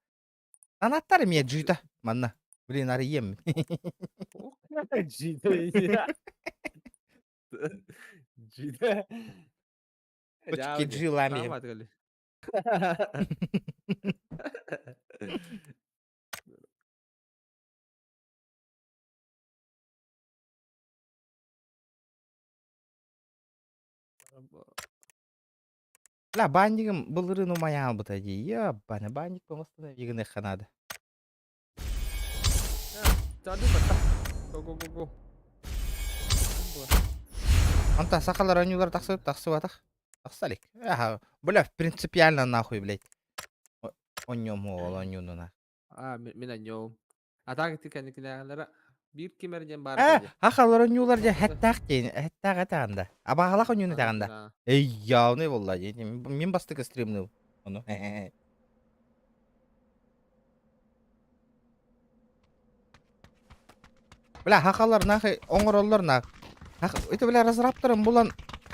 Анаттар эмиэ дьыыта манна. Блин, арыйыам. Дьида. Дьида. Точки G лами. Бля, баанньыгым былырыын умайан ылбыта дии. Ебаный, баанньык восстанови гыныахха наада. Го го го го. Онтон сахалар оонньуулар тахсыбыт тахсыбатах. Тахса илик. Аха, бля, принципиально нахуй, блядь. Онньуом ол оонньууну на. А, мин анньуом. А так ити кэнникинээҕилэрэ биир ким эрэ диэн баар Э, этэ дии. хахалар оонньуулар дьэ хэттээх диэн, хэттээх этэҕин да. Абааһылаах оонньууну этэҕин да. Эй, явный буолла дии. Мин бастакы стримныл. Ону. Бля, хахалар нахуй оҥороллор нах. Это, бля, разраптарын булан.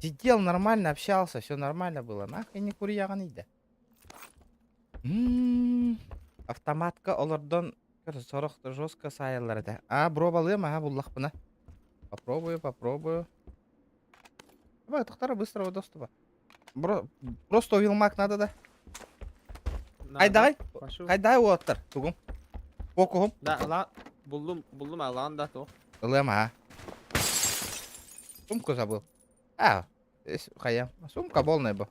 Сидел нормально, общался, все нормально было. Нахуй не курьяҕын да. Автоматка олордон сорох жестко саайаллар этэ. А, бробалыам, аха, буллахпына. Попробую, попробую. Давай, тохтара быстрого доступа. Бро... Просто вилмак надо да. Хайдаҕай? Хайдаҕай уоттар? Тугум? Фокуһум? Да, ла буллум, буллум алаан да то. Ылыам аха. Сумку забыл. А, хайа. Сумка полная бу.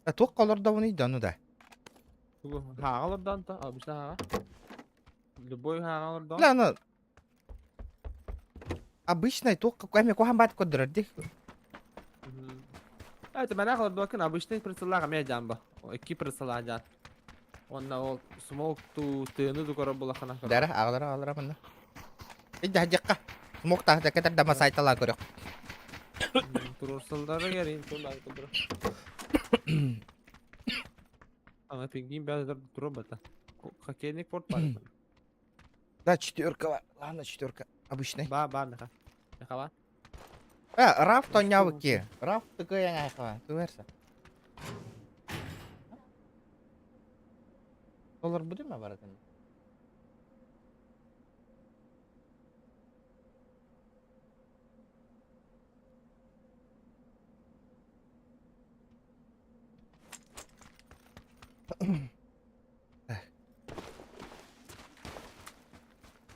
А туох олордобунуй да ону да. Тугу? Хааҕа олордоон то, обычно хааҕа. Любой хааҕа олордоон. Бля, ну обычный туох эми куһаан баат көрдөрөр дии. Это мэнэх олордуаккын обычный прицеллаах эмиэ дьаан ба. Икки прицеллаах дьаан. Уонна ол смок туу тыаны ду көрөр булахана. Дара аҕалара аҕалара манна. Иддьахха. Смок таһта кетер дама сайтала көрөх. Турурсалдары герин тулар тур. Ана пингин бәзер тура бата. Хоккейный порт бар. Да, четверка. Ладно, четверка. Обычный. Ба, ба, меха. Меха ба. Э, Раф тоннявыки. Раф такой айхава. Туверса. Доллар будем баратын?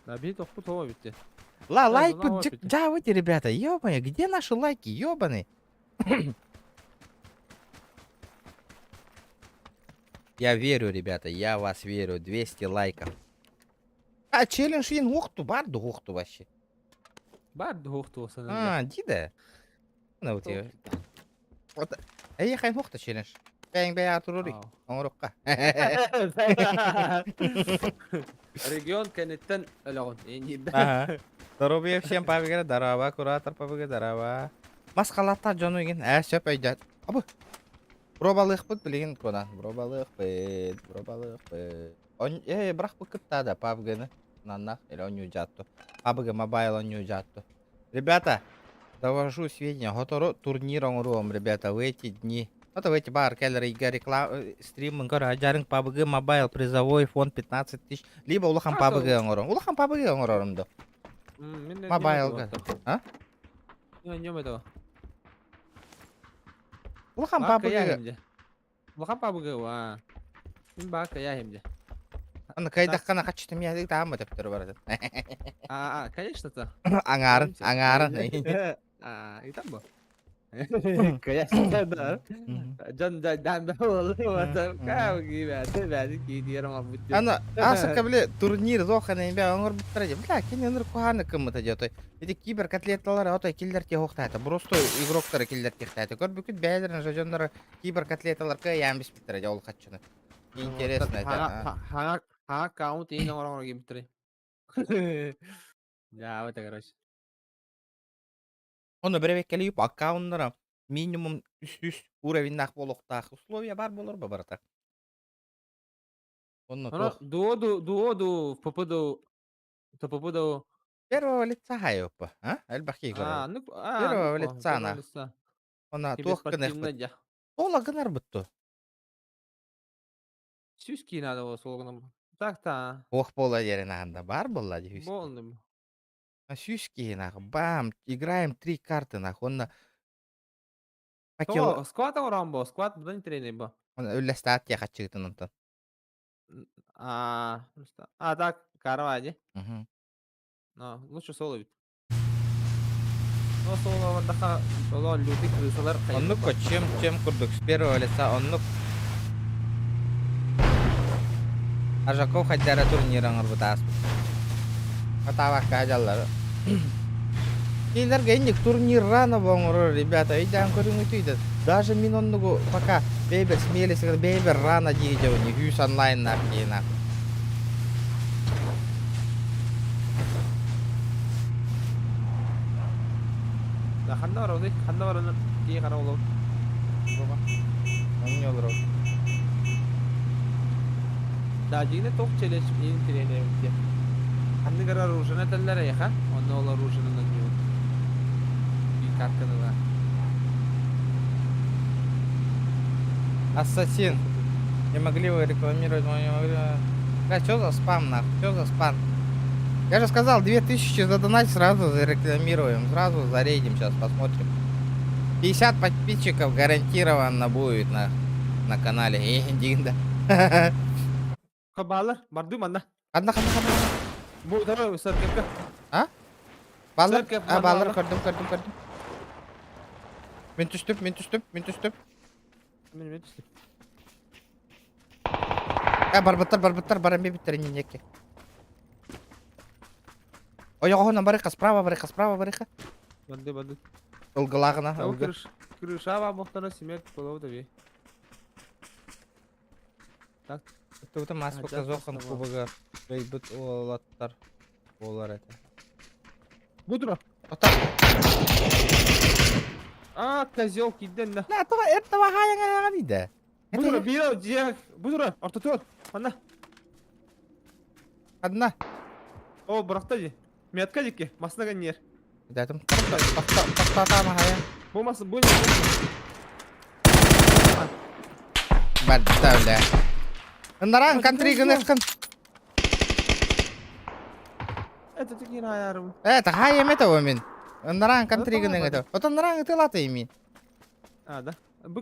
Да, бит охпут хова битти. Ла, лайк джавайте, ребята, ё-моё, где наши лайки, ёбаные? Я верю, ребята, я вас верю, 200 лайков. А челлендж ин ухту, бар ухту вообще. Бар ухту А, дида. Ну вот я. Вот, эй, хай ухту челлендж. Бэң бэй атурури. Оҥорукка. Регион кэнниттэн өлөҕүн. Ага. Здоровья всем пабигера, здорово, куратор пабига, здорово. Масқалаттар дьону игин, ээ сөп өйдөт. Абы. Пробалыахпыт билигин кунан, пробалыахпыт, пробалыахпыт. Он э бырахпыккыт да пабгыны. Нанна или онньуу дьаатту. Пабга мобайл онньуу дьаатту. Ребята, довожу сведения. Готору турнир оҥоруом, ребята, в эти дни. Вот в эти бар кэлэр ыйга реклама стрим дьарыҥ PUBG Mobile призовой фонд 15 тысяч. Либо улахан PUBG оҥором. Улахан PUBG оҥорорум до. Мобайлга. А? Улахан PUBG. Улахан PUBG ва. Мин баа кыйа дьэ. Аны кайдаххана хаччытым яһык таама төптөр баратын. А, конечно то. Аҥаарын, аҥаарын. А, и там бу. Кыйа да. Дьон дан да Аны асыка биле турнир зохана бе оҥорбуттара дии. Бля, кини ыныр куһааны кыммыта дии Ити кибер котлеталар отой киллер тиһохтаата. Просто игроктары киллер тиһтаата. Көрбүкүт бэйэлэрин же дьоннор кибер котлеталар кыайаан биспиттэрэ дии ол хаччыны. Интересно это. Хага аккаунт иин оҥорон кимтери. Я это короче. Ону бэрэбэккэлиип аккауннара минимум үс уровеннаах буолуохтаах условия баар буолар барыта. Онно туох Дуо ду дуо ду ПП ду ТПП ду Первого лица хайоппа, а? Элбэх киһи А, көрөр. ну а, Первого ну лица первого на. лица. Она туох Киберспортивный гынахпыт. дьэ. Ола гынарбыт ту. Сүүс надо было солгоном. Так-та. Ох буола диэрин аһанда баар буолла дии. Болным. Сүүс киһи нах. Бам, играем три карты нах. Онно Того, сквад оҥорон бо, сквад будан тренер бо. Онно үллэстаат тиэ хаччыгытын онтон. А, просто. А, так, каравади. Мгм. Но, лучше соло ведь. Но соло вардаха, соло лютый крысалар Оннук чем чем курдук с первого лица оннук Ажаков хайдара турнир оҥорбут ааспыт. Атаабакка дьаллар. Кинилэргэ инник турнир рано оҥорор, ребята, өйдөөн көрүҥүтүй Даже мин оннугу пока бэйбэр смелись бэйбэр рано дии дьони күүс онлайннаах диэн Да, ханна бар оды, ханна бар оны кии қара олу. Онньу олорор. Да, дьиҥэ тоқ челеш ин тренер битте. Ханны гара оружие тэллэр эйха, онно ол оружие нью. Карканыла. Ассасин. Не могли вы рекламировать, но не могли. Бля, что за спам, нахуй? Что за спам? Я же сказал, 2000 задонать, сразу зарекламируем. Сразу зарейдим, сейчас посмотрим. 50 подписчиков гарантированно будет на канале. Эй, да. Хабалар, барды манна. Ханна, ханна, ханна. Бу дара саркепка. А? Баллар, Церковь, а, баллар, баллар. көрдүм, көрдүм, көрдүм. Мин түстүм, мин түстүм, мин түстүм. Мин мен түстүм. А, барбыттар, барбыттар, баран бибиттер иннеке. Ойоҕоһунан барыха, справа барыха, справа барыха. Барды, барды. Ылгылааҕына, ылгы. Крыша ба бохтана смерть голову таби. Так. Тугута мас показохан кубога бэйбит уолаттар буолар этэ. Будра. Ота. А, козел киден да. La това этого хаяга диде. Будра, бира, дия, будра, ортотур. Ана. Одна. О, бырахта ди. Метка дики, масына ганнер. Дедим. Тохто, тохто, тама хая. Бу мас, бу не. Барда бля. Ындаран контри гыныкын. Это тикин аярым. Это хая мета мин. Ындаран контри гыныкын это. Вот ындаран тылаты мин. А, да. Бу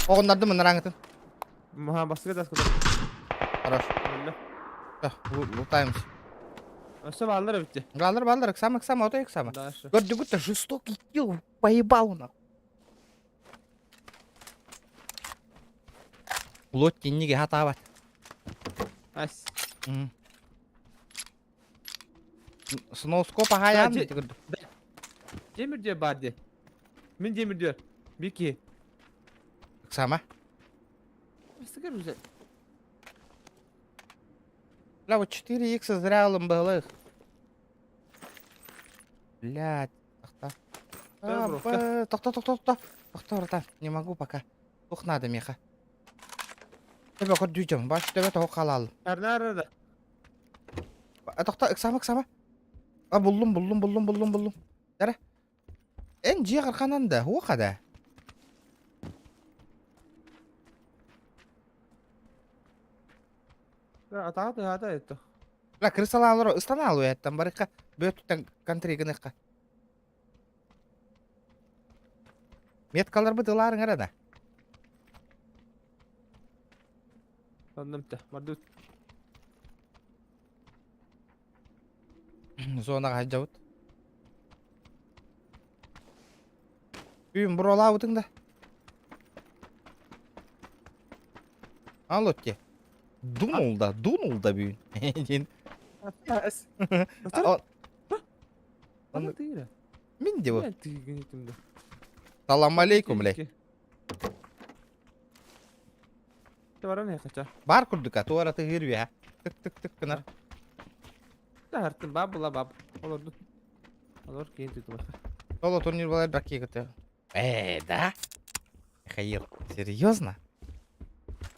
Оҕуннардым ындараҥытын. Маха баска даска. Хорош. Лутаемся. Өссө бааллар эбитти. Баллар, баллар, ыксама, ыксама, ото ыксама. Дальше. Көрдүгүт жестокий килл, поебал нахуй. Лот тинниге хатаабат. Ас. Сноускоп ахаян Демир диye бар де. Мин демир диyor. Бики. Ыксама. Сыгыр уже. Бля, вот 4 икса зря ылым было их. Блядь, тохто. Тохто, тохто, тохто. Тохто, братан, не могу пока. Ух, надо, меха. Тебе көрдүүчөм, баш тебе того халал. Арна да. Тохто, ыксама, ыксама. А, буллум, буллум, буллум, буллум, буллум. Дара. Эн жиэ карханан да, хуаха да. Атааты ата этто. Бля, крысалаалар ыстанаалу эттен барыкка бөттүттен контри гыныкка. Меткалар быт ылаарың эрэ да. Аннымта. Мардут. Зонаға хаджабыт. Үйін бұралабытың да. Ал өтте. Дунул да, дунул да бүйін. Дин. Мин де bu. Салам алейкум, блядь. Бар курдука, туара тыгыр бия. Тык тык тык кынар. Тахартын баб була баб. Олорду. Олор кейін түтү баха. Соло турнир была браки көтө. Да? Михаил, серьезно?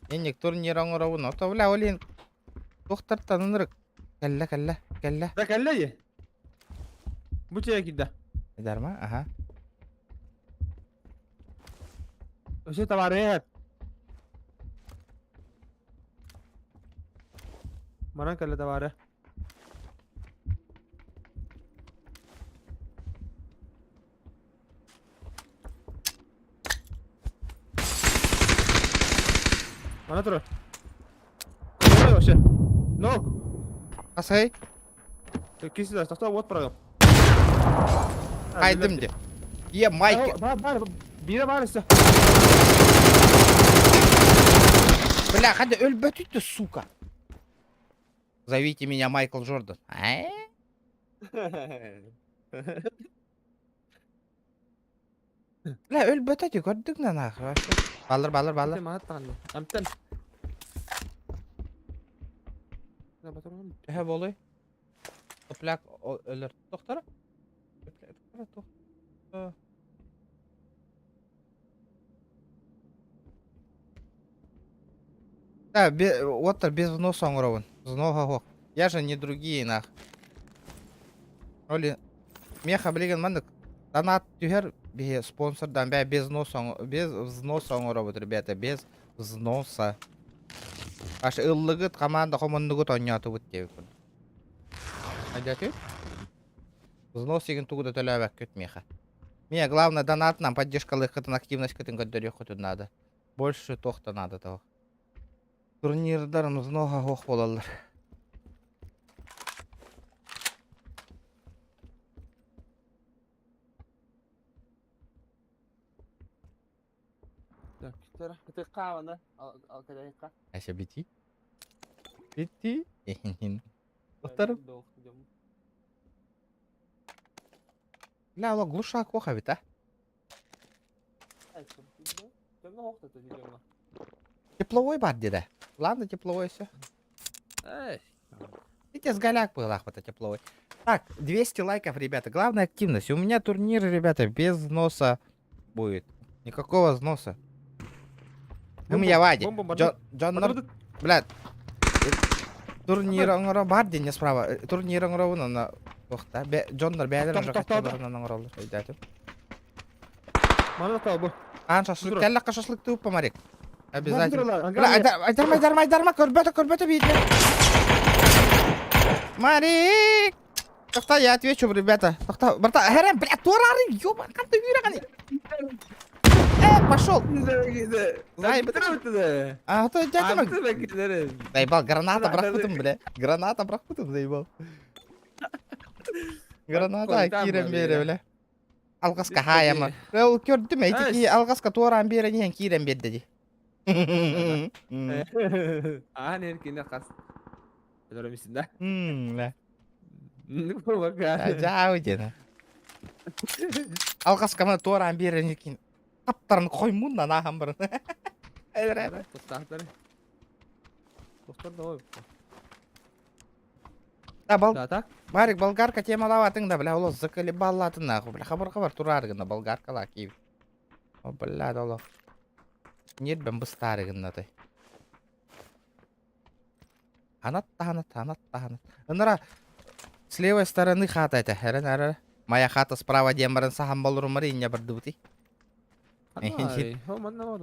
Энник турнир оңоробун, ото бля, олин. Тухтартан ынырык. Кэллэ, кэллэ, кэллэ. Да кэллэ Бу чая кидда. Дарма, ага. Өсө табары. Манан кэллэ табары. Мана тур. Вообще. Но. Асай. Киси да, тоқта от барагам. Айдым де. Е, майка. Бар, бар, бире бар өссө. Бля, хадя өлбөтүттү, сука. Зовите меня Майкл Джордан. Бля, өлбөтөтү көрдүк на нахуй. Баллар, баллар, баллар. Амтан. Төһө болуй. Топляк өлөр. Тохтара. Тохтара, тох. Да, вот без взноса оҥоробун. Взноһа суох. Я же не другие нах. Оли, меха билигин маннык донат түһэр биһи спонсордан бээ без взноса без взноса оҥоробут, ребята, без взноса. Аж ыллыгыт команда хомуннугут оонньоотубут диэбит курдук. Айдатыы? Взнос игин тугу да төлөөбөккүт миэхэ. Мия, главное, донат нам поддержкалыаххытын, активностькытын көрдөрүөххүтүн наада. Больше туох да наада того. Турнирдар взноһа суох буолаллар. Ася бити? Бити? Повторю. Бля, ол глушак ох эбит, а? Тепловой бар диде. Ладно, тепловой все. Видите, голяк был, ах, вот тепловой. Так, 200 лайков, ребята. Главная активность. У меня турнир, ребята, без взноса будет. Никакого взноса. Ну, я Вади. Джон, блядь. Турнир оҥоро бар диэн справа. Турнир оҥоробун онно туохта. Дьоннор бэйэлэрин уже хатталарынан оҥороллор. Өйдөөтүм. Маны бу. Аан шашлык кэллэххэ шашлыктыы Марик. Обязательно. Бля, айдарма, айдарма, айдарма, көрбөтө, көрбөтө биирдэ. Марик! Тохта, я отвечу, ребята. Тохта, брата, Хэрем, бля, туорары, ёба, как ты юраганы? Пошел! А, то дядя Заебал, граната бырахпытым, бля. Граната бырахпытым, заебал. Граната киирэн биэрэ, бля. Алҕаска хаайама. Ол көрдүм, эти алҕаска туораан биэрэн иһэн киирэн биэрдэ дии. Аан эркине хас. Өлөрөмүсүн да. Бля. Жау диэн. Алҕаска маны туораан биэрэн кин таптарын хоймуннан ааһан баран. Элэрэ. Тустаахтар. Тустар да ой. Да, бал... Марик, болгарка темалаабатыҥ да, бля, олох заколебаллаатын нахуй, бля, хабар-хабар тураары гына болгаркалаа киив. О, бля, олох. Ньиэрбэм быстаары гыннатай. Анат таһанат, анат таһанат. Ынара, с левой стороны хата это, эрэн эрэ. Моя хата справа диэн баран саһан болурумары инньэ бардыбытый.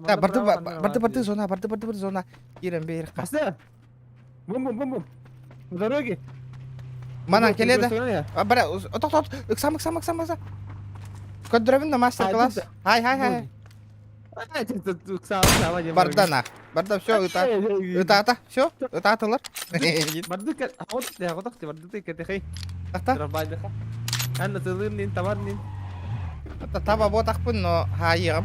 Да, барды барды барды зона, барды барды барды зона. Киирэн биэр. Баста. Бум бум бум бум. По дороге. Манан келе да. Бара, тохтот, ыксам ыксам ыксам ыксам. Көрдөрөбүн да мастер-класс. Хай хай хай. Барда нах. Барда все, ыта. Ытаата, все, ытаатылар. Барды барды кетехей. Тахта. Анна тылырнин, табарнин. Таба ботахпын, но хаайыам.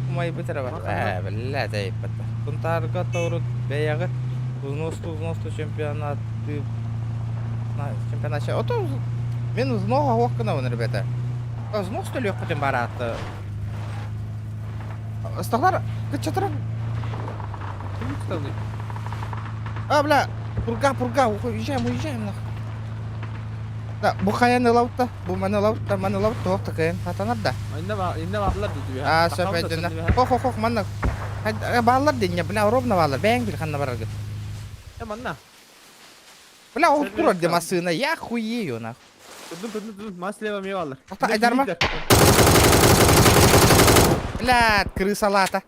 Умай бытыра бар. Ээ, бля, тэйиппэттэр. Сунтаарга тоурут бэйэҕит узносту-узносту чемпионаты чемпионат Ото мин узноға оқ гынабын, ребята. Узнос төлүөхпүтүн бараатты. Ысталар кыччатыран. А, бля, пурга, пурга, уезжаем, уезжаем, нах. Да, бу хайан ылабытта, бу маны ылабытта, маны ылабытта, ох такайын, хатанар да. Инна бааллар дии. А, сөп өйдөнө. Хох, хох, хох, манна. Бааллар динне, бля, ровно бааллар. Бэйэҥ бил ханна бараргыт. Э, манна. Бля, ол турар де массыына, я хуею, нах. Турдум, турдум, турдум, мас слева мне бааллар. Ата, айдарма. Бля, крысалата.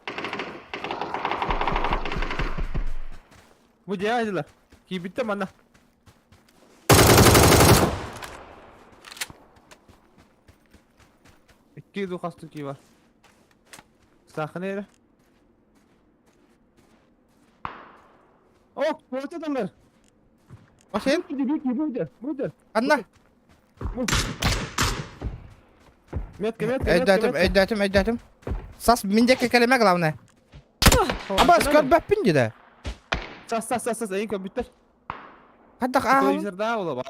Бу дьиэ айдылар. Киирбиттэ манна. Икки ду хасту ки бар. Сахны эрэ. О, туотаталлар. Ошен? Бу бу Анна. Метка, метка, Өйдөөтүм, өйдөөтүм, өйдөөтүм. Сас мин диэки кэлимэ главное. Абас көрбөппүн дии Сас, сас, сас, сас, эйин көрбүттэр. Хайдах ааһабын? Телевизорда була ба.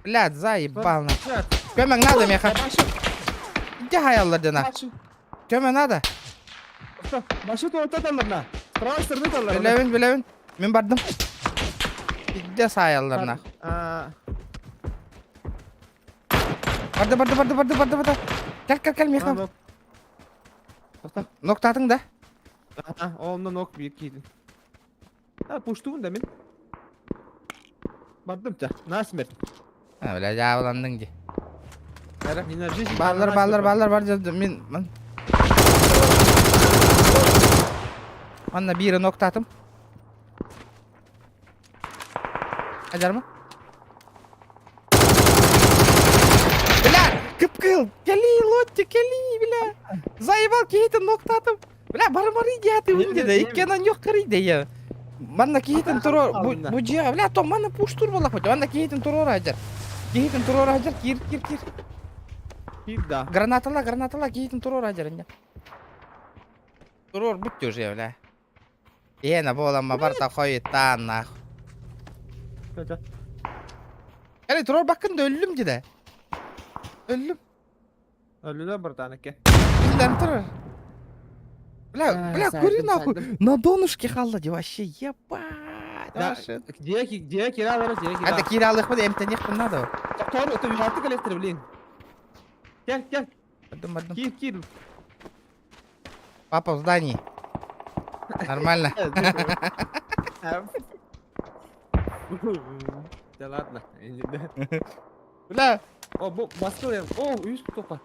Блядь, заебал на. Көмөҥ надо миэхэ. Иди хайаллар дена. Көмө надо. Башы туотаталлар на. С правой стороны таллар. Билэбин, билэбин. Мин бардым. Иди саайаллар на. Барды, барды, барды, барды, барды, барды. Кэл, кэл, кэл, миэхэ. Ноктаатыҥ да? Аха, онно нок биир киирдим. А, пуштугун да мин. Бардым ча, насмерть. А, бля, дьаабыланныҥ дии. Не Бааллар, бааллар, бааллар, бар дьон, мин... Ман... Манна биири ноктаатым. Ажарма? Бля, кып-кыл, кэлии, Лотти, кэлии, бля. Заебал киһитин ноктаатым. Бля, барымары диэти үнде да, иккен аньох кырыйда я. Манна киһитин турор, бу бу дьиэҕэ, бля, то манна пуштур буоллахпыт, манна киһитин туруор ажар. Киһитин туруор ажар, киир, киир, киир. Киир да. Гранатала, гранатала, киһитин туруор ажар инде. Туруор бут уже, бля. Иена буоламма барта хойуттаан нах. Эри туруор баккын да өллүм дии Өллүм. Өллүлэр братаныкы. Биллэн турар. Бля, бля, кури нахуй. На донышке хаалла дии вообще, ебать. Да, где где кира где кира. Это кира алыхпын, эмтэниэхпин надо. Тор, это виноваты коллектор, блин. Кел, кел. Бардым, бардым. Кир, кир. Папа в здании. Нормально. Да ладно. Бля. О, бу баскылыйым. О, үс топа.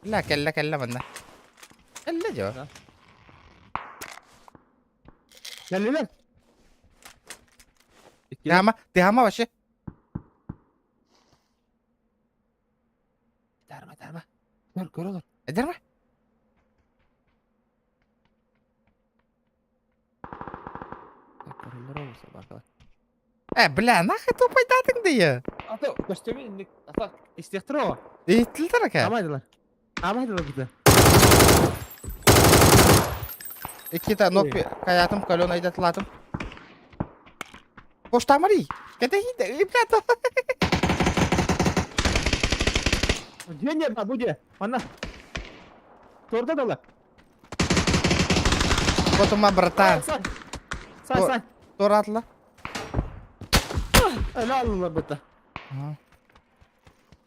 Бля, кэллэ, кэллэ манна. Кэллэ дьо. Кэллилэр. Тыама, тыама вообще. Дарма, дарма. Көр, көр олор. Дарма. Э, бля, нахуй тупайдатыҥ дии. Ата, көстөмүн инник. Ата, истиэхтэр о. Иһиттилэр эке. Амайдылар. Амайдылар бите. Иккита нок каятым кален айдатылатым. Поштамари. Кэтэһиидэ, бля, Дьиэ не бу дьиэ. Манна. Торда дала. Хотума, братан. Сай. Сай, сай. Туратла. Öyle aldılar быта.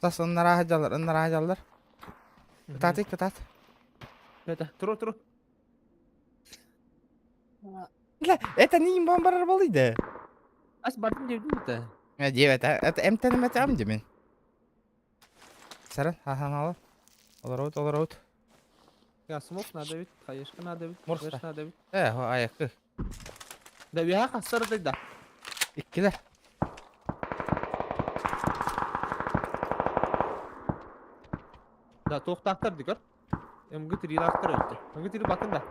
Тас ыннараа дьаллар, ыннараа дьаллар. Кытаатый, кытаат. Это, туру, туру. Бля, это не имбан барар болыйды. Ас бардым дебдим быта. Диэбэт, это эмтэним этэ димин. Саран, хахан Олорут, олорут. Я смок надо ведь, хаешка надо ведь, Морста. флеш надо ведь. Э, айакы. Да виха хастар да. Иккилер. Да тоқтақтар дикор. МГ трилақтар өтті. МГ три бакын да.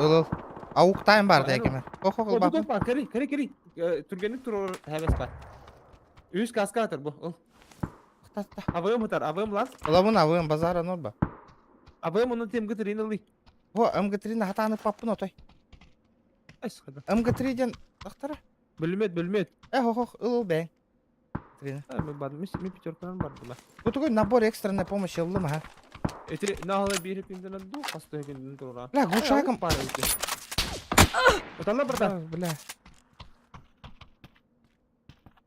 Ыл ыл. Ауықтайын бар дәкеме. Ох, ох, Бу бакын. бар, кери, кери, кери. Түргенlik турор хәбәс бар. Үс каска атыр бу. Ыл. АВМ атар, АВМ лас. Ыламын авым базара норба. АВМ оны МГ трини ылый. О, МГ3 хатаны паппын отой. Ай, сқада. МГ3 ден ақтара. Білмет, білмет. Э, ох, ох, ыл ыл бәң. Трини. Ай, мен бардым. Мен пятерканан бардым. Бу такой набор экстренной помощи ыллым, ха. Этри нахала бир күнден ду, хасты күнден тура. Бля, глушаком. Бар өте. Оталла братан. Бля.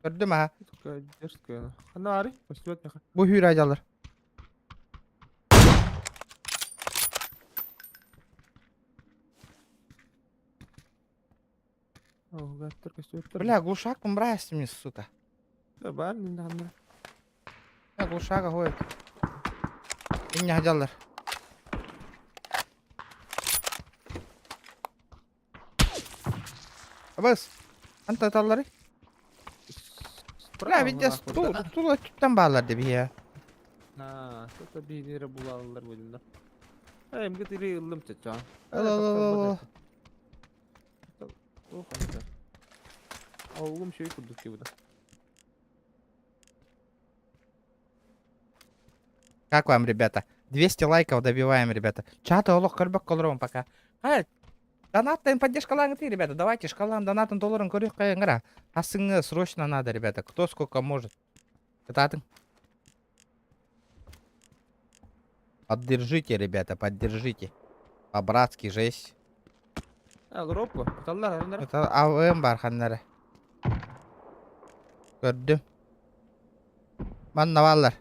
Көрдүм, ха. Такая дерзкая. Ана ари, көстүбөт меха. Бу hür айдалар. Бля, глушак мразь мне, сука. Да бар, не надо. Бля, глушака ходит. Инне хадялар. Абас, анта таллары. Бля, видя стул, стул түптен баалар деп я. Ha, это бейнере булалылар бөлүмдө. Эй, МГ три ыллым чача. Ыл ыл ыл ыл. О, ханта. Аугум шөй курдук кебуда. Как вам, ребята? 200 лайков добиваем, ребята. Чата олох көрбөк колором пока. Ай, донаттан поддержка ты, ребята. Давайте шкалам донатын долларын көрүк кайыңра. Асыңы срочно надо, ребята. Кто сколько может. Кытатын. Поддержите, ребята, поддержите. По-братски жесть. Ал роппу. Таллар арындар. Это АВМ бар ханнары. Көрдүм. Манна баллар.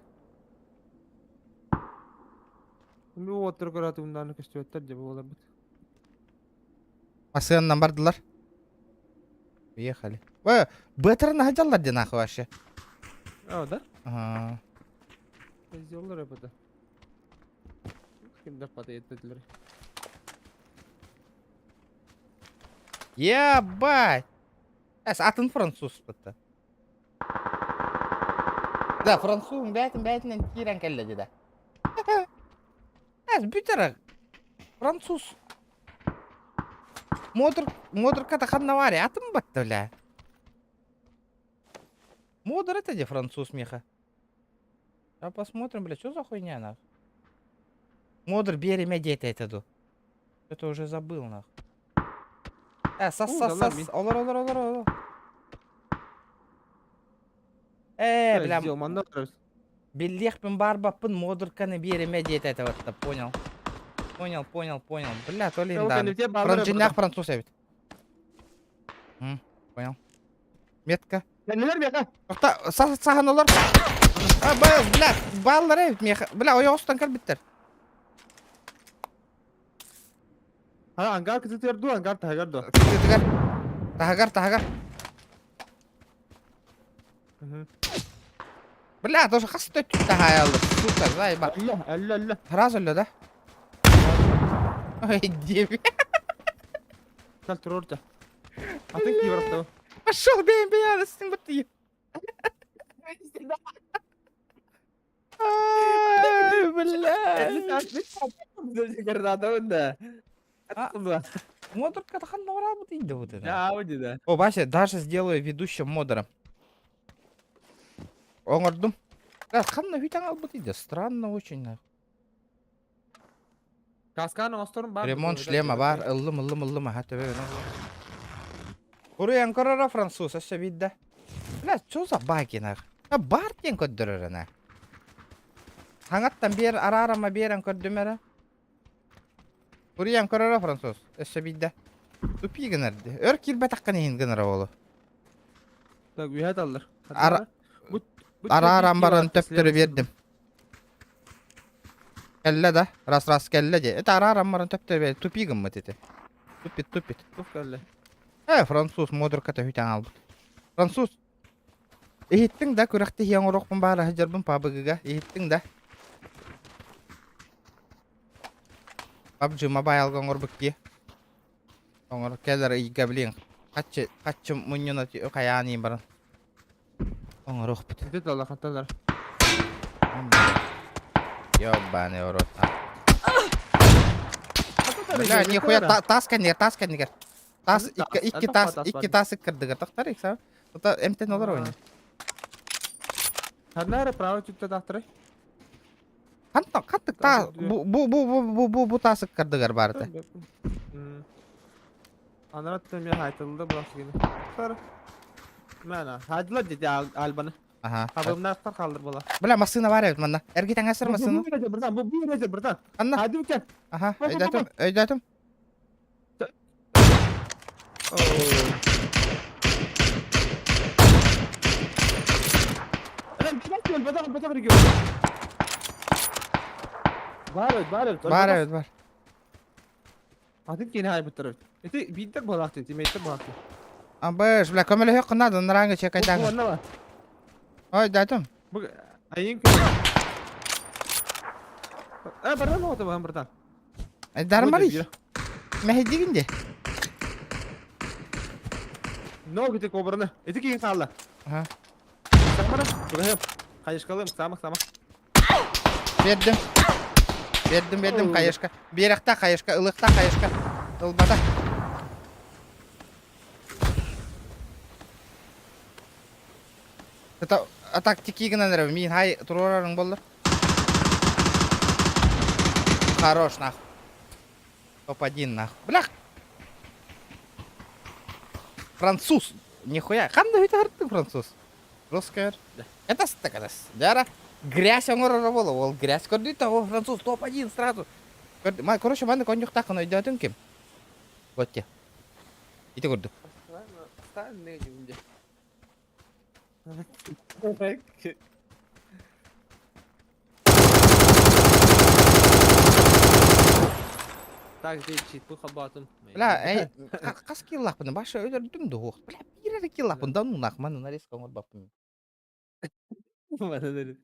Ми уоттар көрөөтүм көстүбэттэр дьэ буоларбыт. Массыынанан бардылар. Уехали. Ой, бытырын аһадьаллар диэн нахуй вообще. А, да? Ага. Сделали это. Кимдер патыйыттылар. Ебать! Эс атын француз бытта. Да, француз бәтин бәтинен киирэн кэллэ дии Эс бүтэр француз Модр модерка ханна баар атын батта бля. Модер это где француз меха? А посмотрим, бля, что за хуйня нах? Модер береме диэтэ это ду. Это уже забыл нах. Э, сас Уу, сас далар сас. мин. Олор олор олор олор. Э, бля, Сделал манна биллиэхпин баарбаппын модерканы биэримэ диэтэ это вот понял. Понял, понял, понял. Бля, то ли да. Франчинях француз эбит. М, понял. Метка. Кэннилэр миэхэ. Охта, сахан олор. А, бля, бааллар эбит миэхэ. Бля, ойоҕостон кэлбиттэр. Ha, ангар кытытыгар дуу, ангар таһыгар дуу. Кытытыгар. Таһыгар, таһыгар. Бля, тоже хас өттүк таһаайаллар. Сука, заеба. Өллө, өллө, өллө. Сразу өллө да? Ой, деби. Кэл туруорда. Атын кии барахтабы. Пошел, бей, бей, анасың бытты. Ай, бля. Модерка ханна барабыт инде вот это. Да, О, Вася, даже сделаю ведущим модером. Оҥордум. Да, ханна хүтэн албыт инде. Странно очень. Нахуй. Касканы осторун бар. Ремонт шлема бар. Ыллым, ыллым, ыллым. Аха, төбө. Уруйан көрөрө француз, өссө бидде. Бля, что за баги нах? А бар диэн көрдөрөр ана. Хаҥаттан биэр араарама биэрэн көрдүм эрэ. Уруйан көрөрө француз, өссө бидде. Тупи гынар. Өр киирбэтэххин иһин гынар оҕолу. Так, үһэ таллар. Арааран баран төптөрү биэрдим. Кэллэ да, раз-раз кэллэ дии. Это арааран баран төптөрү биэрдим. Тупи гыммыт ити. Тупит, тупит. Тух кэллэ. Э, француз модерката хүтэн албыт. Француз. Иһиттиҥ да күрэхтэһии оҥоруохпун баара сылдьарбын пабыгыга. Иһиттиҥ да. PUBG Mobile-га оҥорбут дии. Оҥор кэлэр ыйга билиҥ. Хаччы хаччы мунньуна хайаан иин баран. Оҥоруохпут. Ити таллар, ханталлар. Ёбаный в рот. Бля, нихуя таас кэннигэр, таас кэннигэр. Таас икки икки таас икки таас ыккардыгар тахтар икса. Тута эмтэн олор ойна. Ханна право түттэ тахтары? Хантан хаттык таас бу бу бу бу бу бу бу таас ыккардыгар баар этэ. Анарат мен хайтылды булас гини. Тар. Мана, хайдылар деди албаны. Аха. Хабымнақтар қалдыр бола. Бля, массыына бар эбит манна. Эргитэн астар массыына. Братан, бу бу братан. Анна. Хайды букан. Аха, өйдөөтүм, өйдөөтүм. Бар бар Бар эбит, бар. Атын кини хайбыттар. Ити биитер болақты, тимейтер болақты. Абыш, бля, көмөлөһүөх надо, нарааңы чекайдаҥы. Онна бар. Өйдөөтүм. Бу айын күн. Э, бардан оты баһан братан. Дармари. Мэһэйдигин де. Но гите кобраны. Ити кийин хаалла. Аха. Самара, тугайым. Хайышкалым, самах, самах. Бердим. Бердим, бердим, хайышка. Биэрэхтэ хайышка, ылыхта хайышка. Ылбата. Это а так тики гынан эрэ миин хай туруорарыҥ буоллар. Хорош нах. Топ-1 нах. Блях! Француз! Нихуя. Ханна үтэ хартык француз. Русская. Это стакадас. Дяра. Грязь оҥорор буола. Ол грязь көрдүй того француз топ-1 сразу. Короче, манна коньюктаахын өйдөөтүн ким? Вот те. Ити курдук. Так, ти читпы хабатым. Бля, эй, хас киллаахпын баша өлөрдүм да уох. Бля, биир эрэ киллаахпын да нунах ман нарезка оҥорбаппын.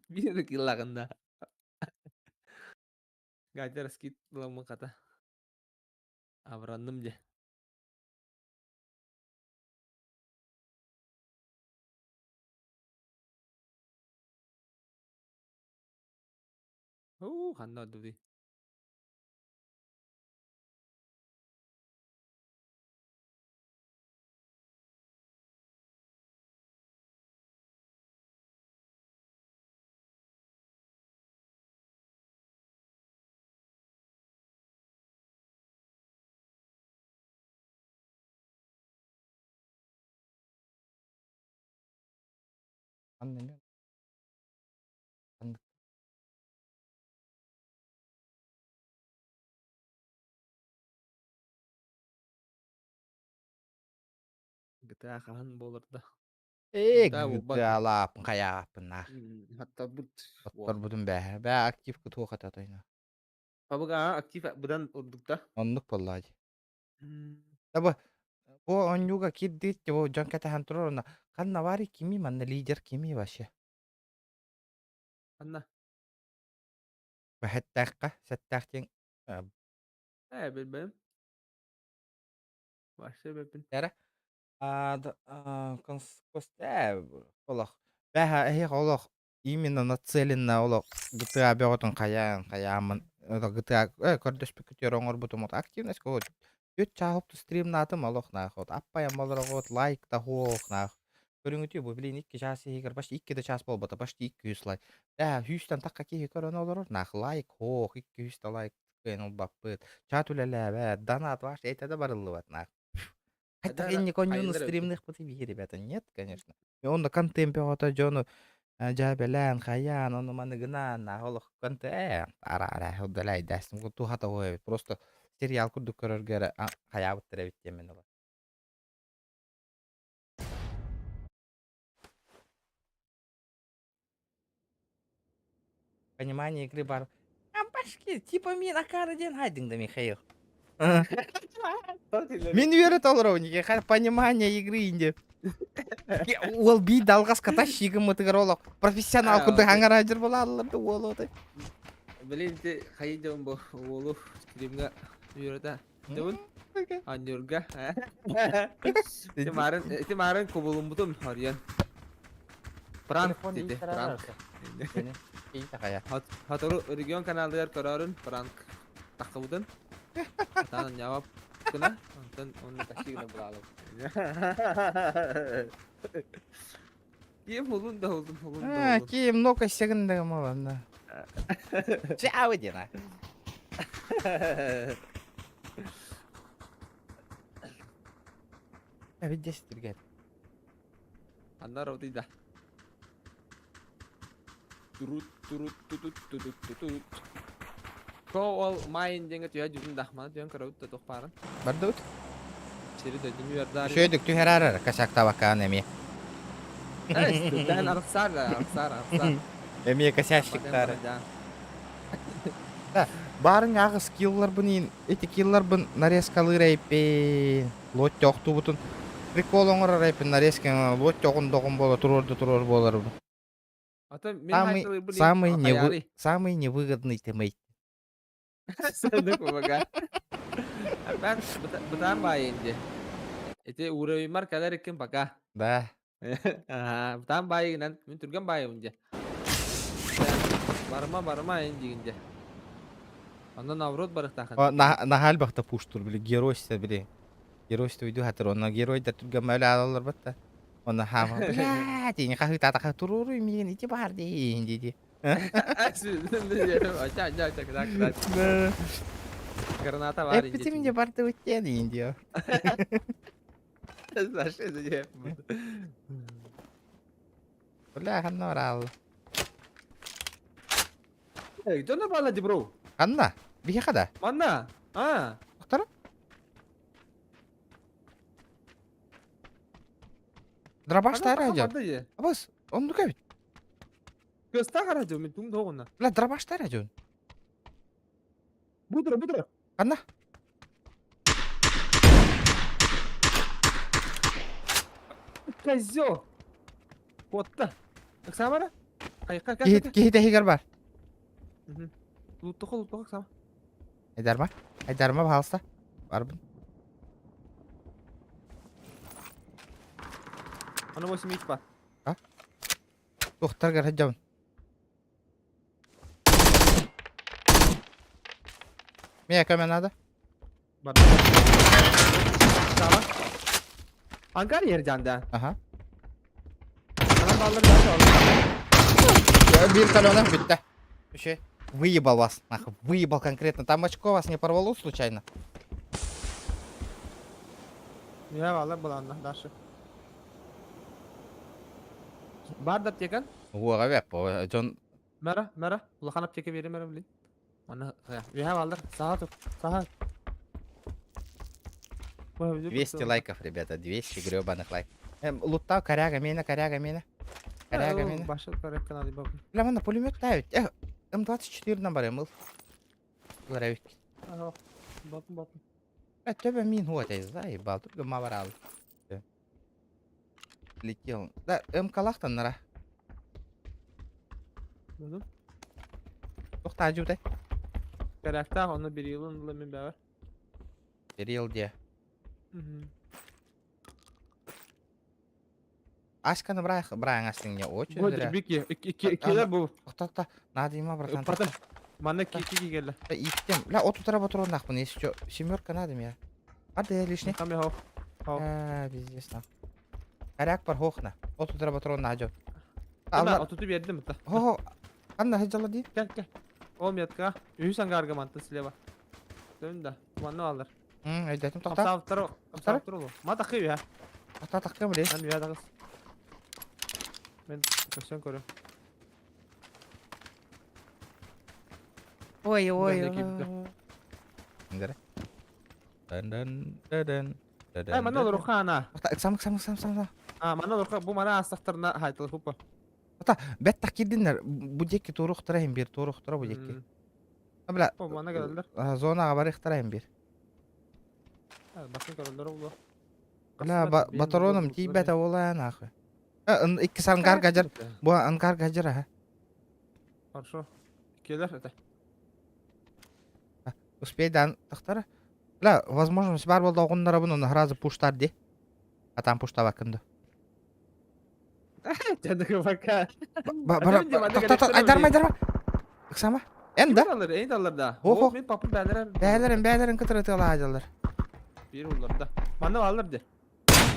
Биир эрэ киллаахын да. Гаджа раскид ыламмын хата. Абыранным дьэ. Уу, ханна ордубутуй? Ханна эмиэ ханнык GTA хаһан буолар да? Ээ, GTA буолбат. GTA-лааппын хайааппын Хаттарбыт. Отторбутун бээһэ. Бээ актив кытуох этэ тойно. Пабыга актив быдан урдукта. Оннук буоллаа дии. Таба бу оонньууга киирдиит бу дьон кэтэһэн турар онно ханна баарый кимий манна лидер кимий вообще? Ханна? Бэһэттээххэ, сэттээх диэн Ээ, билбэм. Вообще билбин. Эрэ олох бэһэ эһиэх олох именно нацеленно олох GTA бөҕөтүн хайаан хайааммын GTA көрдөспүккүтүгэр оҥорбутум вот активность вот үт чааһып стримнаатым олох наах вот аппайам олороҕут лайк да хуох наах көрүҥүтүү бу блин икки чаас иһигэр почти икки да чаас буолбата почти икки үс лайк ээ сүүстэн тахха киһи көрөн олорор наах лайк хоох икки үс да лайк кыайан ылбаппыт чат үлэлээбэт донат ваш это да барыллыбат наах. Хотя я не коню стримных пути, ребята, нет, конечно. И он на контент бөҕөтө дьону дьээбэлээн, хайаан, ону маны гынаан, олох контент ара ара удаляйдастым туһата эбит. Просто сериал курдук көрөргө эрэ хайаабыттар эбит диэммин ыла. Понимание игры бар. А башки, типа мин акары диэн хайдыҥ да Михаил. Мин үөрэ толоробун понимание игры инде. Уол бии далгас катащигыммытыгар олох профессионал курдук хаҥараадьыр буолааллар да уол отой. Блин, ти хайы дьон бу уолу стримҥа үөрэтэ. Дыбын? Анньурга. Ити марын, ити марын кубулуммутум арыйан. Пранк диди, пранк. Хатору регион каналыгар көрөрүн пранк тахсыбытын. Атаан ньавап гына, онтон онно такси гына булаалым. Кием улун да улун, улун да улун. Кием много секунд молодно. Чао, Дина. Эбит десять Аннар да. Турут турут тутут тутут тутут. Ко ол майын диэҥҥэ түһэ дьүтүн дахмана түһэн көрөбүт да туох баарын. Бардыбыт. Сири дойдуну үөрдаар. Үчүгэйдик түһэрээр косяктабаккаан эмиэ. Дээн арахсаар да арахсаар арахсаар. Эмиэ косячниктары. Баарын аҕыс килларбын ити килларбын нарезкалыыр эйпин. Лоття охтубутун прикол оҥорор эйпин нарезка лоття оҕун доҕун буола туруор да туруор буоларбын. Самый, самый, невы, самый невыгодный тиммейт. Сырдык помогай. Бытаан бытаан баайын дии. Ити уровеньмар кэлэр иккин пока. Да. Бытаан баайыгынан мин түргэн баайыбын дии. Барыма барыма эн диигин дии. Онно наоборот барыахтаахын. Наһаа элбэхтэ пуштур били геройство били. Геройство үйдүү хатыр онно геройдар түргэн өлө аалаллар батта. Онно хаама бля тиини хаһыытаатаха туруоруй миигин ити баар дии дии. Граната бар Эппитим де бардыбыт диэн индио. Бля, ханна бараалла? Дьоно баала ди бро. Ханна? Биһиэхэ да? Манна. А. Охторо? Дробаш таара дьон. Абыс, оннук эбит. Көстө хара дьон, мин туҥ доҕуна. Бля, дробаш таара дьон. Будра, будра. Ханна? Козел! Куотта. Ыксаама эрэ. Хайка, Киһи киһи тэһигэр бар. Луттуха, луттуха, ыксаама. Айдарма. Айдарма, пожалуйста. Барбын. Аны 8 ик бар. А? Туохтаргар сылдьабын. Миэхэ көмө надо. Бар. Саба. Ангар yer да. Аха. Анан баллар да Биир колена бүттэ. Еще выебал вас, нахуй, выебал конкретно. Там очко вас не порвало случайно? Я баллар буланна дальше. Бар да аптека? Уоҕа бэп, дьон Мэра, мэра. Улахан аптека берем эрэ блин. Аны үһэ баллар. Саха тур. Саха. 200 лайков, ребята, 200 гребаных лайк. Луттау коряга мена, коряга мена. Коряга мена. Башы корректно надо бабы. Бля, манна пулемет тавить. М24 на барым ыл. Ларавит. Ага. Батын батын. Төбө мин хуат заебал, только маварал. Летел. Да, МК-лахтан нара. Буду. Тоқта ажутай. Корректа, оны bir yılın ыла мен бәбер. Перил де. Ашканы брайх, брайан астың очень Бу зря. бики икилер бу. Тоқта, надо има, братан. Потом Манна ки ки келді. Иттем. Ля, от утра патрон нахуй, если что. Семерка надо мне. А ты лишний. Там я хоп. А, пиздец нахуй. Коряк пар хохна. От утра патрон найдет. Алла отуту бердим та. Хо, Анна хеджала ди. Кел кел. Ол метка. Үс ангарга манты слева. Дөн да. Манна алыр. М, өйдөтүм тоқта. Апсавтыр, апсавтыр ол. Ма тақы я. Тоқта тақкам биле. Мен я тақыс. Мен көсен көрөм. Ой, ой, Бәле кипті. ой. Дын дын дын дын. Ай, манна олор хана. Тоқта, сам сам сам сам. А, манна олор бу мана астақтарына хайтыл хупа. Бәт тақкидиннер бу декки туруктара хим бир туруктара бу декки. Бля. Бу мана келдер. Зонага барыктара хим бир. Басын көрөлдөр ол. Бля, батроном тиибэт ола нахуй. Икки ангар гажар. Бу ангар гажар а. Хорошо. Келер это. Успей дан тахтара. Бля, возможность бар болды оғыннара бұны оны сразу пуштар де. А там пуштава кімді. Жәндігі пока. Айдарма, айдарма. Ыксама. Эн да? Алыр, эйн алыр да. Охо. Мен папым бәлер. Бәлерін, бәлерін кытыры тыла ажалар. Bir улар да. Мана алыр де.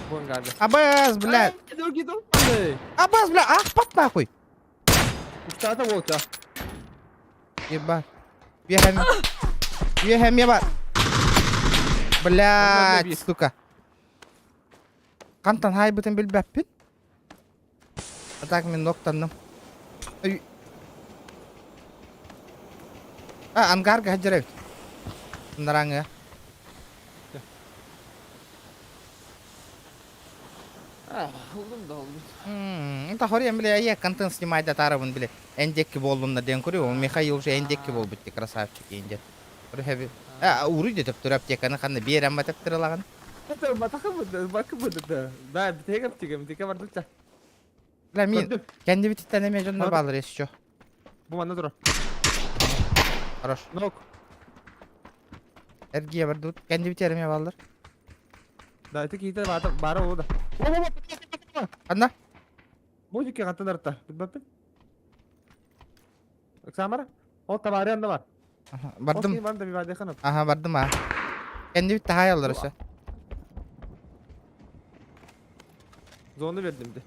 Бу ангарда. Абаз, бля. Абаз, бля, ах, пап нахуй. Устата болта. Еба. Ехами. Ехами бар. Блядь, сука. Қантан хай бітін білбәппін. А так мен ноктанным. А, ангарга хаджарабит. Нараңы. Улдум да улдум. Это хорем, бля, я контент снимать да тарабын, бля. Эндекки болдум да ден көрү. Михаил уже эндекки бол битти, красавчик энде. А, уруй деп тур аптеканы ханна берем ба деп тырылаган. Это батакы буду, бакы буду да. Да, битеге аптека, битеге бардым да. Бля, мен кенди бититтен эме жоннор балыр еще. Бу манда тур. Хорош. Нок. Эргие бар тут. Кенди битерме балыр. Да, это кейтер бары бары ол да. Анна? Музыка кантан арта. Билбеппин. Оксамара? Ол табары анда бар. Бардым. Бардым да бир ханып. Аха, бардым а. Кенди битти хай алыр өсө. Зону бердим де.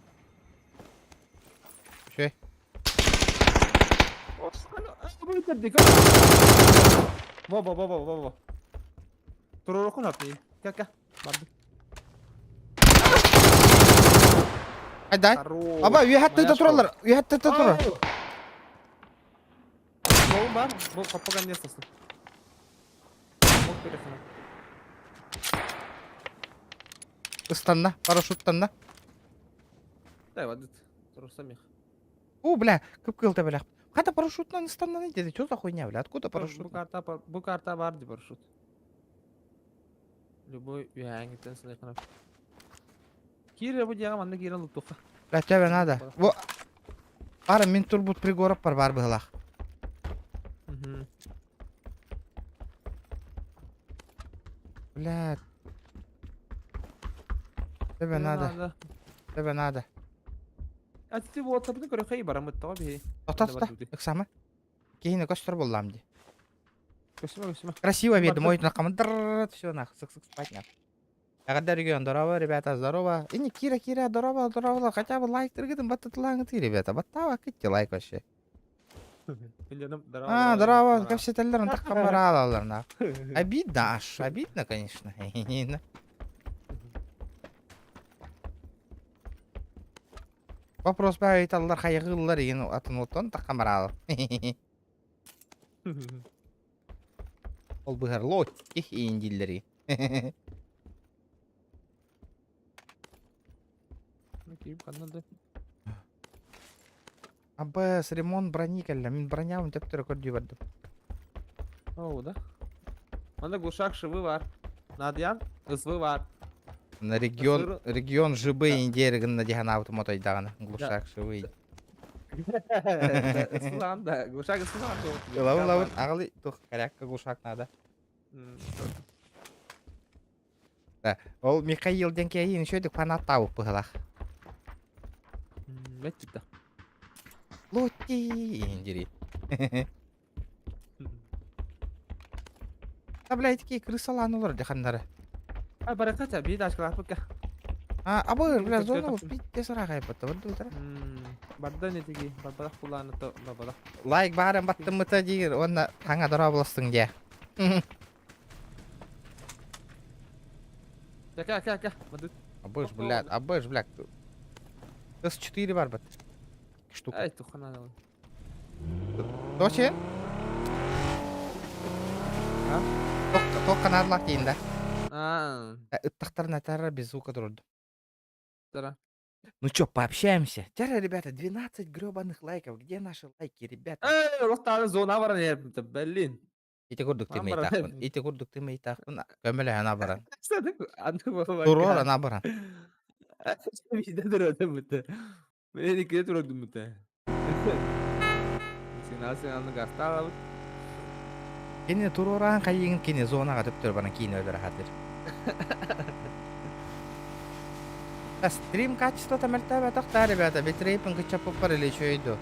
Шөй. Во, во, во, во, во, во. Туророкун атmayın. Gel gel. Бардым. Айдай. Аба, үйәтті да туралар. Үйәтті да турар. Бол бар. Бол капаган не сасın. Бок бере хана. Ыстанна, парашюттанна. Дай вадит. Турсам их. О, бля, кып-кыл бля. Қайда парашютнан ыстаннан деді? Что за хуйня, бля? Откуда парашют? Бу карта, бу карта бар ди парашют. Любой үйәңиттен сылайканап. Киир бу дьиэҕэ манна киирэн луттухха. Бля, тебе надо. Во. Ара мин турбут пригорок бар бар быһылах. Бля. Тебе надо. Тебе надо. А ты вот табыны көрөхөй барамыт тоҕо биһи. Тота тота. Ыксама. Киһини көстөр буллам ди. Көстүмэ көстүмэ. Красиво видно, мой на др все нах, сык сык спать нах. Эҕэрдэ регион, здорово, ребята, здорово. И не Кира, Кира, здорово, здорово, хотя бы лайк тыргытын баттатылаҥы ты, ребята, баттава кытти лайк вообще. А, здорово, как все теллер, он так камаралалар, на. Обидно аж, обидно, конечно. Вопрос баайталлар хайгыыллар игин атын оттон такамараал. Ол быһар лот их иин дииллери. Абс, ремонт брони кэллэ. Мин бронябын төптөрө көрдүү бардым. О, да? Манна глушак швы бар. Надьян, ысвы бар. На регион, регион жыбы индиэр гынна диһанаабытым отойдаҕына. Глушак швы. Ысылаан да, глушак ысылаан. Ылабын, ылабын, аҕалы тух, корякка глушак надо. Да, ол Михаил диэн киһи үчүгэй фанаттаабыт быһылаах. Бэт да. Лотти дири. Да, блядь, такие крысалаан олор диханнары. А бараката биир ачкалааппыкка. А, абыр, бля, зона пиздец ыраахайбыт, бардылар. Барда не тиги, барбарах кулааны то барбарах. Лайк баарын баттыммыта диир, уонна хаҥа дорооболостуҥ диэ. Кэ, кэ, кэ, мадыт. Абыш, блядь, абыш, блядь. С4 барбыт. Штука. Ай, тухана надо. Точи? А? Тоққа надлақ дейін да. А. Ыттақтарын атара без звука тұрды. Тара. Ну чё, пообщаемся? Тяра, ребята, 12 гребаных лайков. Где наши лайки, ребята? Эй, олохтааны зона баран эрбитэ, блин. Ити курдук Мам тымый баран тахпын. Ити курдук тымый тахпын. Көмөлөһөн абаран. Аны Туруор абаран. Биде туродум бутэ. Мен иккиде туродум бутэ. Сигнал сигналны гастаалабыт. Кини туруораан хайыгын кини зонаға төптөр баран киин өлөр хатыр. Стрим качествота мөлтөөбөтөх да, ребята. Битрейпин кыччаппыппар или еще иду.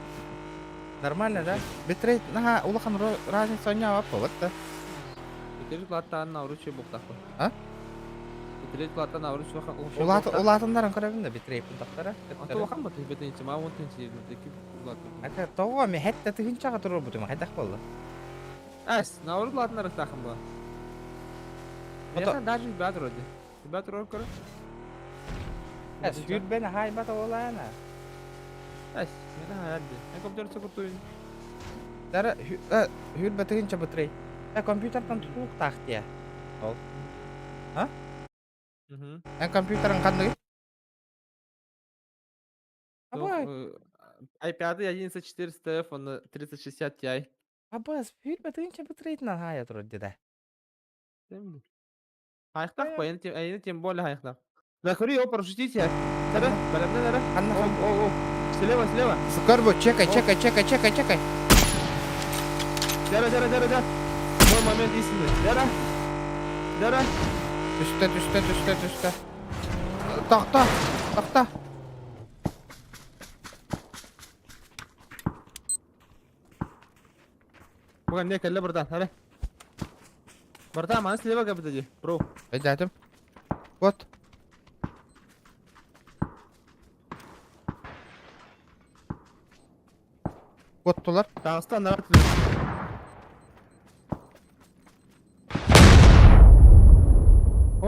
Нормально, да? Битрейт, наха, улахан разница онньообаппа, вот да. Битрейт улааттаан науручу буктахпын. А? Битрейт улааттаан науручу Улаат улаатыннарын көрөбүн да битрейпин тохтара. Ата улахан бат бетин ма он тынчы ки улаатын. Ата тоҕо ми хэтте тыһынчаҕа турар хайдах буолла? Эс, наурут улаатыннар тахым ба. Меха даже ребят вроде. Ребят рор көрө. Эс, сүүрбэн хаайбата буолаана. Эс, мена хаярды. Мен компьютер сокуртуйун. Дара хүүрбэ тыһынча битрейт. Э, компьютертан тутулуктаах диэ. Ол. А? Эн компьютерын ханныгый? Абай. i5 11400F, он 3060 Ti. Абас, сүүрбэ тыһынча битрейт хаайа турар дии Хайхтах по, эйни тем более хайхтах. Захори, о, парашютите. Тара, баламна нара. Ханна О, о, о. Слева, слева. Сыкар чекай, чекай, чекай, чекай, чекай. Дара, дара, дара, дара. Мой момент истины. Дара. Дара. Түстэ, түстэ, түстэ, түстэ. Тохто, тохто. Буган не кэллэ братан, хара. Братан, маны слева кэбитэ бро. Өйдөөтүм. Вот. Куоттулар. Таҕыстан нара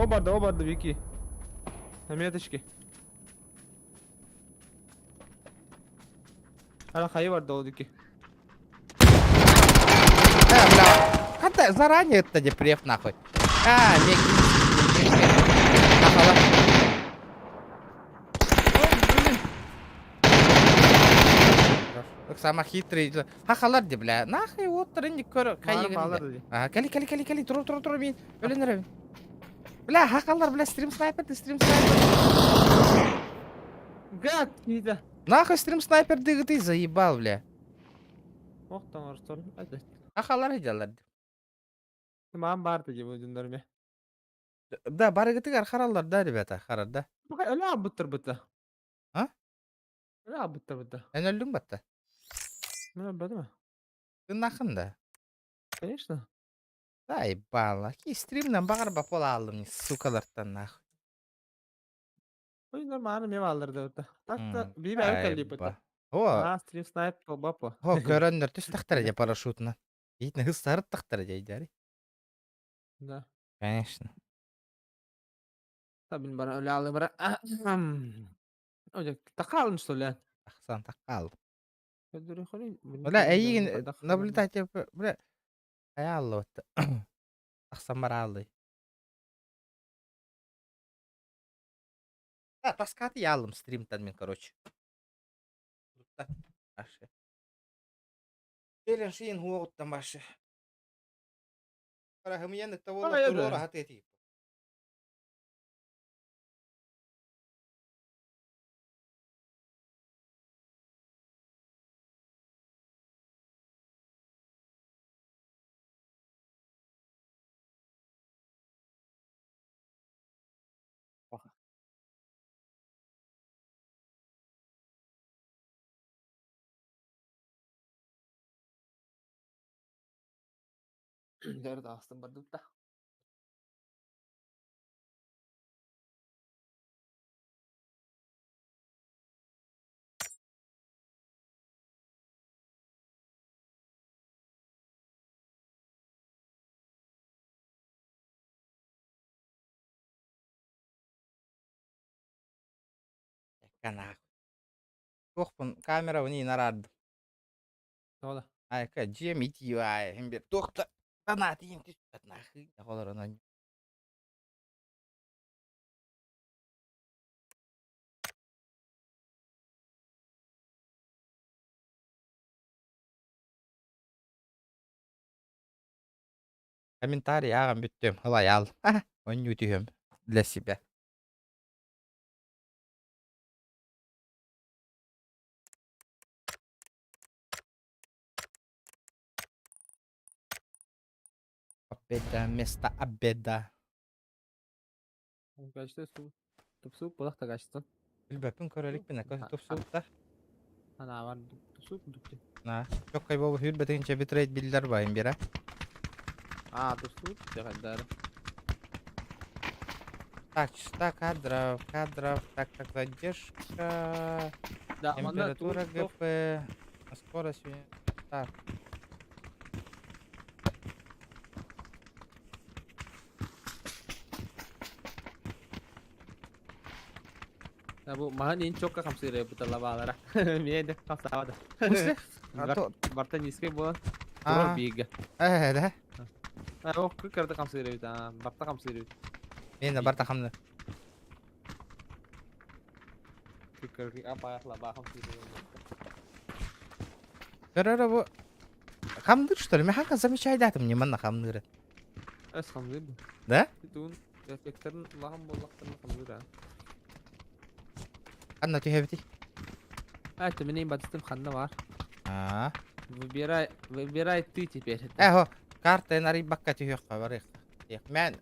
О барда, о барда, Вики. На меточке. Ара хайы барда ол Вики. Э, бля. Хата заранее это не преф нахуй. А, меки. Нахала. Сама хитрый. Хахалар ди, бля. Нахуй вот тренник көр Мары балар ди. А, кали, кали, кали, кали, туру, туру, туру, мин. Өлөн эрэ. Бля, хакалар, бля, стрим снайпер, ты стрим снайпер. Гад, киһитэ. Нахуй стрим снайпер дыгытый заебал, бля. Ох, тоҥорсон. Хакалар идялар. Маам баар дии бу дьоннор Да, барыгытыгар хараллар да, ребята, харар да. Өлө аабыттарбыта. А? Өлө аабыттарбыта. Эн өллүҥ батта. Мен өлбөтүм. Тыннахын да. Конечно. Да, ебало. Ки стримнен баҕарба буолааллым, сукалартан нахуй. Ой, нормально мен алларды быта. Так-то биир бэйэм кэллииппит. О, Аа, стрим снайп толбаппа. О, көрөннөр түстахтара дьэ парашютынан. Иитне хыстарыттахтара дьэ идээри. Да. Конечно. Табин бара өлө алыы бара. Ой, тақалым что ли? Тахсан тақал. Бля, эйигин наблюдать бля айаалла тахсан барааллый. Да, таскаты ялым стримтан мен, короче. Ашы. Келен шиин хуоғуттан башы. Парахымыян это туруора хатыти. Дәрді астын барды да. Нахуй. Туохпун камера уни нарарды. Тола. Айка дьиэм итии аайы бир туохта санаатыйым түспэт нахуй. Олоронон. Комментарий ааҕан бүттүм. Ылайаал. Онньуу түһүөм для себя. Победа вместо обеда. Качество су. Тупсу булах та качество. Билбэппин көрөлүкпүн тупсубута. Ана бар тупсу дупти. На, чоккай болу хүрбэтинче битрейт биллер байым бира. А, тупсу дегендер. Так, частота кадров, кадров, так, так, задержка, Да, манна температура ГП, скорость, так. Да, бу маһын ин чокка хамсыыр буталла баалара. Мен де хамсаабада. В А то- Барта низкий буолан. А. Турар бииргэ. Э, да? А, ол кырды хамсыыр эбит, а, барта хамсыыр эбит. Мен барта хамны. Кырды апаякла ба хамсыыр эбит. Көрөрө бу хамдыр что ли? Мен хака замечайдатым не манна хамныры. Эс хамсыыр бу. Да? Туун эффектерин улахан буоллахтарын хамсыыр а. Анна түһэбити. А, это менин батыстым ханна бар. А. Выбирай, выбирай ты теперь. Эхо, карта нари бакка түһүөх барык. Мен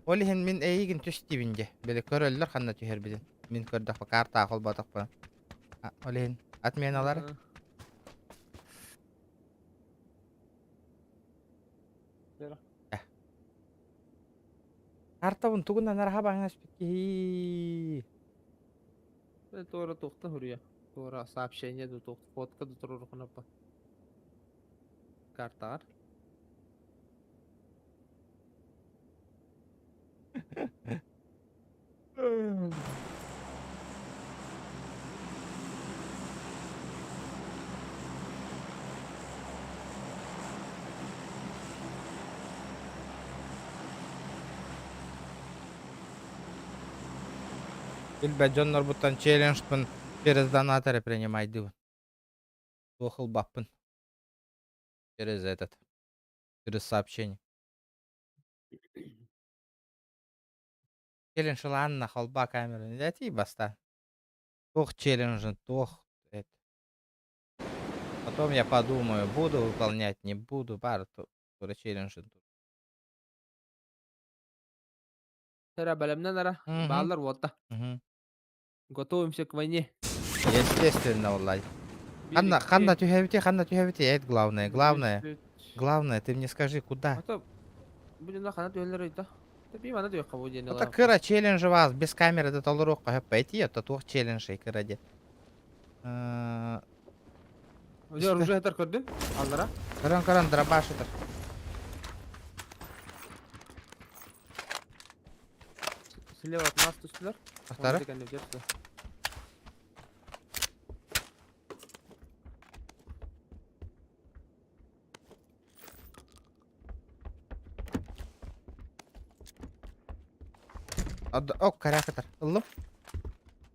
Ол иһин мин эйигин түстибин же. Били көрөллөр ханна түһэр бидин. Мин көрдөх карта холботох. Ол иһин отменалар. Картабын тугунан араха баңас бикки. Туора туохта хуруя. Туора сообщение ду туох фотка ду турur хунапа. Картар. Билбэ дьоннор буттан челленджпын через донаторы принимайдыбын. Туохыл баппын. Через этот. Через сообщение. Челлендж ылаанна холбоо камераны дэтии бастаан. Туох челленджин, туох это. Потом я подумаю, буду выполнять, не буду, бар тура челленджин. Эрэ бэлэмнэн эрэ, бааллар уолта. Готовимся к войне. Естественно, Улай. Ханна, ханна түһэбити, ханна түһэбити, это главное, главное. Главное, ты мне скажи, куда? А то, блин, ханна түһэллэр ыйда. Тэпиим ана түһүөххэ бу диэн Это кыра челленджи вас, без камеры да толоруохха хөп пойти, это туох челленджей кыра диэн. Уже оружие этер көрдүм. Аллара. Көрөн көрөн дробаш этер. Слева от нас түстүлэр. Ахтары? О, корякатор. Ыллым.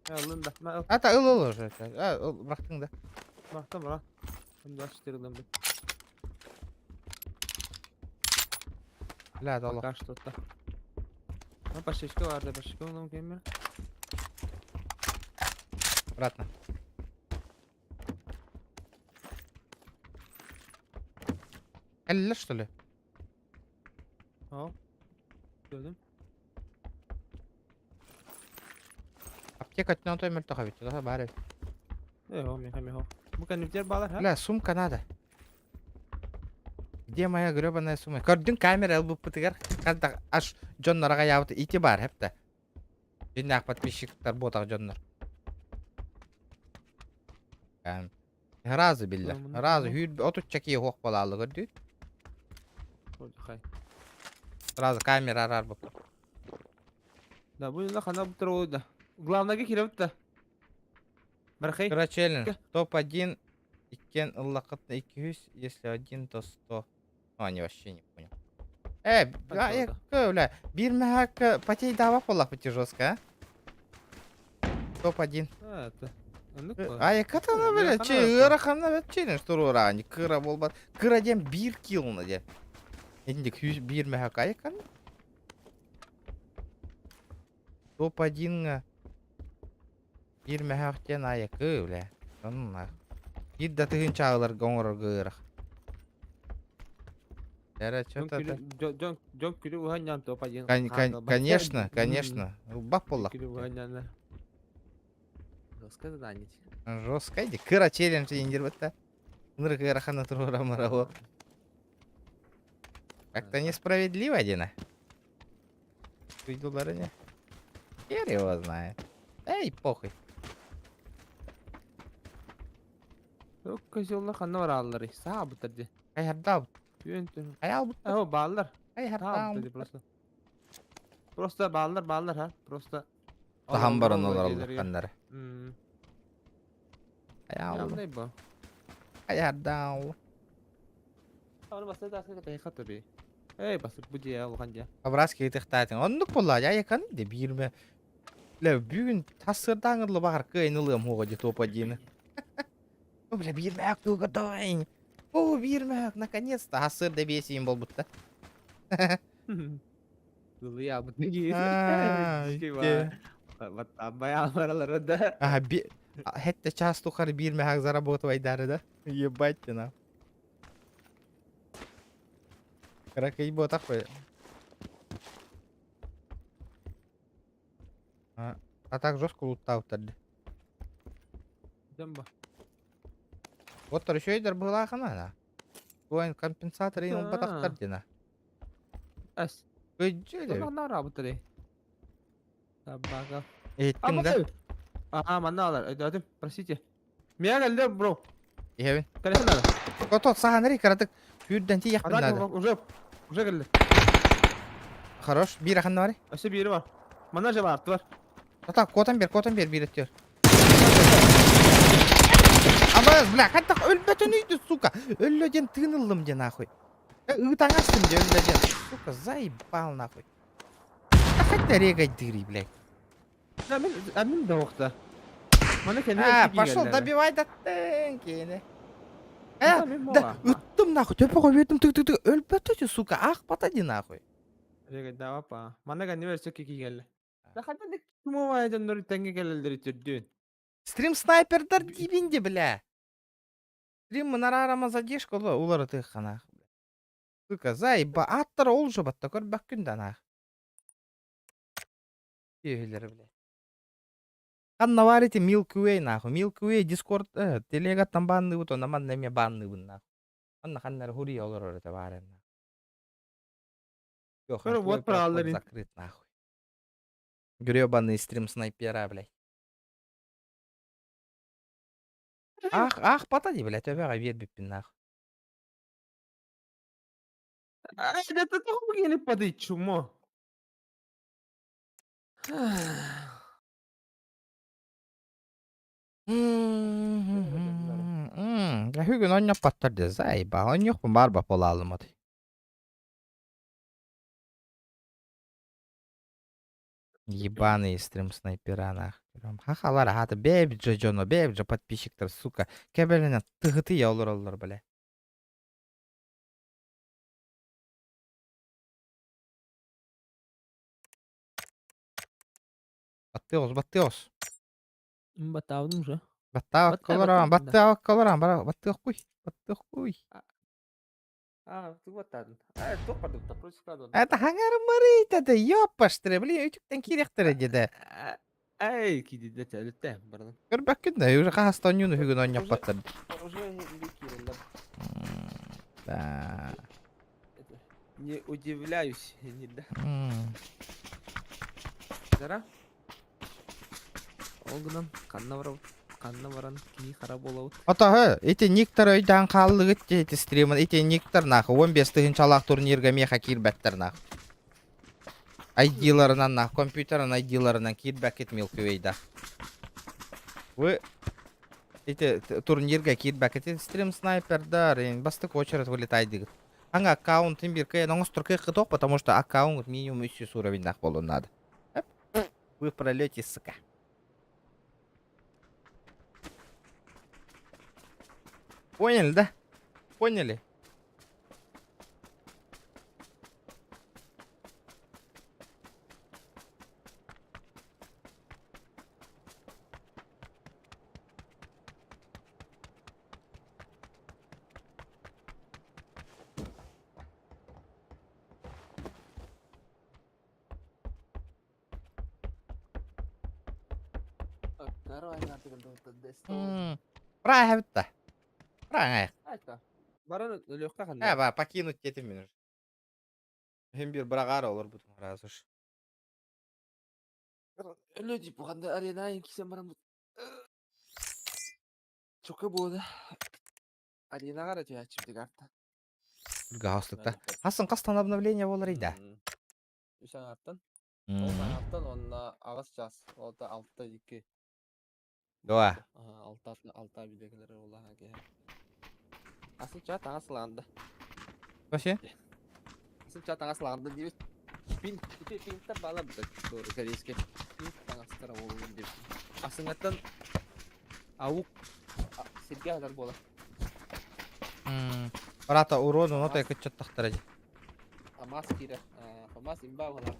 Ыллым да. Ата ыл ыл уже. Бырахтың да. Бырахтым, бырах. 24 ыллым. Бля, доло. Пока что-то. Ну, пашечка бар да, пашечка ыллым кемме. Обратно. Кэллилэр что ли? О. Gördüm. Аптека өттүнэн отой мөлтөх эбит, тоҕо баар эбит. Э, меха меха. Бу кэнниптер баалар, ха? Бля, сумка надо. Где моя гребаная сумка? Көрдүн камера ылбыппытыгар ханта аж дьоннор аҕайаабыт ити баар хэптэ. Дьиннээх подписчиктар буотах дьоннор. Разы биллэр. Разы хүүр отучча киһи суох буолаалла көрдүүт. Сразу камера араарбыппыт. Да, бу инна хана бутар да. Главное кииребит да. Бархай. Кыра челлендж. Топ-1 иккен ыллаххытына 200, если один, то 100. Ну, они вообще не понял. Э, бля, э, бля, биир мэһээккэ потейдаабат буоллахпыт жестко, а? Топ-1. А, это. Айыкатана бля, че ыараханна бэт челлендж туруораҕын, кыра буолбат. Кыра диэн биир килна диэн. Инник биир мэһэк айыкан. Топ-1-ҥа биир мэһээх диэн айыкы, бля. Онна. Биир да тыһыынча ыларга оҥорорго ыарах. Эрэ что-то Дьон күлү уһанньаан топ-1. Конечно, конечно. Бап буоллах. Күлү уһанньааннар. Жестко задание. Жестко иди. Кыра челлендж индирбетте. Ынырык ыарахана туруорамара Как-то несправедливо, Дина. Уйдулары не. Хер его знает. Эй, похуй. Козеллар ханна бараалларый? Саабыттар дии. Хайардаабыт. Түүн түн. Хайаалбыттар. Оо, бааллар. Хайардаабыттар дии просто. Просто бааллар, бааллар, ха. Просто. Таһан баран олороллор ханнары. Хайааллар. Хайааллай бу. Хайардаау. Аны баста таска кайха таби. Эй, басып бу дии улахан дии. Абрас киитихтаатин. Оннук буолла, айакан де биирме. Бля, бүгүн тасырдааңырлы баҕар кыайын ылыам хуоҕа дии топа диэни. О, бля, биир мэк туга давай. О, биир мэк, наконец-то. Хасыр да биэсиин болбутта. Ылыябыт Аа, Баяларалары да. Ага, би... Хетте час тухары биир мэхак заработывайдары да. Ебать ты на. Каракай ботах бо. А, а так жестко луттаабыттар дии. Дэмба. Вот еще быһылаахына да. Туайн компенсатор иин ылбатахтар дина. Эс. Көдьүлэ. Манна араабыттар Табака. Иһиттиҥ да? Аа, манна алар. Өйдөөтүм. Простите. Миа кэллэ, бро. Иһэбин. Кэлэһин надо. Тот саһан эрий кыратык сүүрдэн тиийэхпин надо. Уже уже кэллэ. Хорош. Биир аханна барый. Өссө биири бар. Манна же бар, бар. Ата, куотан бер, куотан бер биир өттүгэр. Абас, бля, хайдах өлбөтөн үйдү, сука. Өллө диэн тыын ыллым диэн нахуй. Ыытаҥастым дьэ өллө диэн. Сука, заебал нахуй. А хотя регайдырый, блядь. Амин, амин да охта. Маны кэннэ А, пошел, добивай да тэнкини. Э, да, ыттым нахуй, төпөҕө бүөтүм тык тык тык өлбөтө сука, ах бата ди нахуй. Регайдаабапа. Манна кэннибэр өссө кики кэллэ. Ханна кумовая дьоннор тэҥҥэ кэлэллэри түрдүөн. Стрим снайпердар диибин де, бля. Стрим мынараарама задержка уларытыахханаах. Сука, заеба, аттара ол же батта көрбөккүн да наах. Сүөһүлэрэ, бля. Ханна баар ити Milky Way нахуй. Milky Way Discord телегаттан баанныыбыт, онно манна эмиэ баанныыбын нахуй. Манна ханна эрэ хуруйа олорор этэ баар нахуй. Леха, Көрө твой вот проход праваларын. закрыт нахуй. Гребаный стрим снайпера, блядь. Ах, ах, пата ди, блядь, төбөҕө биэрбиппин нахуй. Ай, да ты тоҕо келип падай чумо. Бүгүн онньоппоттор дии, заеба, онньуохпун баарба буолаалымат. Ебаные стрим снайпера нах. Хахалар аһаата бэйэбит дьоно, бэйэбит подписчиктар, сука, кэбэлэнэн тыһытыйа олороллор, бля. Баттыаҕыс, баттыаҕыс. Баттаабытым уже. Баттаабакка Батта, олорон, батта. баттаабакка олорон, бара баттыахпый, баттыахпый. А, ты баттаадын. А, туох бардыбыта, против кладон. Это хаҥарымарыйта да, ёппаштыры, блин, үтүктэн киириэхтэрэ деді. Эй, киди да бардан. Көрбөккүн да, уже хаһаста онньууну бүгүн онньоппоттор. Уже киирэллэр. Да. Не удивляюсь, не да. Зара. Ол гынан ханна барабыт, ханна баран киһи хара буолабыт. Отоһы, ити никтер өйдөөн хааллыгыт дии ити стримын, ити никтер нахуй, 15 тыһыынчалаах турнирга миэхэ киирбэттэр нахуй. ID-ларынан нах, компьютерын ID-ларынан киирбэккит Milky Way-да. Вы ити турнирга киирбэккит стрим снайпердар, бастык очередь вылетайдыгыт. Аңа аккаунтын бир кыйын оҥостор кыаххытох, потому что аккаунт минимум 300 уровеньдаах буолуон надо. Вы в пролете, сука. Поняли, да? Поняли? Браһа бүтта. Браһа. Айта. Баран өлүөххэ Э, ханна. ба, покинуть детим мин уже. Хим бир быраҕаары олорбутум раз уж. Өлө дип ханда арена кисем баран. Чока буода. Аренаҕа эрэ түһээччибитик арта. Гаустукта. Хасын хастан обновление болар ида. Үс аҥаартан. Ол аҥаартан онно аҕыс час. Ол алта икки. Дуа. Алта алта видеолар олаха киһи. Асы ча таҥас ылаанда. Вообще? Асы ча таҥас ылаанда диэбит. Пин ити пинтер баала быта doğru корейский. Пин таҥастара буолуун диэбит. Асыҥаттан аук сиргэ атар буолар. Брата урону нота кыччаттахтара дии. Амас киирэр. Фамас имба буолар.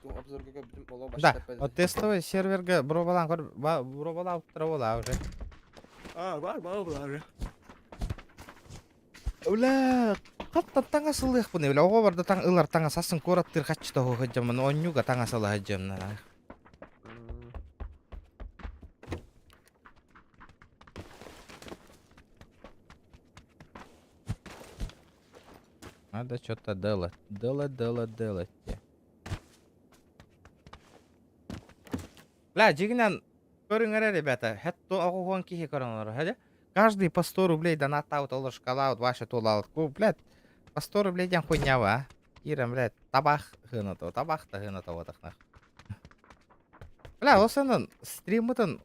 Обзорга көрбүтүм олоо Да, вот тестовый серверге бробалаан көр бробалаабыттара буолаа уже. А, бар бар бар. Бля, хаттан таҥас ылыахпын бля, оҕо барда таҥ ылар таҥас асын куораттыыр хаччыта сылдьаммын, онньуга таҥас ыла сылдьамнар. Надо что-то делать. Делать, делать, делать. Бля, дьиҥинэн көрүҥ эрэ, ребята, хэтто оҕуһуон киһи көрөн олорор, хэ Каждый по 100 рублей донаттаабыт олор шоколад, ваша тулаалыт. Блядь, по 100 рублей диэн хуйнява, а? Киирэн, блядь, табах хыната, табах да хыната буотахнах. Бля, ол санан стриммытын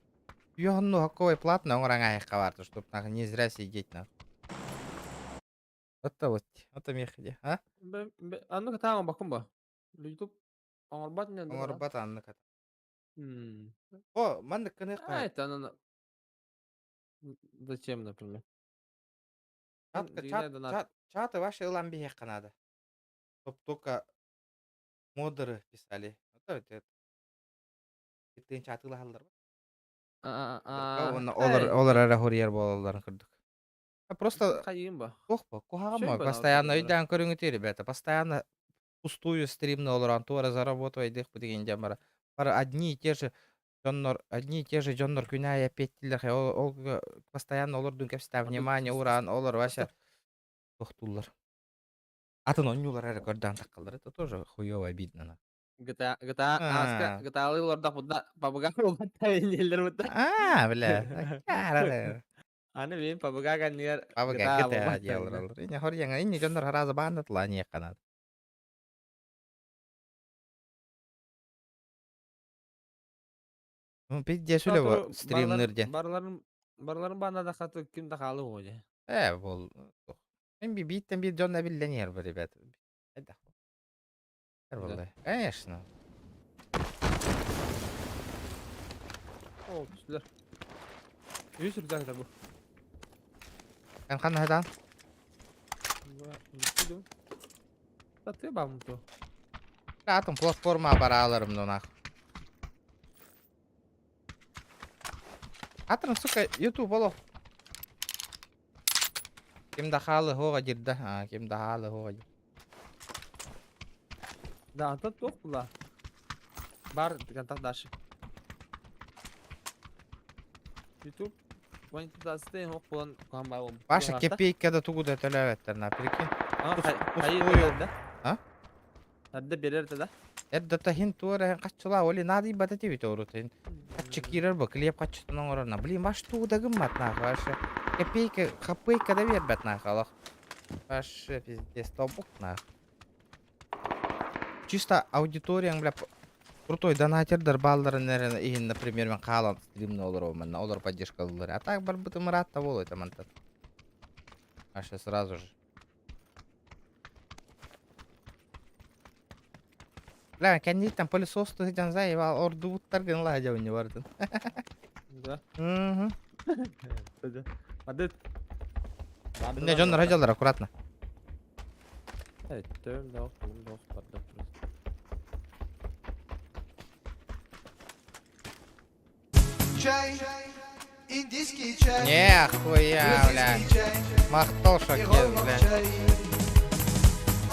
йоһонну хокковай платно оҥорон аайахха баарта, чтоб нахуй не зря сидеть нахуй. Это вот, это мех а? Анны катаан бакын ба. YouTube оҥорбот нен. Оҥорбот анны ката. О, маннык кыныах А, это она. Зачем, например? Чат, чат, чат, чаты ваши ылан биһиэххэ наада. Чтоб только модеры писали. Это это тыынча атыылаһаллар. Уонна олор олор эрэ хоруйар буолалларын курдук. Просто Хайыым ба. туох бо куһаҕан мо постоянно өйдөөн көрүҥүтүй ребята постоянно пустую стримны олорон туора заработывайдыах деген дьон бара бары одни и те же дьоннор одни и те же дьоннор күн аайы эппиэттииллэр ол ол постоянно олордун кэпсэтэ внимание ураан олор вообще тохтууллар атын оонньуулар эрэ көрдөөн таххаллар это тоже хуёво обидно. GTA GTA ааска GTA-лыы олордохпутуна пабыга дииллэр бутта. А, бля. Аны мин пабыга кэннигэр Пабыга GTA GTA буолбат диалар. Инне хорьяңа инне дьоннор хараза баанна тылаан Ну, пиздец үлэ стримнер диэн. Барыларын барыларын баанна да хаты ким да хаалы уо Э, бол. Мен бииттен биир дьон эбиллэн иһэр бу, ребят. Эдэх. Буолла. Конечно. О, түстүлэр. Үс рюкзак это бу. Эн ханна хатаан? Татыы бааммыт дуо? Атын платформа барааларым дунах. Атын, сука, YouTube олох. Ким да хаалы хуоҕа дирда. А, ким да хаалы хуоҕа дир. Да, антон туох була? Бар контакт дальше. YouTube монетизация ох буолан куһаҕан баай буолбут. Паша кэпиэйкэ да тугу да төлөөбөттөр на, прикинь. Пустую. А? Эрдэ берер да? Эрдэ таһин туора хаччылаа оли наадыйбат этибит урут. Хаччы киирэр бу клип хаччытын оҥорор на. Блин, ваш тугу да гыммат нахуй вообще. Копейка, хапыйка да биэрбэт нахуй олох. Вообще пиздец, тобук нахуй. Чисто аудиторияң, бля, крутой донатердар баалларын эрэ иһин, например, мен хаалан стримны олоробун манна, олор поддержкалыыллар. А так барбытым ыраатта буолуо этэ мантан. Вообще сразу же. Бля, кэнниттэн пылесос сылдьан заебал ордубуттар гын дьэ бардын. Да. Мгм. Адыт. Не, дьоннор сылдьаллар, аккуратно. Evet, dövüm de okulum da bardak Чай, индийский чай, Не, хуя, бля. грузинский чай, Махтал шокет, бля. чай.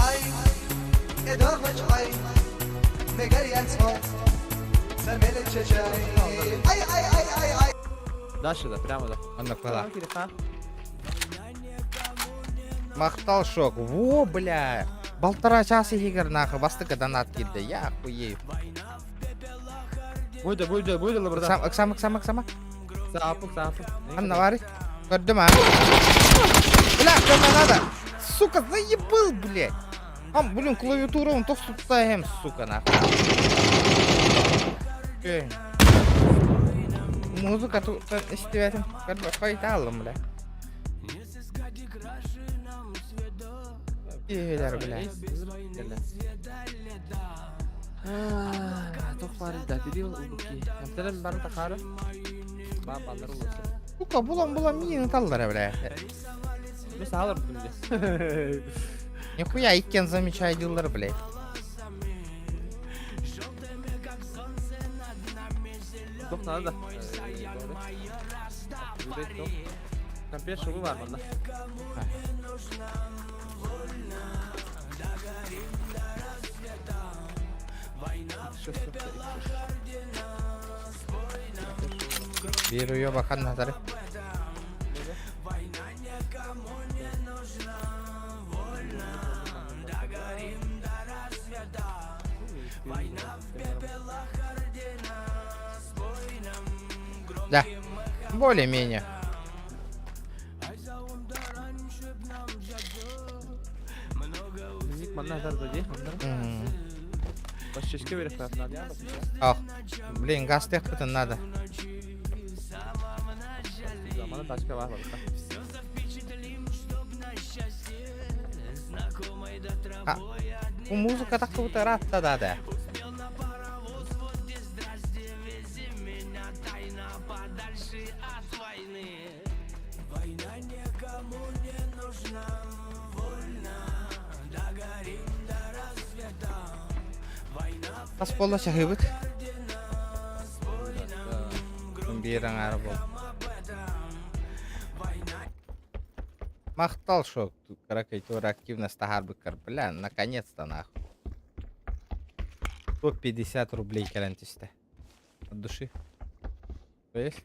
Ай, эдорвач ай, мегарьяцмо, самелече чай. Ай, ай, ай, ай, ай. Дальше да, прямо да. Онно кыла. Махтал шок. Во, бля. Полтора часа игр нахуй. Бастыка донат киирдэ. Я охуею. Буйда, буйда, буйда лабырда. Ыксам, ыксам, ыксам, ыксама. Саапык, саапык. Анна бары. Көрдүм, а. Бля, кому надо? Сука, заебал, блядь. А, блин, клавиатура, он тоступтаем, сука, нахуй. Эй. Музыка тут истибэтим. Хайталым, бля. Иһилэр, бля. Туох баар да били улуки. Амтаран бары тахары. Ба баллар улусы. Сука, булан булан миин таллара, бля. Мен саалар бүтүн. Нихуя иккен замечайдылар, блядь. Туох надо. Компьютер шугу бар мында. Биир уйа бахан натары. Да, более-менее. Ник манна зарда ди. Башчешке берет надо. Ах, блин, газ техпытын надо. Замана тачка бар бар. А, у музыка так круто рад да да. Хас буолла чаһыыбыт? Биир аҥаара буолла. Махтал шок, кыракый туора активность таһаарбыккар, бля, наконец-то нахуй. 150 рублей кэлэн түстэ. От души. То есть?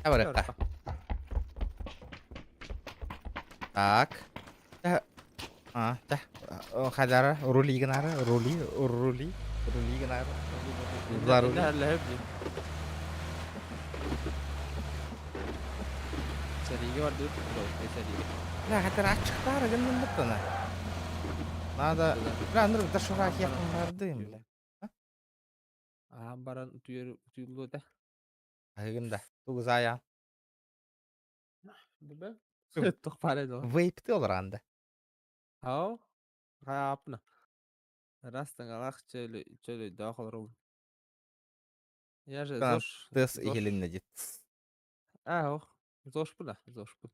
Барыахха. Так. А, да. Хадара, рули гынары, рули, рули, рули гынары. За рули. Сэриигэ бардыбыт, сэриигэ. Бля, хатар аччыктаары гынным буттана. Надо... Бля, ныр доширак якын бардым, бля. Аһаан баран утуйар утуйуллуо этэ. Аһыгын да. Тугузаайаан. Быбы. Туох баар эдэ ол? Вейпти олоран да. Ау. Хаапна. Раз таҥалаах чөл чөл өйдөөх олоробун. Я же ЗОЖ. Тыас иһилиннэ дит. Аа, ох. ЗОЖпун а, ЗОЖпун.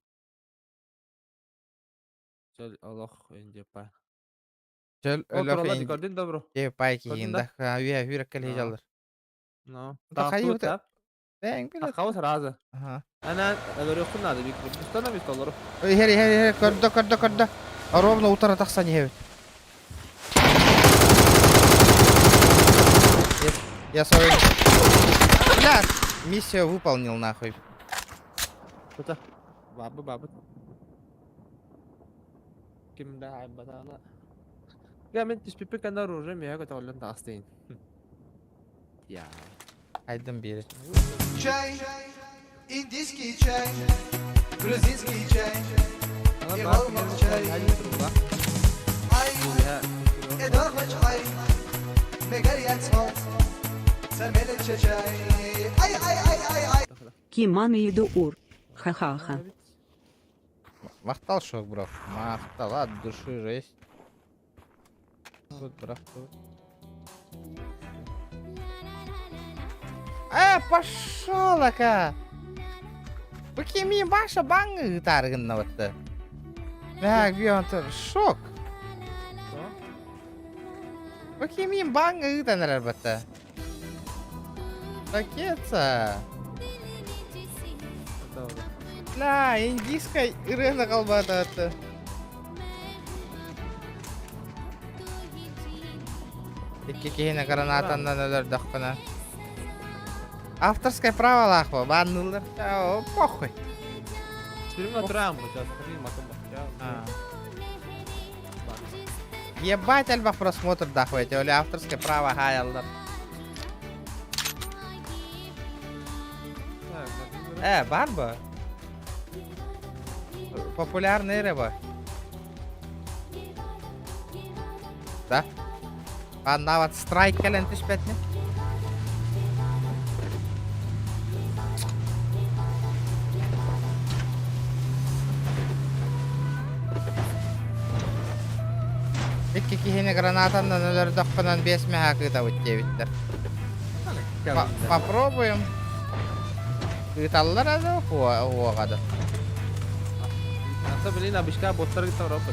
Чөл олох индепа. Чөл Ол өлөх тураллар ди көрдүн да бро? Э, пай Көрдүн да? киһиинда. Үө хүреккэлиһи А. дьаллар. Но. Да Таахтыбыт хайыбыт. а? Бэҥ билет. Таххабыт сразу. Аха. Ана өлөрүөххүн наада бик бустана бис толору. Иһэр иһэр иһэр көрдө көрдө көрдө. Ровно утара тахсан иһэбит. Я свою... Бля, миссию выполнил нахуй. Тута. Бабы бабы. Ким да айбатаана. Я мен түспүппүт кэннэ оружие миэхэ көтөҕүллэн таҕыстыйын. Я. Айдым биэри. Чай, индийский чай, грузинский чай, и чай. Ай, эдорхоч ай, Ай, ай, ай, ай, ай. Киман иду ур. Ха-ха-ха. Махтал шок, бро. Махтал, от души жесть. Тут, бро, тут. Пошел, ака! Бу кими Маша баҥ ыытааргыннабытты. Бәк, бион шок. Бу кими баҥ ыытан эрэр батта. Ракета. Бля, индийскай ырыаны халбаатаатты. Икки киһини гранатаннан өлөрдөхпүнэ. Авторское право лаах баанныллар. Похуй. Сүрүн отураан бу сейчас Ебать элбэх просмотр дахуете, оли авторское право хаяллар. Бар бу. Популярный рыба. Да? Аннават страйк кэлэн түспэтини. Икки киһини гранатаннан өлөрдөххүнэн биэс мэһэ кыытабыт диэбиттэр. Попробуем. Ыыталлар ада уоҕа да. Ата блин, абышка боттар гыта ропа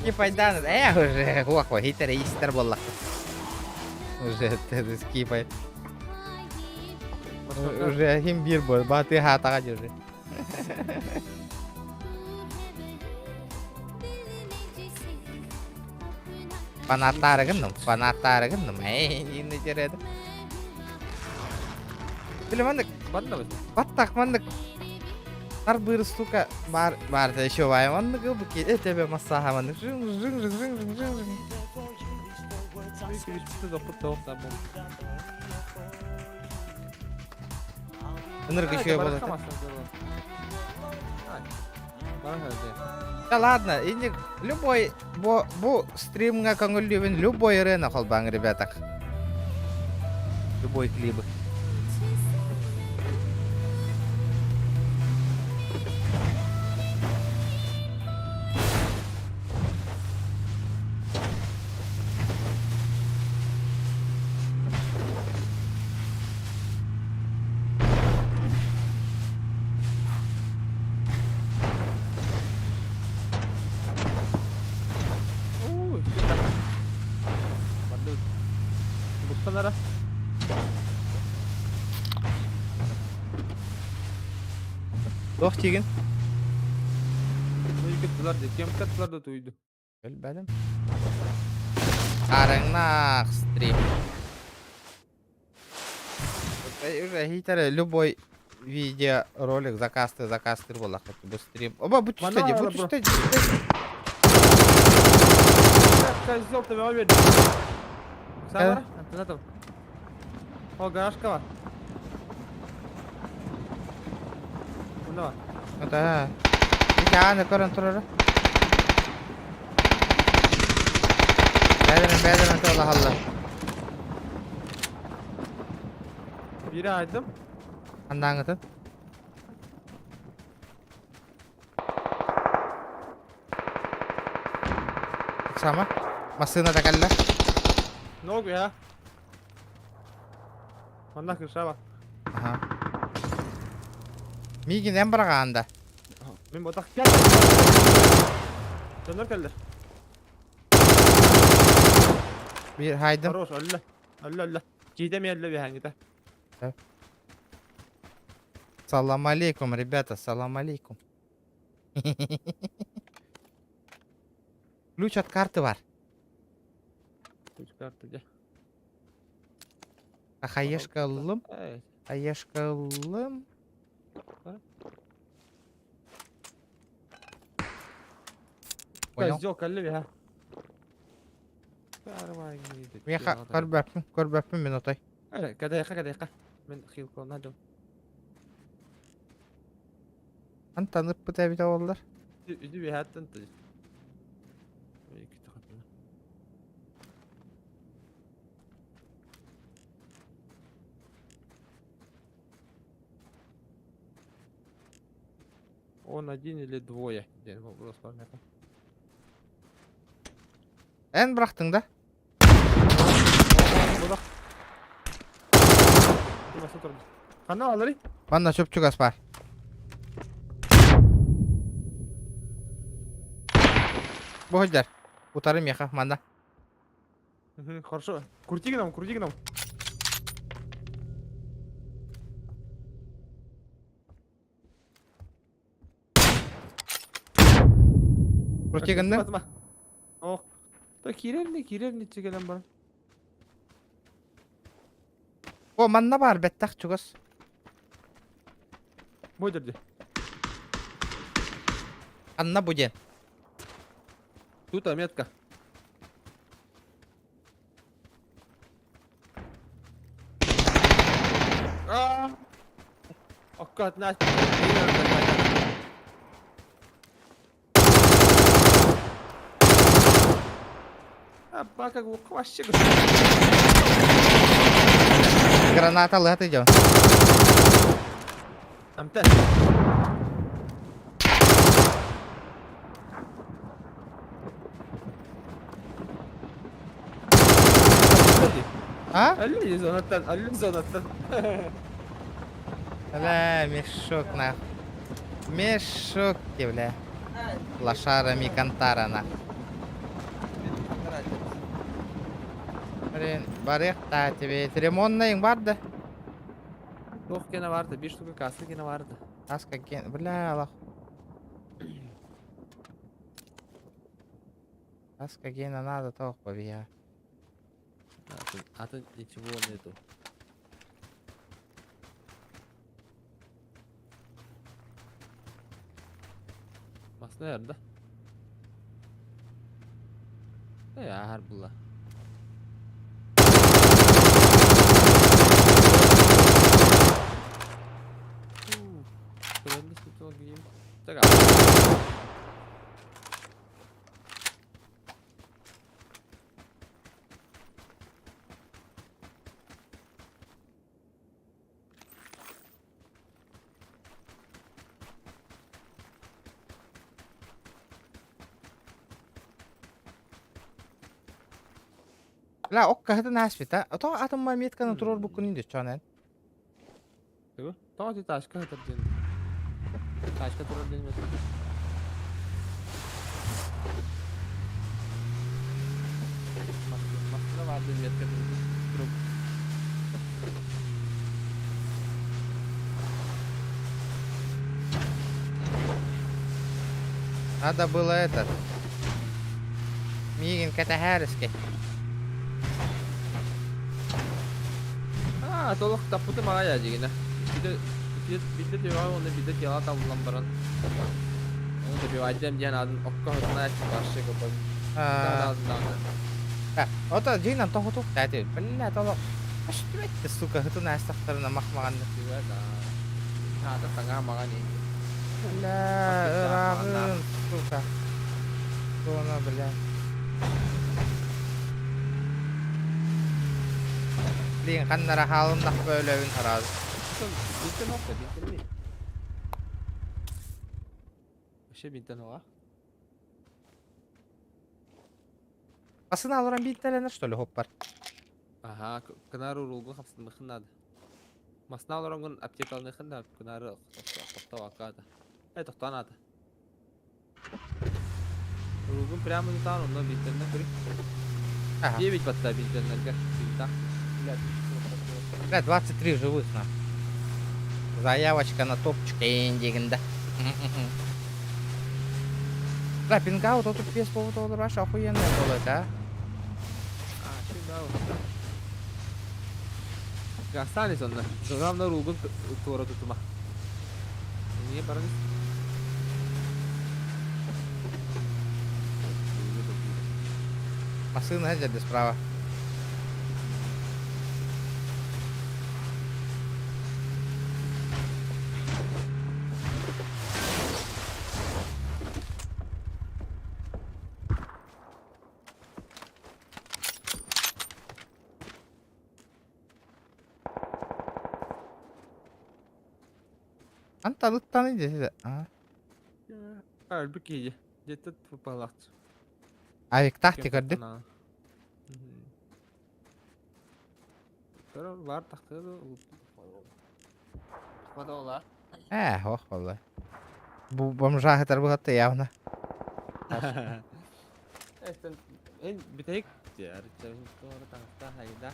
Кипайдан, уже, хуахва, хитер истер болла. Уже ты скипай. Уже хим бир бол, баты хатага уже. Фанаттары гынным, фанаттары гынным. Эй, инне жереді. Биле мандык, баттак мандык. Нар быр сука бар бар да еще бай мандык бу ки тебе массаха мандык. Жың жың жың жың жың жың жың. Ынырык еще болот. Да ладно, инник любой бу бу стримга көңүллүүбүн любой ырыаны холбааҥ, ребята. Любой клибы. Санара. Туох диигин? Кыттылар дии. Кем кыттылар да туйду. Билбэтим. Арыҥнаах стрим. Уже хитер любой видеоролик заказты заказтыр буоллахха бу стрим. Оба бу түстэ дии, бу түстэ дии. Козел ты меня Сабара? Антонатов. О, гаражка бар. Онно бар. Да. Икааны көрөн турара. Бэдэрин бэдэрин туолаһаллар. Бири айдым. Андааңытын. Сама. Массыына да кэллэ. Ногу я. Манна крыша бар. Аха. Миигин эн быраҕаан да. Мин ботах кел. Дьоннор кэллэр. Биир хайдым. Хорош, өллө. Өллө, өллө. Киитэ эмиэ өллө биһээҥҥитэ. Салам алейкум, ребята, салам алейкум. Ключ от карты бар. Ключ карты дьэ. Хаешка ыллым. Эй, Хаешка ыллым. Понял? Козел кэллэ биһэ. Миэхэ көрбөппүн, көрбөппүн мин отой. Кэдэйхэ, кэдэйхэ. Мин хилкона дьон. Антан ыппыт эбитэ буоллар. Үдү биһээттэн тыж. Он один или двое? Диэн вопрос бар миэхэ. Эн бырахтыҥ да? Бырах. Ханна аларый? Манна чуп-чугас баар. Бу сылдьар. Утары миэхэ манна. Хорошо. Крути к нам, крути к нам. Крути гынныҥ? Ох. То киирэр не киирэр не кэлэн баран. О, манна баар бэттэх чугас. Бу дерди. Анна бу диэн. Тут метка. Аа! Аккат на. Абака вообще. Граната лыат идёт. Амтан. А? Алли зонаттан, алли зонаттан. Бля, мешок нах. Мешок, бля. Лошара Микантара нах. Блин, барыах та тебе. Ремоннайың бар да? Туох гена барды, биир штука касса гена барды. Аска ген, бля, Аллах. Аска гена надо тоох побия. Атын, атын ничего нету. Масына ярда. Э, ахар була. Так. Бля, окка хытын ааспыта. Ото атымма метканы турар буккун инде чонен. Тугу? Тоҕо ти ташка хытар диэн. Ташка турар диэн Массыына баар диэн метка турук. Надо было этот. Миигин кэтэһээрискэй. Аа, толох таппытым аҕай дьигинэ. Иккитэ биирдэ түөҕэ уонна биирдэ тела табыллан баран. Оны добивайдем диэн атын окко хотуна вообще копон. Ото дьиҥнэн тоһутук тээти. Бля, толох. Көстүбэт сука, хытын аастахтарына мах-маҕаннык. Аата саҥа маҕан Бля, ырааҕын, сука. Туона, бля. Блин, ханнара хаалыннах бөөлөбүн сразу. Бинтен оқ бинтен ми? Вообще бинтен оға. Басына алыран бинтеленер, что ли, хоппар? Ага, кынары урулгу хапсынмыхын надо. Масна олоронгун аптекалыныхын да кынары тохтоо акаата. Э, тохтоон аата. Урулгун прямо тутаан онно бинтеннен көрү. Ага. 9 батта бинтеннерге. Бинта. Бля, 23 живых на. Заявочка на топчик эндигинде. Бля, пингаут тут без повода вообще охуенная была, да? А, ши да. Гастани сонно. Главное рулгун туора тутума. Не баран. Машина где справа. Антан ыттан иди. А. Өлбүт киһи. Дьэ тупалаах. Авик тахти көрдүк. Көрөр бар тахты. Подола. Э, ох, валла. Бу бомжа хатар бу хатта явно. Эстен эн битек. Таҥаста хайда.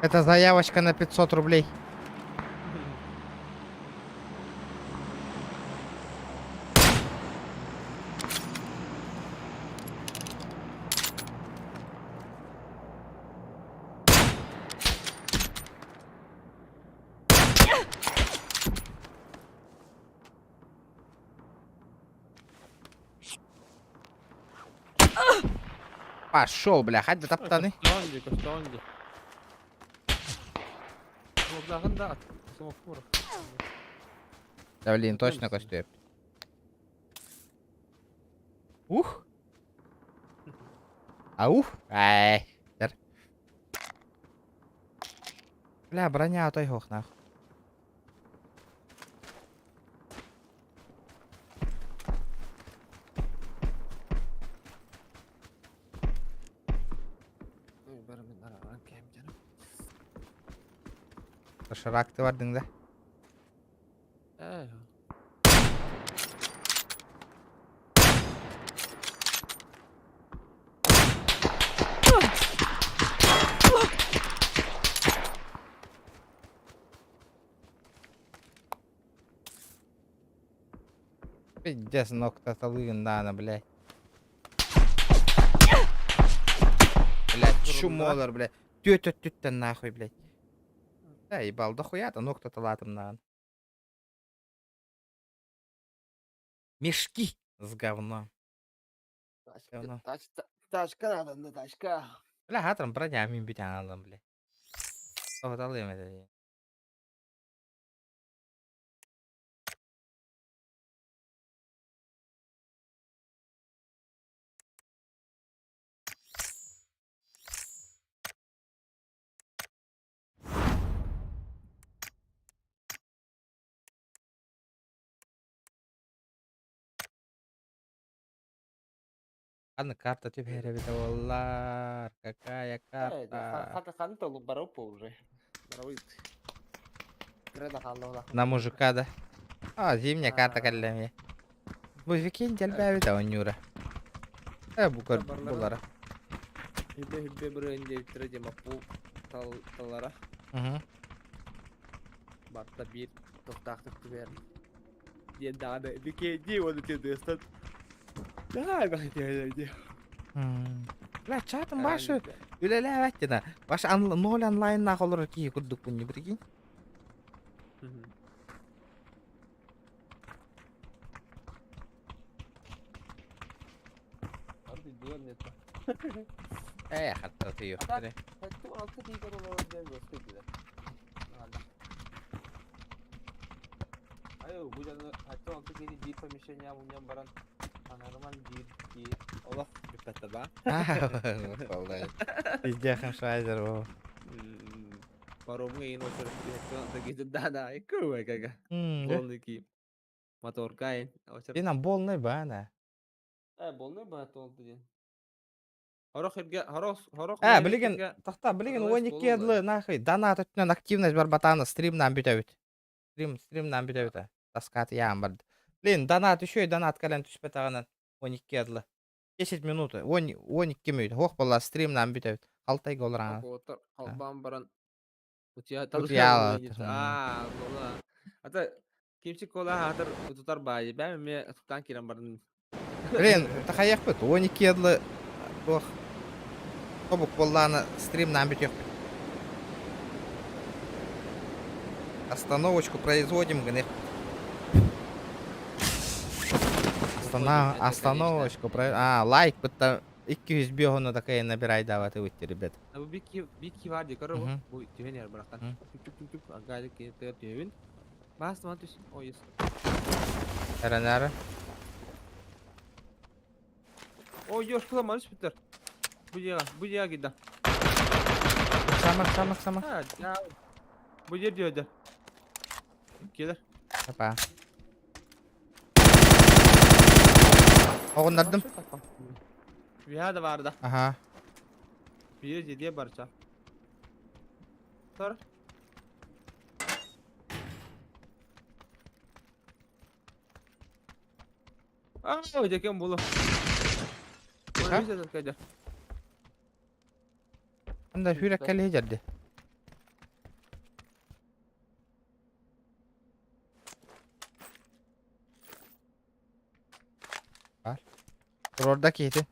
Это заявочка на 500 рублей. Пошел, бля, хать затоптанный. Көстөөнди, көстөөнди. Смоклагын да смок бур. Да блин, точно костюм. Ух. Аух. Ай. Дер. Бля, броня а той хох нах. Шарак ты бардың да. Э. Пиздец, ногта талыгын дана, блядь. Блядь, чумолар, блядь. Тю-тю-тю нахуй, блядь. Да, ебал, да хуя-то ногта талатым на. Мешки с говном. Тачка, тачка, тачка надо, да, тачка. Бля, хатрам броня мин бүтән алым, блядь. Тоғыталым это. Аны карта түбэһэр эбитэ буоллар. Какая карта? Хата хан толук барып уже. Барабыт. Кыра да хаалла На мужика да. А, зимняя карта кэллэ эмиэ. Бу викин дэлбээбит оонньуура. Э, бу көр булара. Хүбэ хүбэ бырыан диэбиттэрэ дьэ маппу таллара. Барта биир тохтаахтык түбэр. Диэн даҕаны бикиэдии уонна тыастан Бля, чатым башы үлэлээбэт дена. Баш ноль онлайннаах олорор киһи курдукпун не прикинь. Ээ, хатта тыйыктары. Айо, бу дьону 76 киһи биир помещение мунньан баран анарыман биир киһи олох бүппэттэ баа. Пиздехем шайзер о. Паромҥа иин отыр киһи да да кыва кага. Полный ки. Моторка ин. Дин полный бана. Э, полный ба толду дин. Хорох ирге хорох хорох Э, билигин тахта билигин 12 адлы нахуй донат өттүнэн активность барбатаана стримнан бүтэбит. Стрим стримнан бүтэбит. Таскат яан барды. Блин, донат еще и донат кэлэн түспэтаҕынан 12 адлы. 10 минут, 12 мүнөт. Хуох буолла стримнан бүтэбит. Алтайга олоран. Холбаан баран Утуйа Аа, буола. Ата кимчик кола аатар утутар баайы. Бэм эмиэ тутаан киирэн бардым. Блин, тахайахпыт. 12 адлы туох тобук буоллаана стримнаан бүтүөхпүт. Остановочку производим гыныах. Остана остановочку про... А, лайк бытта 205 такая набирай даваты выйти, ребят. Бу бик бик бар ди көрө бу түһэн эр барахтан. Түк түк түк түк агады ки тыгар түһэбин. Бас ман түс. О, yes. Эрэнээр. О, ёш кыла маныс бүтер. Бу дьиэҕэ, бу дьиэҕэ киирдэ. Сама, сама, сама. Бу дьиэ дьиэдэ. Келер. Опа. Оҕуннардым. Үһэ да бар да. Аха. Биир дьиэ барча. Тор. Аа, дьэкэн булу. Ха? Анда хүрек кэлиһи дьэрди. Бар. Турорда киһити.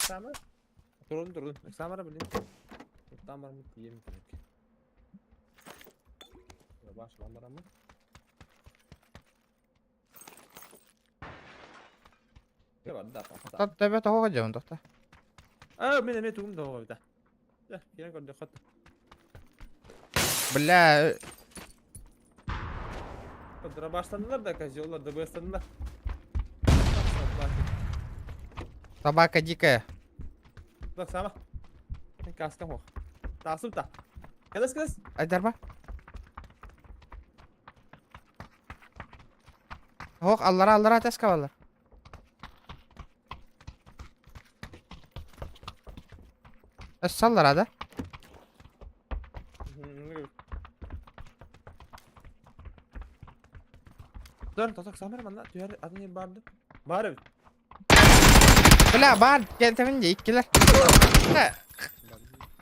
Турун турун. Самара блин. Там бармыт тием керек. Баш барамын. Тат төбө тоҕо дьон тохта. Аа, мен эме тугум тоҕо бita. Я, кирен көрдө хат. Бля. Дробаштанылар да козеллар, ДБ-станылар. Собака дикая. Так, сама. Каска хох. Тасым та. Кэлэс кэлэс. Айдарба. Хох, аллара аллара тэска баллар. Саллара да? Dur, тосок самар манна түһэр атын барды. Бар эбит. Бля, бар, кэлтэмин дьэ иккилэр. Бля.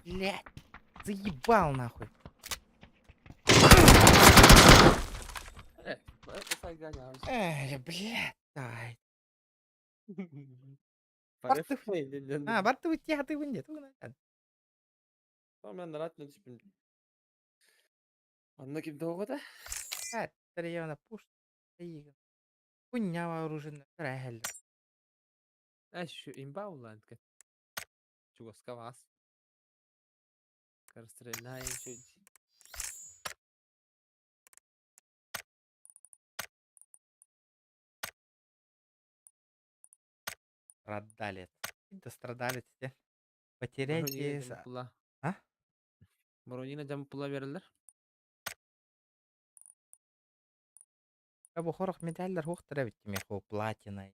Блядь, заебал нахуй. Эй, блядь, давай. А, барты выйти, ты вынди, Мен рад түспүн. Онно ким тоҕото? Тарьяна пуш. Хуйня вооружена. Рахель. Эш, имба улаантка. Чугаска вас. Карстреляем чуть. Страдалец. Да страдалец те. Потеряйте... А? Моронина жам пула берилер. Бу хорох медальлар хуохтара бит меху платина.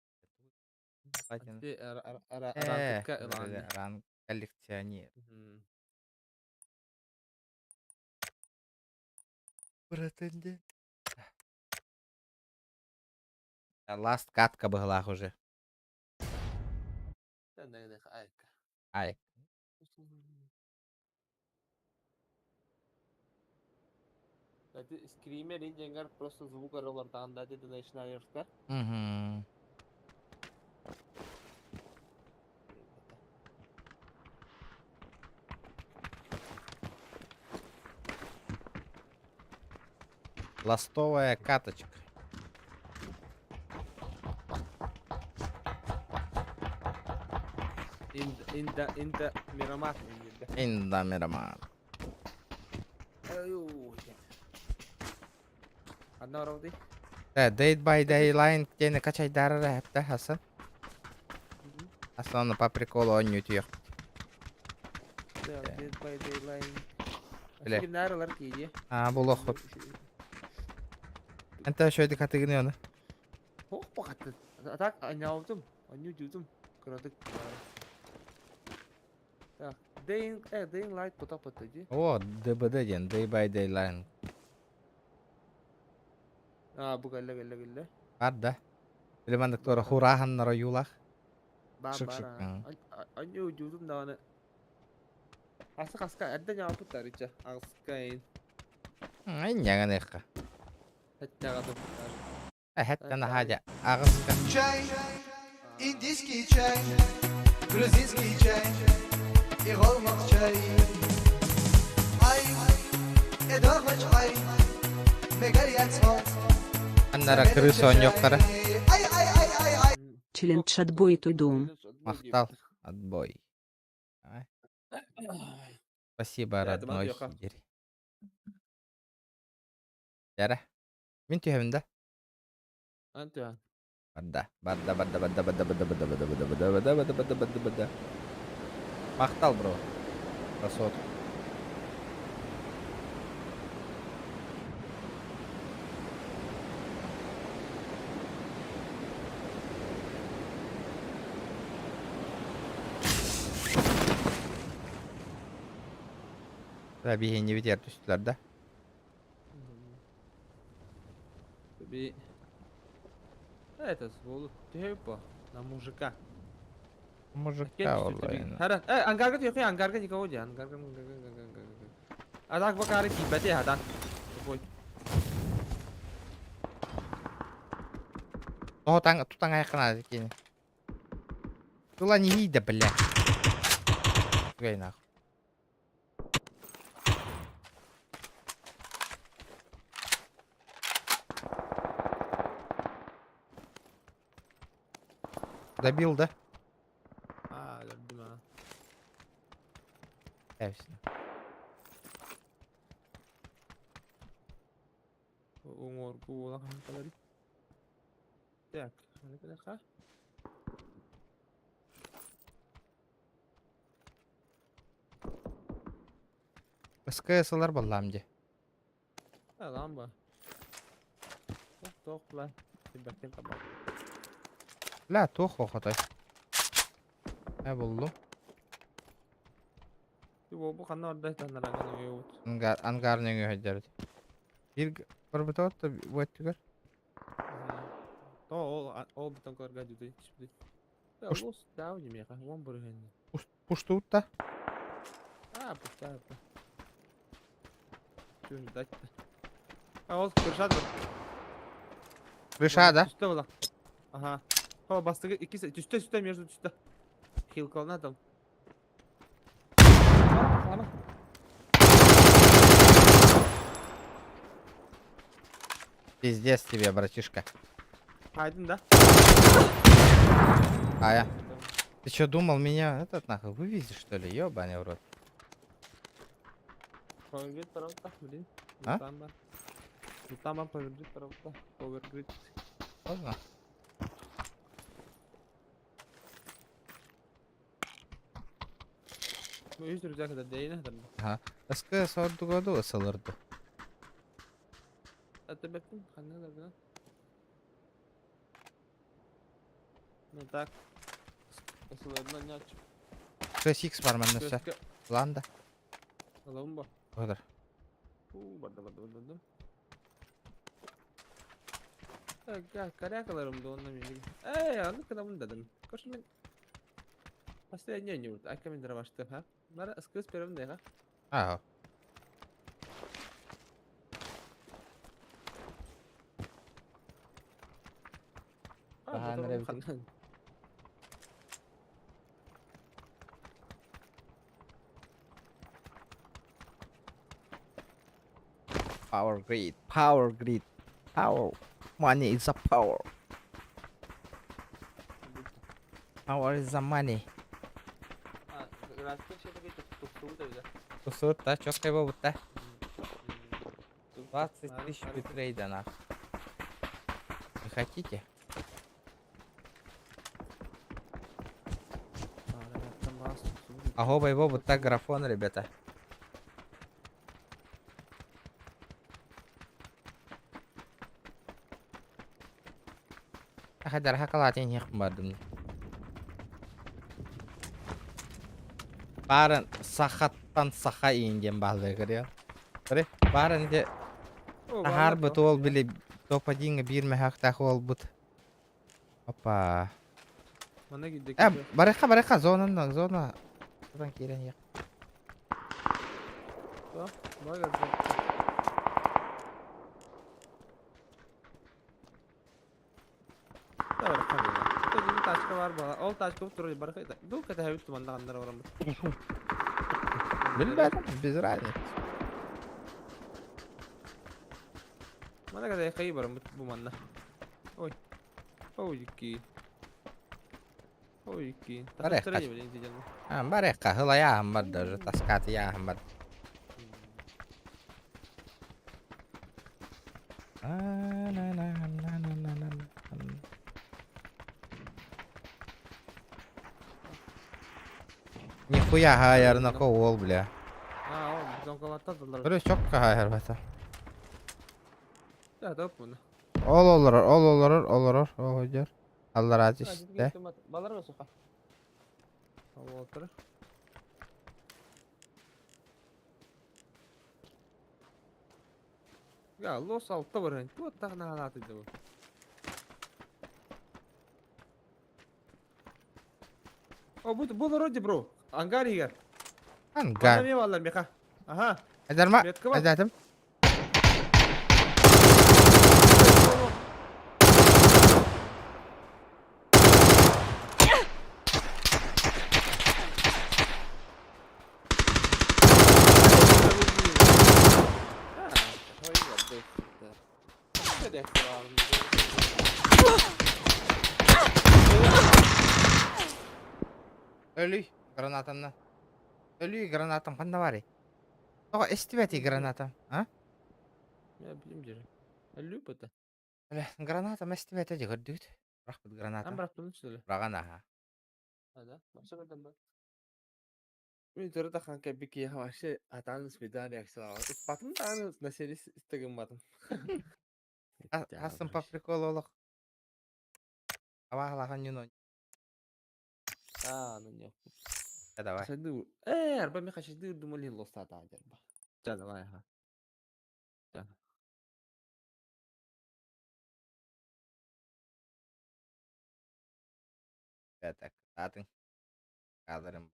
Платина. Ти ранкка ылаан. Ранг коллекционер. Братан, Last катка быһылаах уже. Ай. Кстати, скример диэнгэр просто звук арыллартаан да деді начинаешь-ка. Угу. Ластовая каточка. Инда, инда, Мирамар. Инда Мирамар. Одна ровды. Да, Dead by Daylight диэни качайдара хэпте хасан. Основно по приколу он не Да, Dead by Daylight. Бля. Кимнәралар киди. А, бұл охот. Энте шөйді катыгыны оны. Ох, бақатты. А так, аняутым, аню дюдум. Кырадык. Так, Dying, Dying Light потап ди. О, ДБД ден, Day by Daylight. А, бу кэллэ кэллэ кэллэ. Бар да. Билемандык тора хураханнара юлах. Бар Шык бар. шык. Аню дюдум даҕаны. Асы хаска эрдэ ньаапыттар ичэ. Аҕыска ин. Инняган эхка. Хэттэҕэ туттар. Хэттен хадя. Аҕыска. Чай, индийский чай, грузинский чай и голмак чай. Ай, эдорвач ай, мегарьяцво. Аннара крыса оньоктара. Ай, ай, ай, ай, ай. Челлендж отбой твой дом. Махтал. Отбой. Давай. Спасибо, Да, родной это хидери. Дәрә. Мин түһәбин да. Антуан. Барда. Барда, барда, барда, барда, барда, барда, барда, барда, барда, барда, барда, барда, барда, барда. Махтал, бро. Красотка. Да, биһиэнньи битиэр түстүлэр да. Би. Это сволочь. Типа на мужика. Мужика олайна. Хара, ангарга түйе, ангарга никого де, ангарга, ангарга, ангарга, ангарга. А так бакары кибете хадан. Тупой. О, таң, тутаң аяқына кені. Тула не вида, бля. Гей нахуй. Добил, да? А, добил. Ясно. Уңорку улахан калари. Так, ха. СКС-лар баллам де. Ламба. Тох, ла. Тибаттен табак. Ла, тох охотай. Ә булду. Бу ханна орда танараган уйут. Ангар, ангар неңе хөддәрд. Bir барбытот та веттигер. То ол ол бутан көргә дүдү. Уш- Лос дау немеха, он бүрген. Пуштутта. А, пустая. Чё ждать-то? А ол крыша да. Крыша, да? Түстә була. Ага. О, бастыгы икесе түстә түстә между түстә. Хилкална там. Ама. Пиздец тебе, братишка. Айдын да. А я. Ты что, думал, меня этот нахуй вывезешь, что ли? Ёбаный в рот. Powergrid пожалуйста, блин. А? Там Powergrid, пожалуйста. Powergrid. Поздно. Ну, есть друзья, когда дейна там. СКС ордуга ысылырды. А ты беттин, ханна да. Ну так. Ысыларынан ньач. 6x бар манна өссө. Көскө Лан да. Алабын ба. Отыр. Уу, барда барда барда. Корякаларым да онно миигин. Эй, аны кынамын дадым. Көрсүн мен. Последний не вот. Айка мен драмашты, ха? Мара ыскыс берем да, ха? Аа. Баһаан эрэ эбит. Power grid, power grid, power. Money is a power. Power is a money. Тусут та, четкай буолбут 20 тысяч битрейда нах. Не хотите? Ого, вот так графон, ребята. Хадar хакалатын их бардым. Барын сахаттан саха иинген баалыы көрүө. Көрө, баарын ити таһаарбыт уол били топ-1 биир мөһөөхтөөх уолбут. Опа. Манна киирдик. Э, барыхха, барыхха, зонанан, зона. Тутан киирэн иһиэх. Тачка бар буолар. Ол тачка турар барыха. Ду кэтэһэбит туманнаҕаннар бараммыт. Билбэтим, без разницы. Манна кэтэһэ хайы бараммыт бу манна. Ой. Ой, Ой, икки. Барыахха. А, барыахха, хылайааһын бар даже, таскаатыйааһын бар. Нихуя хаайарына уол, бля. А, ол зонкалаттан Көрө чокка хаайарбата. Да, топ буну. Ол олорор, ол олорор, олорор, ол дьэр. Аллараа түстэ. Балар ба суха. Олтыр. Я, лос алта бар. Туот тахна халаты да бу. О, бу бу вроде бро. Ангар игер. Ангар. Ана баллар меха. Аха. Эдерма. Метка бар. Эдетим. Өлүй гранатамна. Өлүй гранатам ханна барый? Тоҕо эстибэтий гранатам, а? Я билим дьэ. Өлүү быта. Бля, гранатам эстибэтэ дьэ көрдүгүт. Бырахпыт Ан гранатам. бырахтым что ли? Быраҕан аһа. А, да? Баша көрдüm ба. Мен төрө тахан кэбик я вообще атан свидание Ыппатым даҕаны на сери истэгимматым. Хасын по приколу олох. Абаалахан юно. А, ну не. Да давай. Э, арба мен хашыды думали лостата жарба. Да, давай, ага. Да. Так, атын. Калырым.